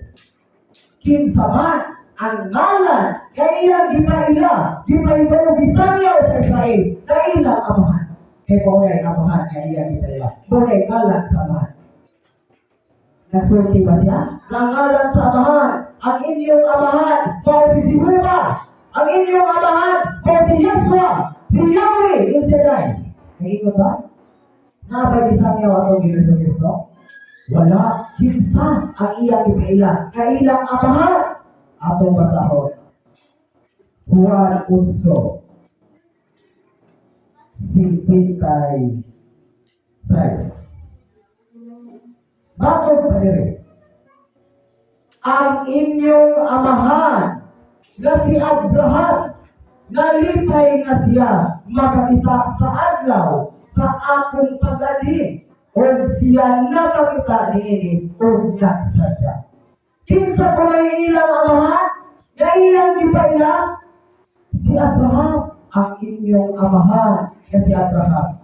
kinsa man ang ngalan kay iyang gipaila, gipaibalo, gisangyaw sa Israel, na ilang Amahan? Kay mao na Amahan nga iyang gipaila. Mao na ngalan sa Amahan. Nasulti ba siya? Ang ngalan sa Amahan, ang inyong Amahan, mao si Jehovah. Ang inyong Amahan, mao si Yeshua, si Yahweh, yung Shaddai. Naingon ba? Naa bay gisangyaw atong Ginoong Kristo? Wala. Kinsa ang iyang ipaila? Kay ilang Amahan. Atong basahon. Juan 8:56. Bakit pa diri? Ang inyong amahan na si Abraham, nalipay nga siya makakita sa adlaw sa akong pag-anhi, ug siya nakakita niini ug nagsadya. Kinsa kuno'y ilang amahan nga iyang gipaila? Si Abraham. Ang inyong amahan na si Abraham,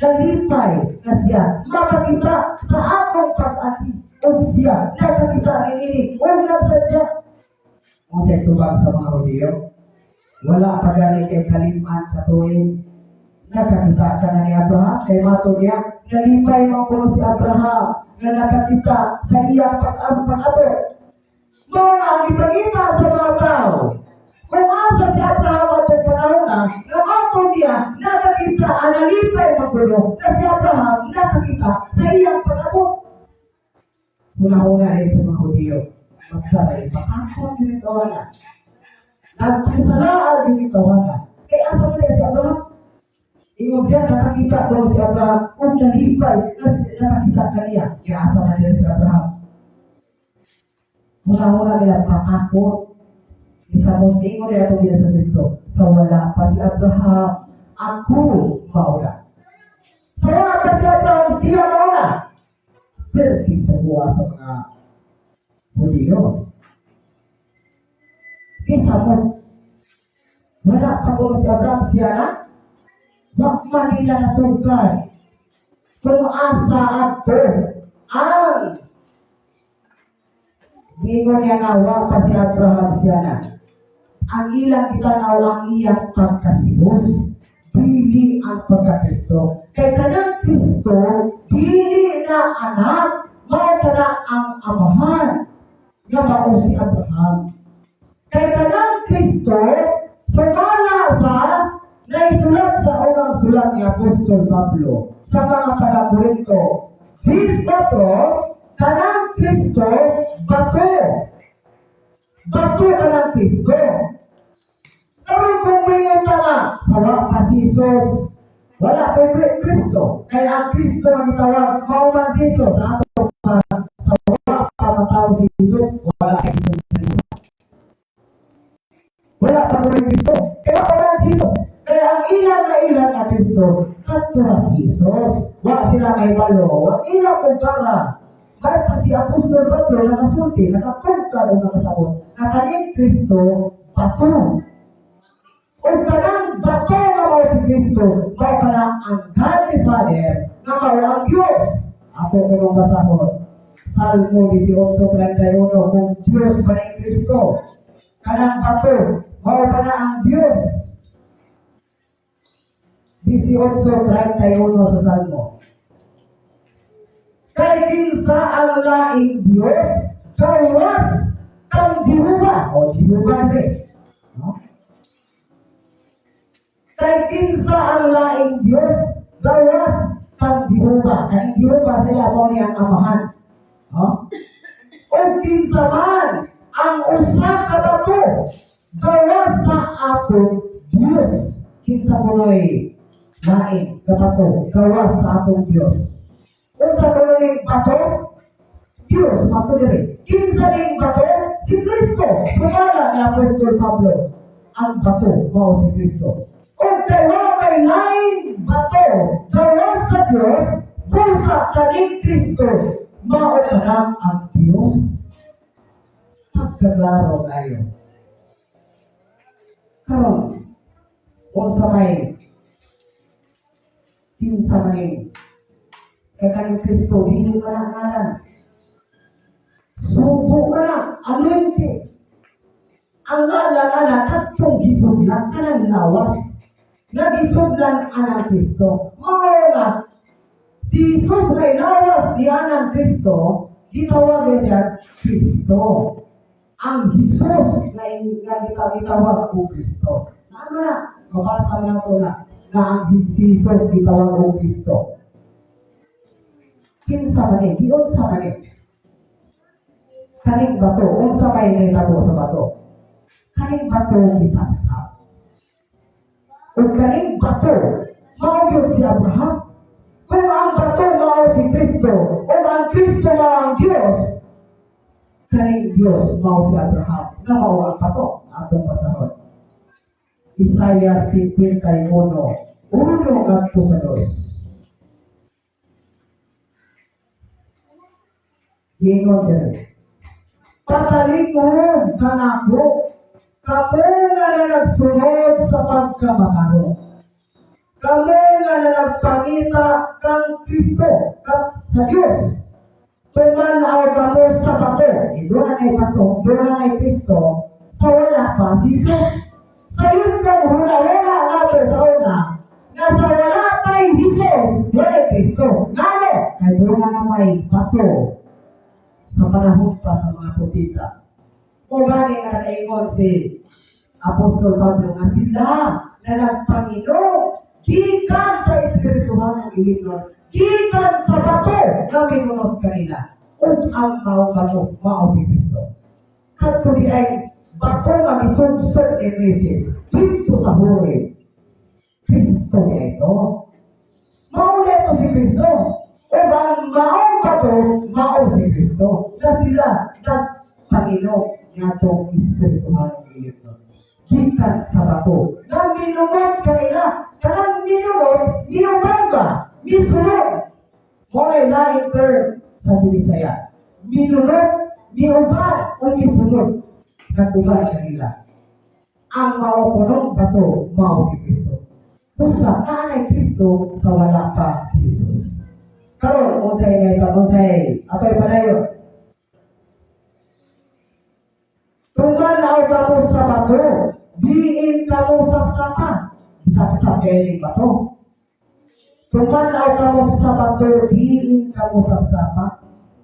nalipay na siya makakita sa akong pag-anhi, ug siya nakakita niini ug nagsadya. Kung sa tubag sa mga Hudiyo, wala pa gani kay kaliman ka tuig, nakakita ka na ni Abraham? Kay matod niya, nalipay man kuno si Abraham na nakakita sa iyang pag-abot. Mao nga ang ipangita sa mga tao kung asa si Abraham atong panahon na nga matod niya nakakita ang nalipay man kuno na si Abraham nakakita sa iyang pag-abot. Una-una rin sa mga Hudiyo, magtaray, makakot din ito na. Nagkasalaad din ito na. Kaya asa mo na si Abraham? Ingon siya, nakakita ko si Abraham, kung nalipay, kasi nakakita kaniya. Kaya asa man nila si Abraham? Una-una nila pakakot. Isa mo ingon niya itong Yesu Cristo, sa wala pa si Abraham, ako mauna. Sa wala pa si Abraham, siya mauna. Pero sa buwa sa mga Hudiyo. Isa mo, wala pa ko si Abraham, siya na, wa man nila natugkan kung asa ato ang Ningon niya nga wa pa si Abraham, siya na. Ang ilang gitanaw ang iyang pagka-Jesus, dili ang pagka-Kristo. Kay kanang Kristo, dili na anak, mao kana ang Amahan nga mao si Abraham. Kay kanang Kristo, sumala sa naisulat sa unang sulat ni Apostol Pablo sa mga taga-Korinto, 6:4, kanang Kristo, bato. Bato kanang Kristo. Karon kung may nga, sa wa pa si Jesus, wala pa yung Kristo. Kaya ang Kristo ang gitawag, mao man si Jesus. Sa ato pa, sa wa pa matawo si Jesus, wala kay Kristo. Wala pa mo Kristo. Kaya wala si Jesus. Kaya ang ilang na ilang na Kristo, kadto na si Jesus. Wa sila kahibalo, wa ilang kung. Kaya pa si Apostol Pablo nakasulti, nakatugkar o nakasabot, na kaning Kristo, bato. O kanang bato nga mao si Kristo, mao kana ang God the Father, nga mao ang Diyos. Ako ko basahon. Salmo 18:31, kung Diyos ba ni Kristo, kanang bato, mao kana ang Diyos. 18:31 sa Salmo. Kay kinsa ang laing Diyos, gawas kang Jehova. O, Jehova rin. No? Kay kinsa ang laing Diyos, gawas kang Jehova. Kay Jehova sila mo niya ang Amahan. No? O kinsa man ang usa ka bato, gawas sa atong Diyos. Kinsa kuno'y Lain nga bato gawas sa atong Dios. Unsa kuno ning bato? Dios bato diri. Kinsa ning bato? Si Kristo. Sumala ni Apostol Pablo. Ang bato mao si Kristo. Ug kay wa may lain bato gawas sa Dios, busa kaning Kristo mao kana ang Dios. Pagkaklaro kayo. Karon, unsa may kinsa man, kay kaning Kristo dili man ang ngalan. Subo ka na, anointed. Ang ngalan ana katong gisudlan kanang lawas. Nga gisudlan anang Kristo. Mao nga si Jesus may lawas ni anang Kristo, gitawag niya siya Kristo. Ang Jesus nga nga gitawag og Kristo. Ano na? Mabasa na to na na ang si Jesus gitawag og Kristo. Kinsa man eh, giunsa man eh? Kaning bato, unsa may nahitabo sa bato? Kaning bato gisapsap. Ug kaning bato, mao gyud si Abraham. Kung ang bato mao si Kristo, ug ang Kristo mao ang Dios, kaning Dios mao si Abraham, nga mao ang bato atong basahon. Isaiah 51, 1 ngadto sa 2. Giingon diri. "Patalikod kanako, kamo nga na nagsunod sa pagkamatarong. Kamo nga na nagpangita kang Kristo sa Dios. Tumanaw kamo sa bato." Doon na na'y bato, doon na na'y Kristo, sa wala pa si Jesus. Sa yun kang huna-huna nato sa una, nga sa wala pa'y Jesus, wala Kristo. Ngano? Kay doon na may bato sa panahon pa sa mga propeta. O gani nga nakaingon si Apostol Pablo nga sila na nagpangino gikan sa espirituhan ng ilimnon, gikan sa bato nga minunod kanila. Ug ang mao bato, mao si Kristo. Kadto di ay bato nga gitugsok ni Moises dito sa Horeb. Kristo ni ito. Mao na ito si Kristo. O ang maong bato, mao si Kristo. Na sila nagpangino ngatong espirituhan ng ilimnon. Gikan sa bato. Nga minunod kanila. Kanang minunod, minuman ba? Misunod. Mao na laing term sa Binisaya. Minunod, miuban, o misunod. Nag-uban kanila. Ang mao kunong bato, mao si Kristo. Usa, naanay Kristo sa wala pa si Jesus. Karon, unsay nga unsay apay padayon. "Tumanaw kamo sa bato, diin kamo sapsapan." Sapsap kay bato. "Tumanaw kamo sa bato, diin kamo sapsapan.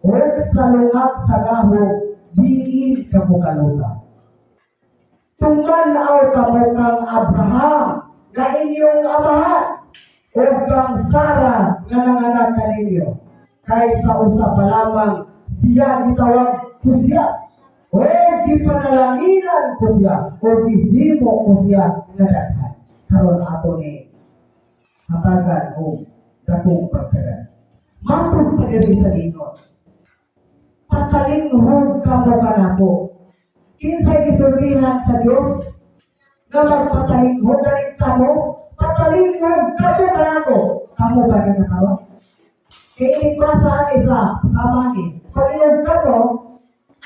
O sa lungat sa gahom, diin kamo kaluta. Tumanaw kamo kang Abraham, nga inyong amahan, o kang Sara nga nanganak kaninyo. Kay sa usa pa lamang siya gitawag ko siya, o gipanalanginan ko siya, o gihimo ko siya nga daghan." Karon ato ni hatagan og dakong pagkagan. Matod pa diri sa ingon. "Patalinghod kamo kanako." Kinsay gisultihan sa Dios nga magpatalinghod ganing kamo? "Patalinghod kamo kanako." Kamo ba ni nga? Kay inibasa ani sa sama ni. Pag kamo,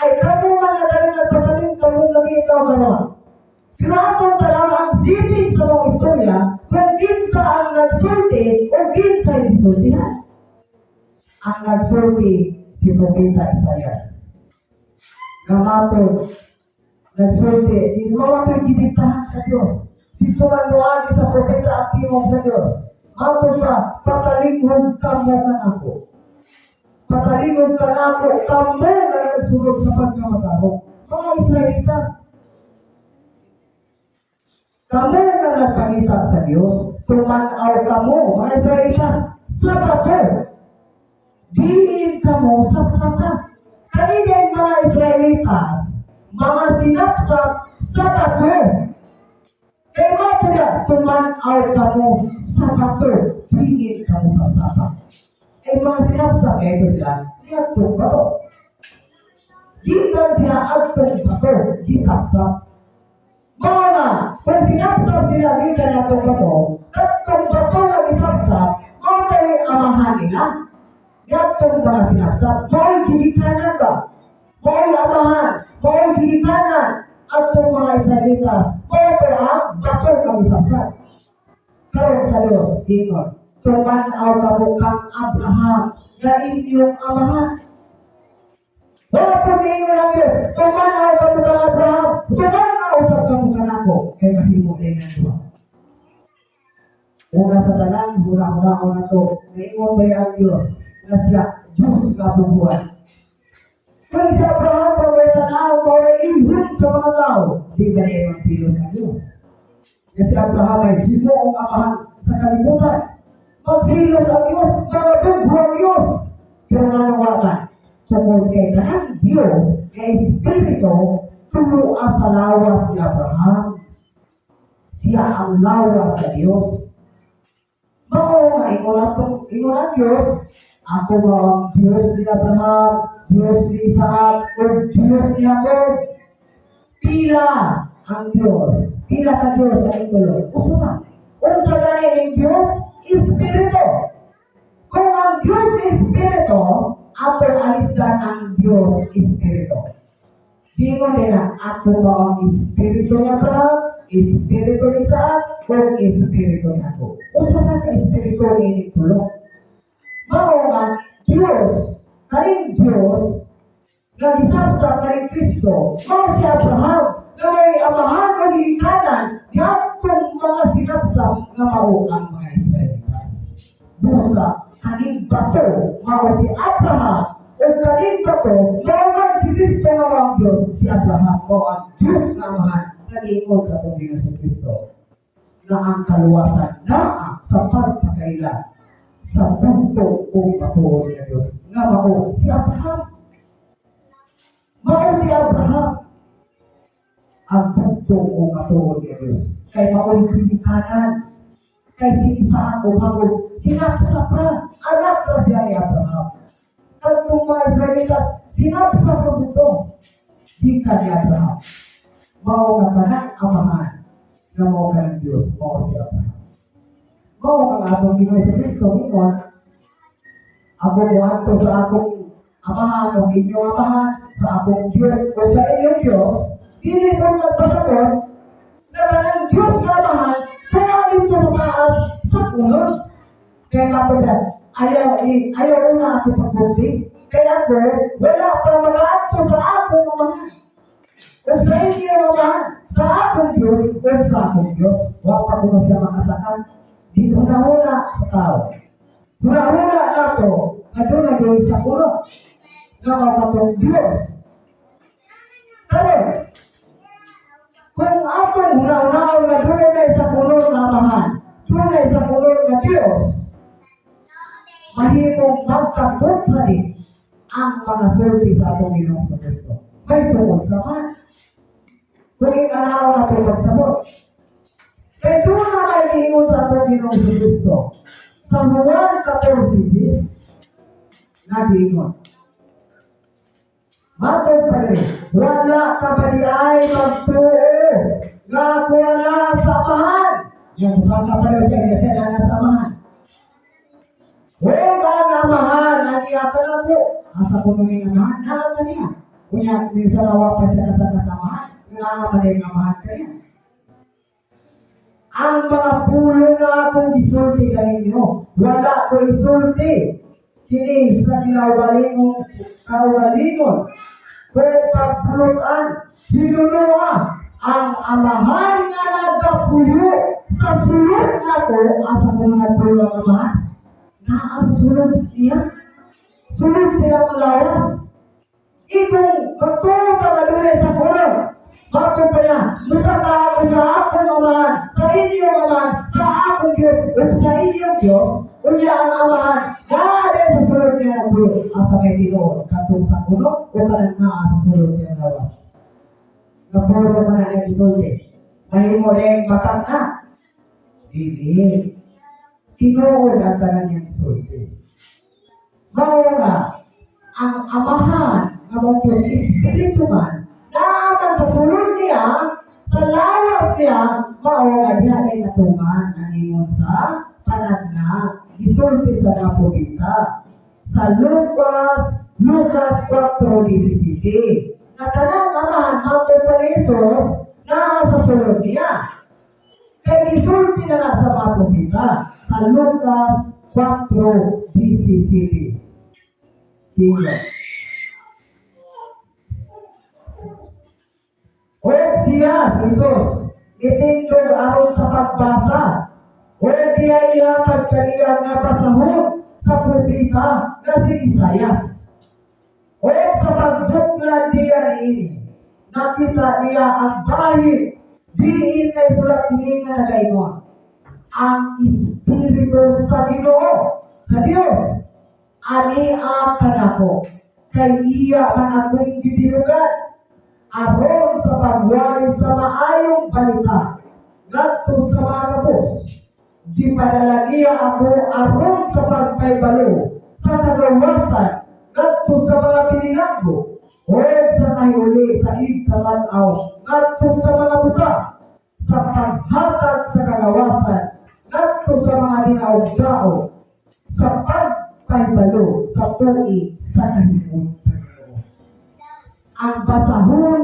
ay kamo nga nga galing nagpataling kamo lagi ikaw karon. Pero atong tanaw ang sipig sa mga istorya kung kinsa ang nagsulti o kinsa gisultihan. Ang nagsulti si Propeta Isaias. Nga matod, nagsulti, di mo mato'y gibintahan sa Diyos. Dito man moagi sa propeta ang timog sa Diyos. Matod pa, "Patalinghod kamo kanako. Patalinghod kanako, kamo nga nagsunod sa pagkamatarong." Mga Israelitas, kamo nga nagpangita sa Diyos, tumanaw kamo, mga Israelitas, sa bato. Diin kamo sapsapa. Kanina yung mga Israelitas, mga sinapsap sa bato. Kaya mga Mao na tuman-aw kamo sa bato, tingin kamo sa sapa. Eh mga sinapsap, eh ito sila, niadtong bato. Gikan sila adtong bato, gisapsap. Mao na, kung sinapsap sila gikan adtong bato, katong bato nga gisapsap, mao tayo amahan nila. Katong mga sinapsap, mao'y gigikanan ba? Mao'y amahan, mao'y gigikanan atong mga Israelitas, mao pa ang bato nga gisapsap. Karon sa Diyos, ingon, tuman-aw kamo kang Abraham nga inyong amahan. Wala po niingon ang Diyos, tuman-aw kamo kang Abraham, tuman-aw sa kamo kanako, kay mahimo din ang duha. Una sa tanan, huna-hunaon na to, naingon ba ang Diyos na siya Diyos nga bubuhan? Kung si Abraham pa may tanaw, pa may ilhom sa mga tao, di ba niya magsilos ang Diyos? Kasi Abraham ay himuong amahan sa kalibutan. Magsilos ang Diyos, mga bugho ang Diyos. Pero nga ka, tungod kay kanang Diyos, kay Espiritu, tuloa sa lawas ni Abraham. Siya ang lawas sa Diyos. Mao nga ingon atong ingon ang Diyos, ako ba ang Diyos ni Abraham, Diyos ni Isaac, o Diyos ni Jacob? Pila ang Diyos. Pila ka Diyos ang itulo. Usa na. Unsa gani ning Diyos? Espiritu. Kung ang Diyos Espiritu, atong alisdan ang Diyos Espiritu. Di mo nila, ako ba ang Espiritu ni Abraham, Espiritu ni Isaac, o Espiritu ni Jacob? Usa na ka Espiritu ni tulo. Mao nga Diyos, kaning Diyos, nga gisapsap kaning Kristo, mao si Abraham, nga may amahan o gikanan, diadtong mga sinapsap nga mao ang mga Israelitas. Busa, kaning bato, mao si Abraham, o kaning bato, mao man si Kristo nga mao ang Diyos, si Abraham, mao ang Diyos nga amahan, nga giingon sa atong Ginoong Kristo, na ang kaluwasan naa sa pagpakaila sa punto o batuon nga Diyos. Nga mao si Abraham. Mao si Abraham ang punto o batuon nga Diyos. Kay mao'y ginikanan. Kay si Isaac o Jacob, sinapsap ra, anak ra siya ni Abraham. Katong mga Israelitas, sinapsap ra dito. Gikan ni Abraham. Mao nga kanang amahan nga mao kanang Diyos, mao si Abraham. Mao nga atong Ginoong sa Kristo ingon, ako moadto sa akong amahan o inyong amahan, sa akong Diyos o sa inyong Diyos, dili mo nagpasabot na kanang Diyos nga amahan, kaya dito sa taas sa kulon. Kaya kapag ayaw una ako pagbuti, kaya ako, wala pa makaadto sa akong amahan. O sa inyong amahan, sa akong Diyos, o sa akong Diyos, wa pa kuno siya makasakal. Di huna-huna sa tao. Huna-huna nato, aduna gyud sa kuno. Nga mao katong Diyos. Karon, kung atong huna-hunaon nga dunay sa kuno nga amahan, dunay sa kuno nga Diyos, mahimong magka-contradict ang mga sulti sa atong Ginoong sa Kristo. May tungod sa man. Kung inanaw na ito pagsabot. Kaya doon na may giingon sa atong Ginoong sa Kristo. Sa Juan 14, nagiingon. Matod pa rin, wala ka ba di ay magtuo nga ako na sa amahan? Yung sa kapalo siya, niya siya na sa amahan. Wala ang amahan, ang iya ka na po. Asa ko nung yung amahan, naa ka niya. Kunya, minsan nawa pa siya sa kasamahan, nga man yung amahan kaya. Ang mga pulong na akong gisulti kaninyo, wala ko isulti. Kini sa kinaugalingong kaugalingon. Pero pagpulutan, hinunua ang amahan nga nagapuyo sa sulod nako, asa ko nagpuyo ang amahan? Naa sa sulod niya. Sulod sila ang lawas. Ikong magtuo ka nga dunay sa kulong, bakit pa niya? Musaka ako sa akong amahan, sa inyong amahan, sa akong Diyos, o sa inyong Diyos, unya ang amahan, naa sa sulod niya ng Diyos, asa may tinuod, katong sa kuno, o kanang naa sa sulod niya ng lawas. Napuro pa na niyang isulti. Mahimo rin matang na. Dili. Tinuod ang tanan niyang sulti. Mao nga, ang Amahan nga mao Diyos Espiritu man, naa man sa sulod niya, sa lawas niya, mao nga diha ay natuman ang ingon sa tanan nga gisulti sa mga propeta. Sa Lucas 4:17. Na kanang Amahan mao pa ni Jesus, naa sa sulod niya. Kay gisulti na na sa mga propeta sa Lucas 4:17. Tingnan. O siya, Jesus, itindog aron sa pagbasa. O diya ihatag kaniya nga basahon sa propeta nga si Isayas. O sa pagbuklan niya niini, nakita niya ang bahin, diin na isulat niya nga nagaingon: "Ang Espiritu sa Ginoo, sa Dios, ania kanako, kay iya man akong gibinugan, aron sa pagwali sa maayong balita ngadto sa mga kapos. Gipadala niya ako aron sa pagpahibalo sa kagawasan ngadto sa mga pinilanggo o sa kahiuli sa igkatan-aw ngadto sa mga buta, sa paghatag sa kagawasan ngadto sa mga dinaog-daog, sa pagpahibalo sa tuig sa kahimuot sa Ginoo." Ang basahon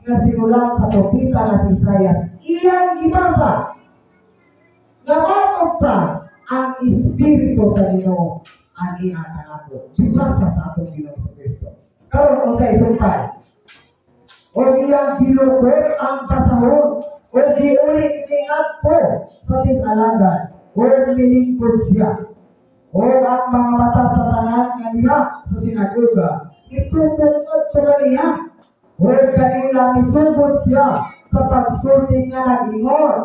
nga sinulat sa propeta nga si Isaias, iyang gibasa. Namamog pa ang Espiritu sa Ginoo ang iyang kanako. Gibasa sa atong Ginoo sa Kristo. Karon, unsay sumpay? O iyang gilukot ang basahon o giuli niadto sa tig-alagad o nilingkod siya. O ang mga mata sa tanan nga diha sa sinagoga itutok ngadto kaniya. O kanila misugod siya sa pagsulti nga nag-ingon: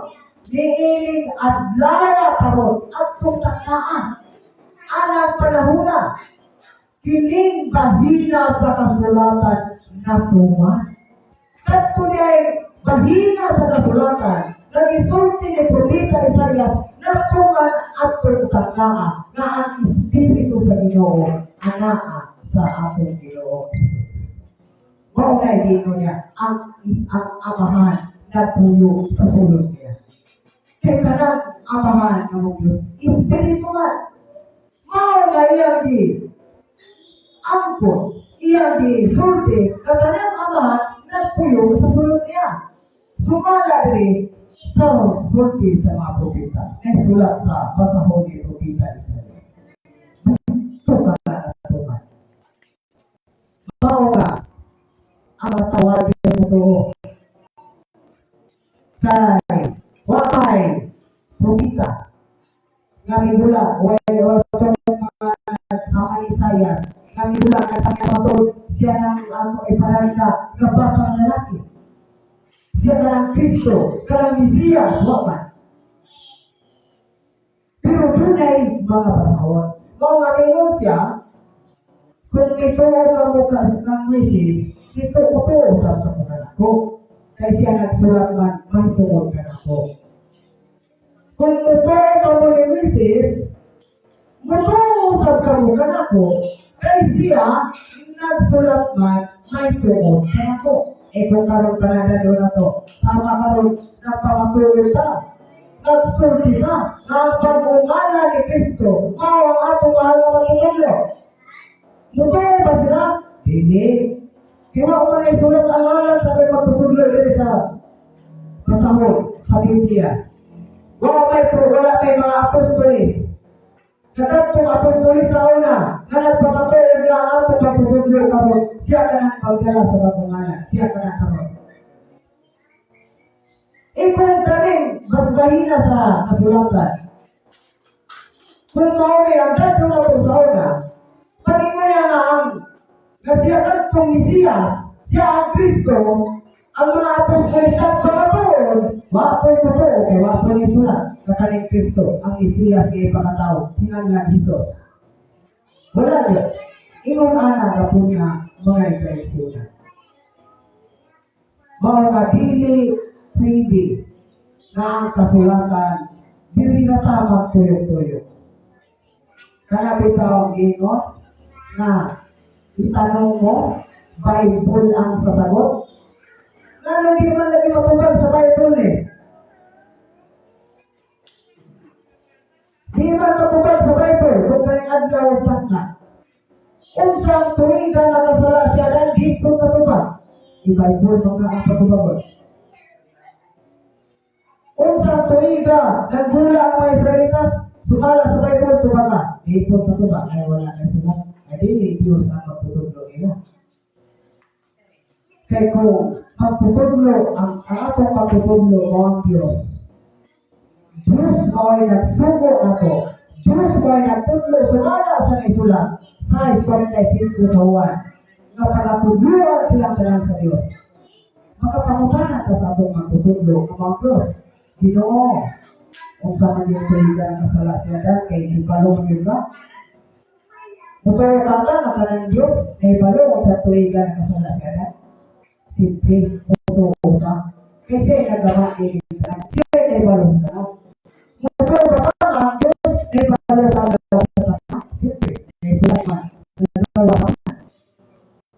"Niining adlaw karon atong taknaa anang panahona, kining bahina sa kasulatan natuman." Kadto niya bahina sa kasulatan nga gisulti ni Propeta Isaias natuman atong taknaa nga ang Espiritu sa Ginoo anaa sa atong Ginoo Hesus Kristo. Mao na giingon niya ang Amahan nagpuyo sa sulod niya. Kay kanang Amahan ng Diyos, Espiritu man. Mao na iyang gi angkon, iyang gisulti nga kanang Amahan nagpuyo sa sulod niya. Sumala diri sa sulti sa mga propeta, sulat sa basahon ni Propeta Isaias. Tuka na natuman. Mao nga, ang matawag mo to kay wakay propeta nga mibula way o mga sama Isaias nga mibula nga sa mga siya nang ato iparangka nga batang lalaki, siya kanang Kristo, kanang Mesiyas, wa man. Pero dunay mga basahon. Mao nga ningon siya, kung ituo ka mo ka ng Moises, ito utuo sa mo kanako. Kay siya nagsulat man, mahitungod kanako. Kung mutuo ka mo ni Moises, mutuo usab ka mo kanako, kay siya nagsulat man, mahitungod kanako. Eh kung karon panadalo na to, sama karon nagpamatuloy ta, nagsulti ta, nga ang pag-ungala ni Kristo, mao ang atong mahal na matutudlo. Mutuo ba sila? Dili. Kaya wa man isulat ang ngalan sa kay magtutudlo diri sa basahon sa Biblia. Wala may mga apostolis. Kadtong apostolis sa una, nga nagpapatuod nga ang atong pagtutudlo karon, siya ka nang pagdala sa bagong ngalan, siya ka na karon. Eh kung kaning mas mahina sa kasulatan, kung mao ni ang kadto na sa una, pag-ingon niya nga ang nga siya kadtong Mesiyas, siya ang Kristo, ang mga apostolis nagpamatuod, wa po'y totoo kay wa po'y nisulat na kaning Kristo, ang Mesiyas nga ipakatao, hinanglan Jesus. Wala yun. Ingon ana nga po nga mga ikaisunan. Mao nga dili pwede na ang kasulatan Dili na ta magtuyok-tuyok. Kana bitaw ang giingon na itanong mo, Bible ang sasagot. Ngano di man lagi matubag sa Bible eh? Di man matubag sa Bible kung kanyang adlaw takna. Unsa ang tuig ka nakasala si Adan, di ko katubag. I-Bible man ka ang patubagon. Unsa ang tuiga naggula ang mga Israelitas, sumala sa Bible, tubag ka. Di ko katubag. Ay wala na sila. Ay dili Diyos ang magtutudlo nila. Kay kung magtutudlo, ang atong pagtutudlo mo ang Diyos. Diyos mao'y nagsugo ato. Diyos mao'y nagtudlo sumala sa isulat 6:45 sa Juan nga pangatudloan silang tanan sa Diyos. Makapangutana ta sa atong magtutudlo ang mga Diyos. Ginoo, unsa man yung tuigan nga sala siya dan kay ibalo man yun ka? Mutuo ka ta nga kanang Diyos na ibalo sa tuigan nga sala siya dan? Simple, mutuo ka. Kasi nagawa ni tanan. Siya naibalo ka. Mutuo ka ta nga ang Diyos na ibalo sa adlaw sa tanan? Simple, naisulat man. Nagawa man.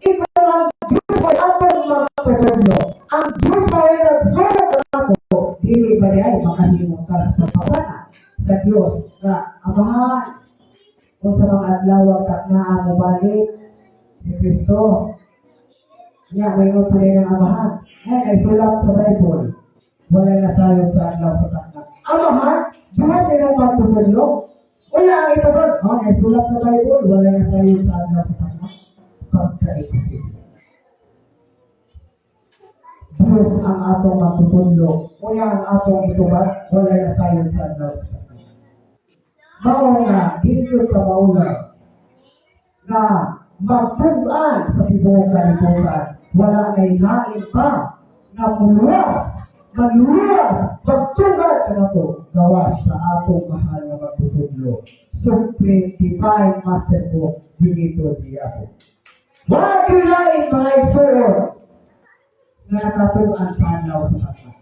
Ikaw ang Diyos ay atong magtutudlo. Ang Diyos ay nagsugo ato. Dili ba di ay makahimo ka sa pagpapana sa Diyos nga Amahan o sa mga adlaw ang taknaa mo balik si Kristo. Niya, may tuloy ng Amahan. Ay, naisulat sa Bible. Wala nasayod sa adlaw sa takna. Amahan, Diyos imong magtutudlo. Wala ang itubag. Oh, naisulat sa Bible, wala nasayod sa adlaw sa takna. Pagka-imposible. Diyos ang atong magtutudlo. Wala ang atong itubag, wala nasayod sa adlaw sa takna. Mao nga, dili ka maulaw na magtug-an sa tibuok kalibutan. Wala nay lain pa na muluwas, magluwas, magtugad ka na to, gawas sa atong mahal nga magtutudlo. Supreme Divine Master po, Benito Siapo. Wala gyud lain, mga igsuon, nga nakatug-an sa adlaw sa takna.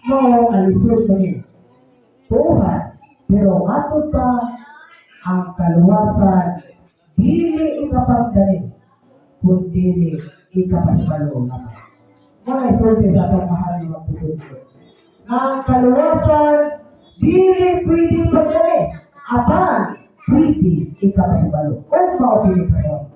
Mao nga lisod kani. Tuhan, pero matod ta ang kaluwasan dili ikapagdali kun dili ikapahibalo lamang. Mga isulti sa atong mahal na magtutudlo. Nga ang kaluwasan dili pwede pagdali apan pwede ikapahibalo. Kung mao kini karon.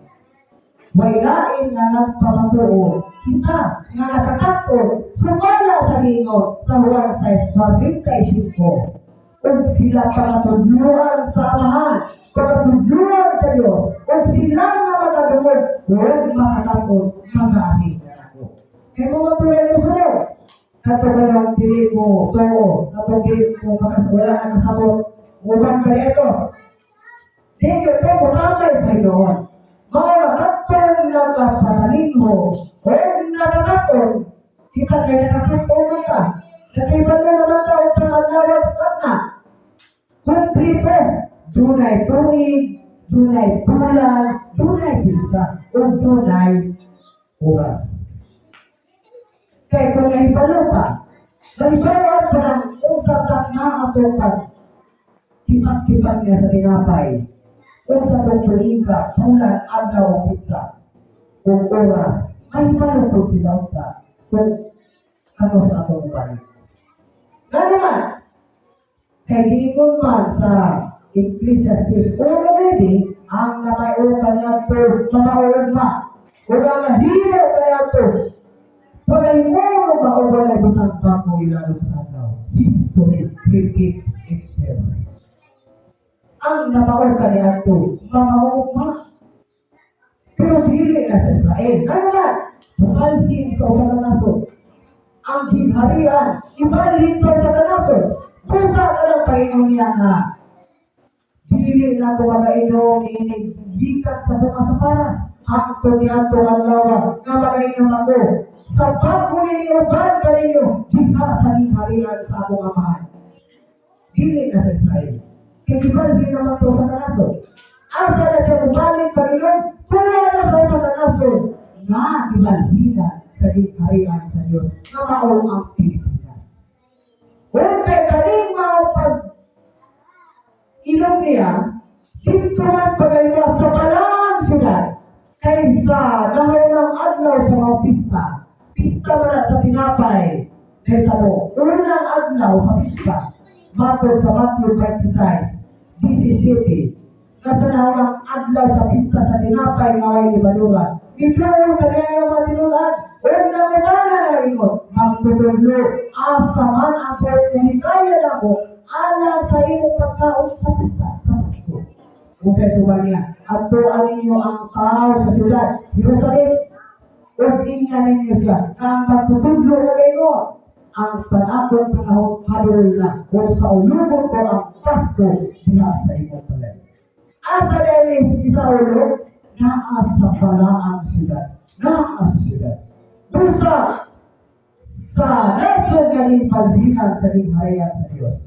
May lain nga nagpamatuo kita nga nakakatol sumala sa Ginoo sa Juan 6:45 ug sila pangatudluan sa Amahan, pangatudluan sa Dios, ug sila nga makadungog ug makakatol magahi na ako. Kay mo matuloy mo sunod. Kato ka lang dili mo tuo, kato dili mo wala na kasabot, uban ka dito. Di ko ito mutamay, Panginoon. Mga nakatong nagkapatalinho o nakakatong, kita kay nakakatong man ta. Nakibalo naman ta sa adlaw sa takna. Kumplito, dunay tuig, dunay bulan, dunay pizza, ug dunay oras. Kay kung nahibalo ka, nahibalo pa ng unsa takna ato pag tipak-tipak niya sa tinapay, unsa tong tuiga, bulan, adlaw, pizza, ug oras, mahibalo po sila unta kung ano sa atong balik. Nga naman, kay giingon man sa Ecclesiastes 1:9, ang namayo kaniadto mamaugma, ug ang nahimo kaniadto pagahimo ka og walay butang bag-o ilalom sa adlaw. History repeats itself. Ang namaol kaniadto mamaugma. Pero dili na sa Israel. Ano man? Bukalhin sa usa ka nasod. Ang gingharian, ibalhin sa usa ka nasod. Busa ka lang Panginoon niya nga dili na ko magainom inig gikan sa bunga sa paras. Hangtod niadto adlaw nga magainom ako sa bag-o ninyo uban kaninyo diha sa gingharian sa akong Amahan. Dili na sa Israel. Kay gibalhin naman sa usa ka nasod. Asa na siya mubalik, Panginoon? Wala na sa usa ka nasod nga gibalhina sa gingharian sa Dios nga mao ang Pilipinas. Kung kay kaning mao pag Ilong niya, didto man pagaywa sa balaang syudad, kaysa nahaunang adlaw sa mga pista, pista man na sa tinapay, nahitabo, unang adlaw sa pista, matod sa Matthew 26:17, nga sa nahaunang adlaw sa pista sa tinapay nga way lebadura, miduol kaniya mga tinuod, ug nangutana na ingon, "Magtutudlo, asa man ang pagkahikaya nako alang sa imong pagkaon sa pista sa Pasko?" Unsay tubag niya? "Adtoa ninyo ang tao sa siyudad, Jerusalem, ug ingna ninyo siya, nga ang magtutudlo nagaingon, ang panakong panahon padulong na, ug saulugon ko ang Pasko diha sa imong balay." Asa dahil isaulog? Naa sa balaang siyudad. Naa sa siyudad. Busa sa nasod nga balhinan sa gingharian sa Dios.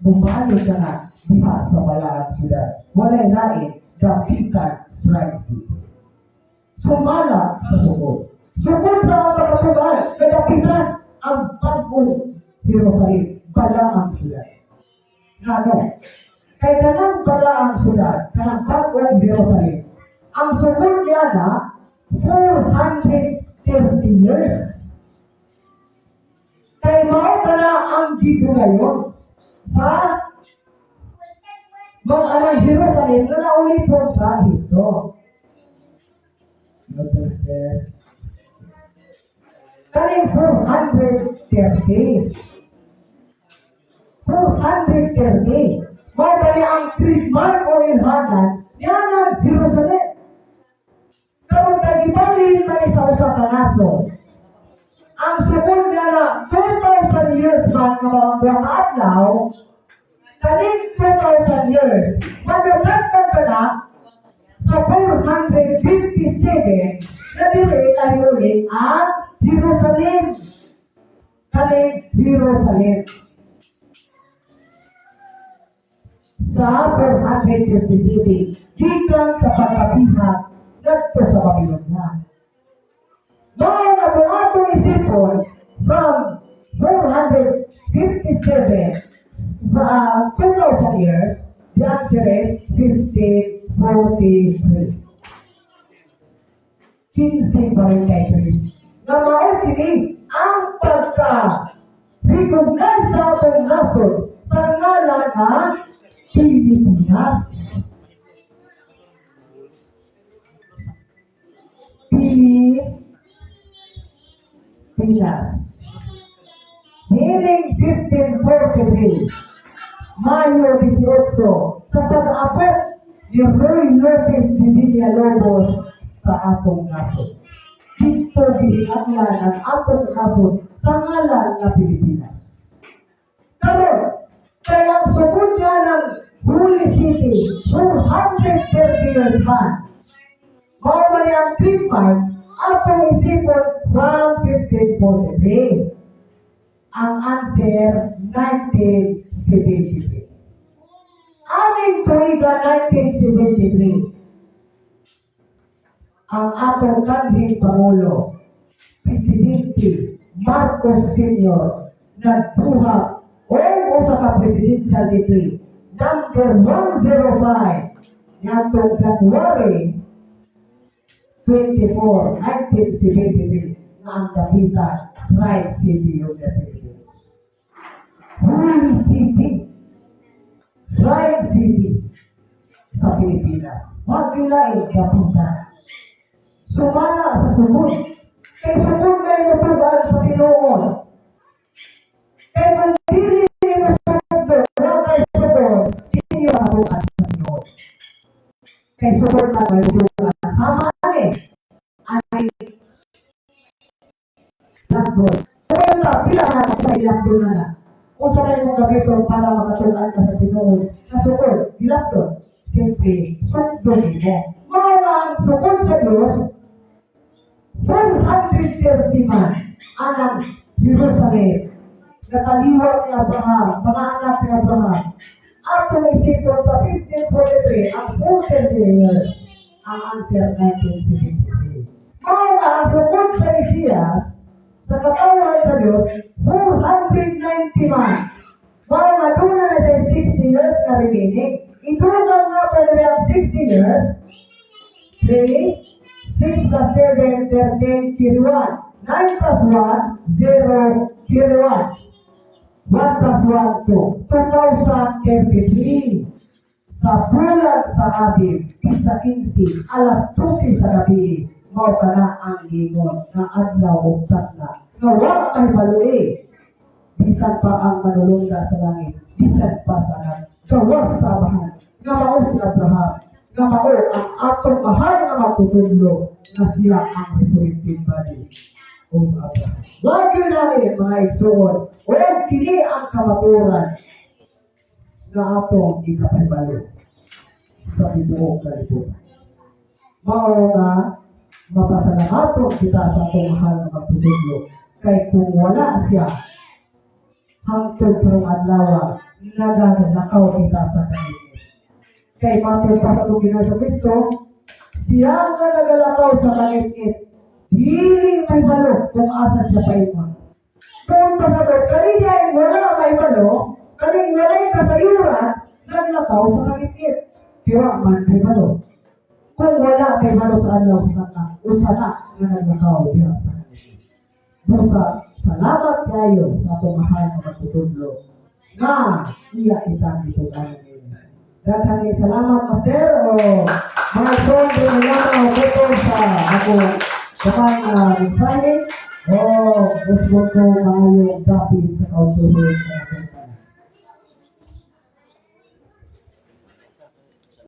Bumalik ka na diha sa balaang siyudad. Walay lain, Dapitan, Shrine City. Sumala sa sukod. Sukod na ang pagkatugan, kadapitan ang bagong Jerusalem, balaang siyudad. Ngano? Kay kanang balaang siyudad, kanang bagong Jerusalem, ang sukod niya na 430 years. Kay mao kana ang gidugayon sa mga anang Jerusalem na naulipon sa Ehipto. Notice there. Kaning 430. 430. Mao kani ang trademark o ilhanan niya ng Jerusalem. Karon kay gibalhin man sa usa ka nasod, ang sukod niya na 2,000 years man nga mga duha ka adlaw, kaning 2,000 years, manugatag ka na sa 457 na diri nahiuli ang Jerusalem. Kaning Jerusalem. Sa 457, gikan sa pagkabihag ngadto sa Babylonia. Mao nga kung atong isipon from 457, 2,000 years, the answer is 1543. 1543. Na mao kini ang pagka recognize sa atong nasod sa ngalan nga Pilipinas. Pilipinas. Meaning 1543, Mayo 18, sa pag-abot ni Ruy Lopez de Villalobos sa atong nasod. Didto gihinatnan ang atong nasod sa ngalan nga Pilipinas. Karon, kaya ang sugod niya ng Holy City, 230 years man. Mao man ang trademark, atong isipon from 1543. Ang answer, 1973. Aning tuiga 1973, ang atong kanhing Pangulo, Presidente Marcos Sr., nagbuhat o usa ka presidential decree number 105 ngadtong January 24, 1973 nga ang Dapitan, Shrine City of the Philippines. Holy City, Shrine City sa Pilipinas. Wa lain, Dapitan. Sumala sa sugod. Kay sugod na imong sa tinuod. Kay kung dili mo sugod, wala kay sugod, di niyo matugan sa tinuod. Kay sugod na may tugan. Sama ani, ay blackboard. Kung pila na ka sa ilapdon na na. Kung sa kayo mong gamiton para makatugan ka sa tinuod, na sugod, ilapdon. Siyempre, sundon mo. Mao nga ang sugod sa Diyos, 430 man anang Jerusalem na kaliwat ni Abraham, mga anak ni Abraham. Atong isipon sa 1543, ang 430 years, ang answer 1973. Mao nga ang sugod sa Mesiyas, sa katawhan sa Diyos, 490 man. Mao nga duna na sa 60 years, nga remaining. Idugang nga pa ang 60 years, 3, 6 plus 7, 13, carry 1. 9 plus 1, 0, carry 1. 1 plus 1, 2. 2033. Sa bulan sa Abib, sa 15, alas 12 sa gabi, mao kana ang gingon nga adlaw ug takna nga wa mahibaloy bisan pa ang manulongga sa langit, bisan pa sa anak, gawas sa Amahan, nga mao si Abraham, nga mao ang atong mahal nga magtutudlo, nga siya ang resurrected body of Abraham. Wa gyud nami, mga igsoon, ug kini ang kamatuoran nga atong ikapahibalo sa tibuok kalibutan. Mao nga mapasalamaton kita sa atong mahal nga magtutudlo kay kung wala siya, hangtod karong adlaw nagagalakaw kita sa kaingit. Kay matod pa sa atong Ginoo Kristo, siya nga nagalakaw sa kaingit, dili mahibalo kung asa siya paingon. Kung pasabot, kani ay wala mahibalo, kaning walay kasayuran, naglakaw sa kaingit. Kaya man mahibalo. Kung wala kahibalo sa adlaw sa takna, usa na nga naglakaw diha sa kaingit. Busa, salamat kayo sa atong mahal na magtutudlo nga iya kita gituganan ngayon. Daghang salamat, Master, o mga igsoon, di mo putol sa ako kamay na mensahe o gusto ko maayong dapit sa kauturan.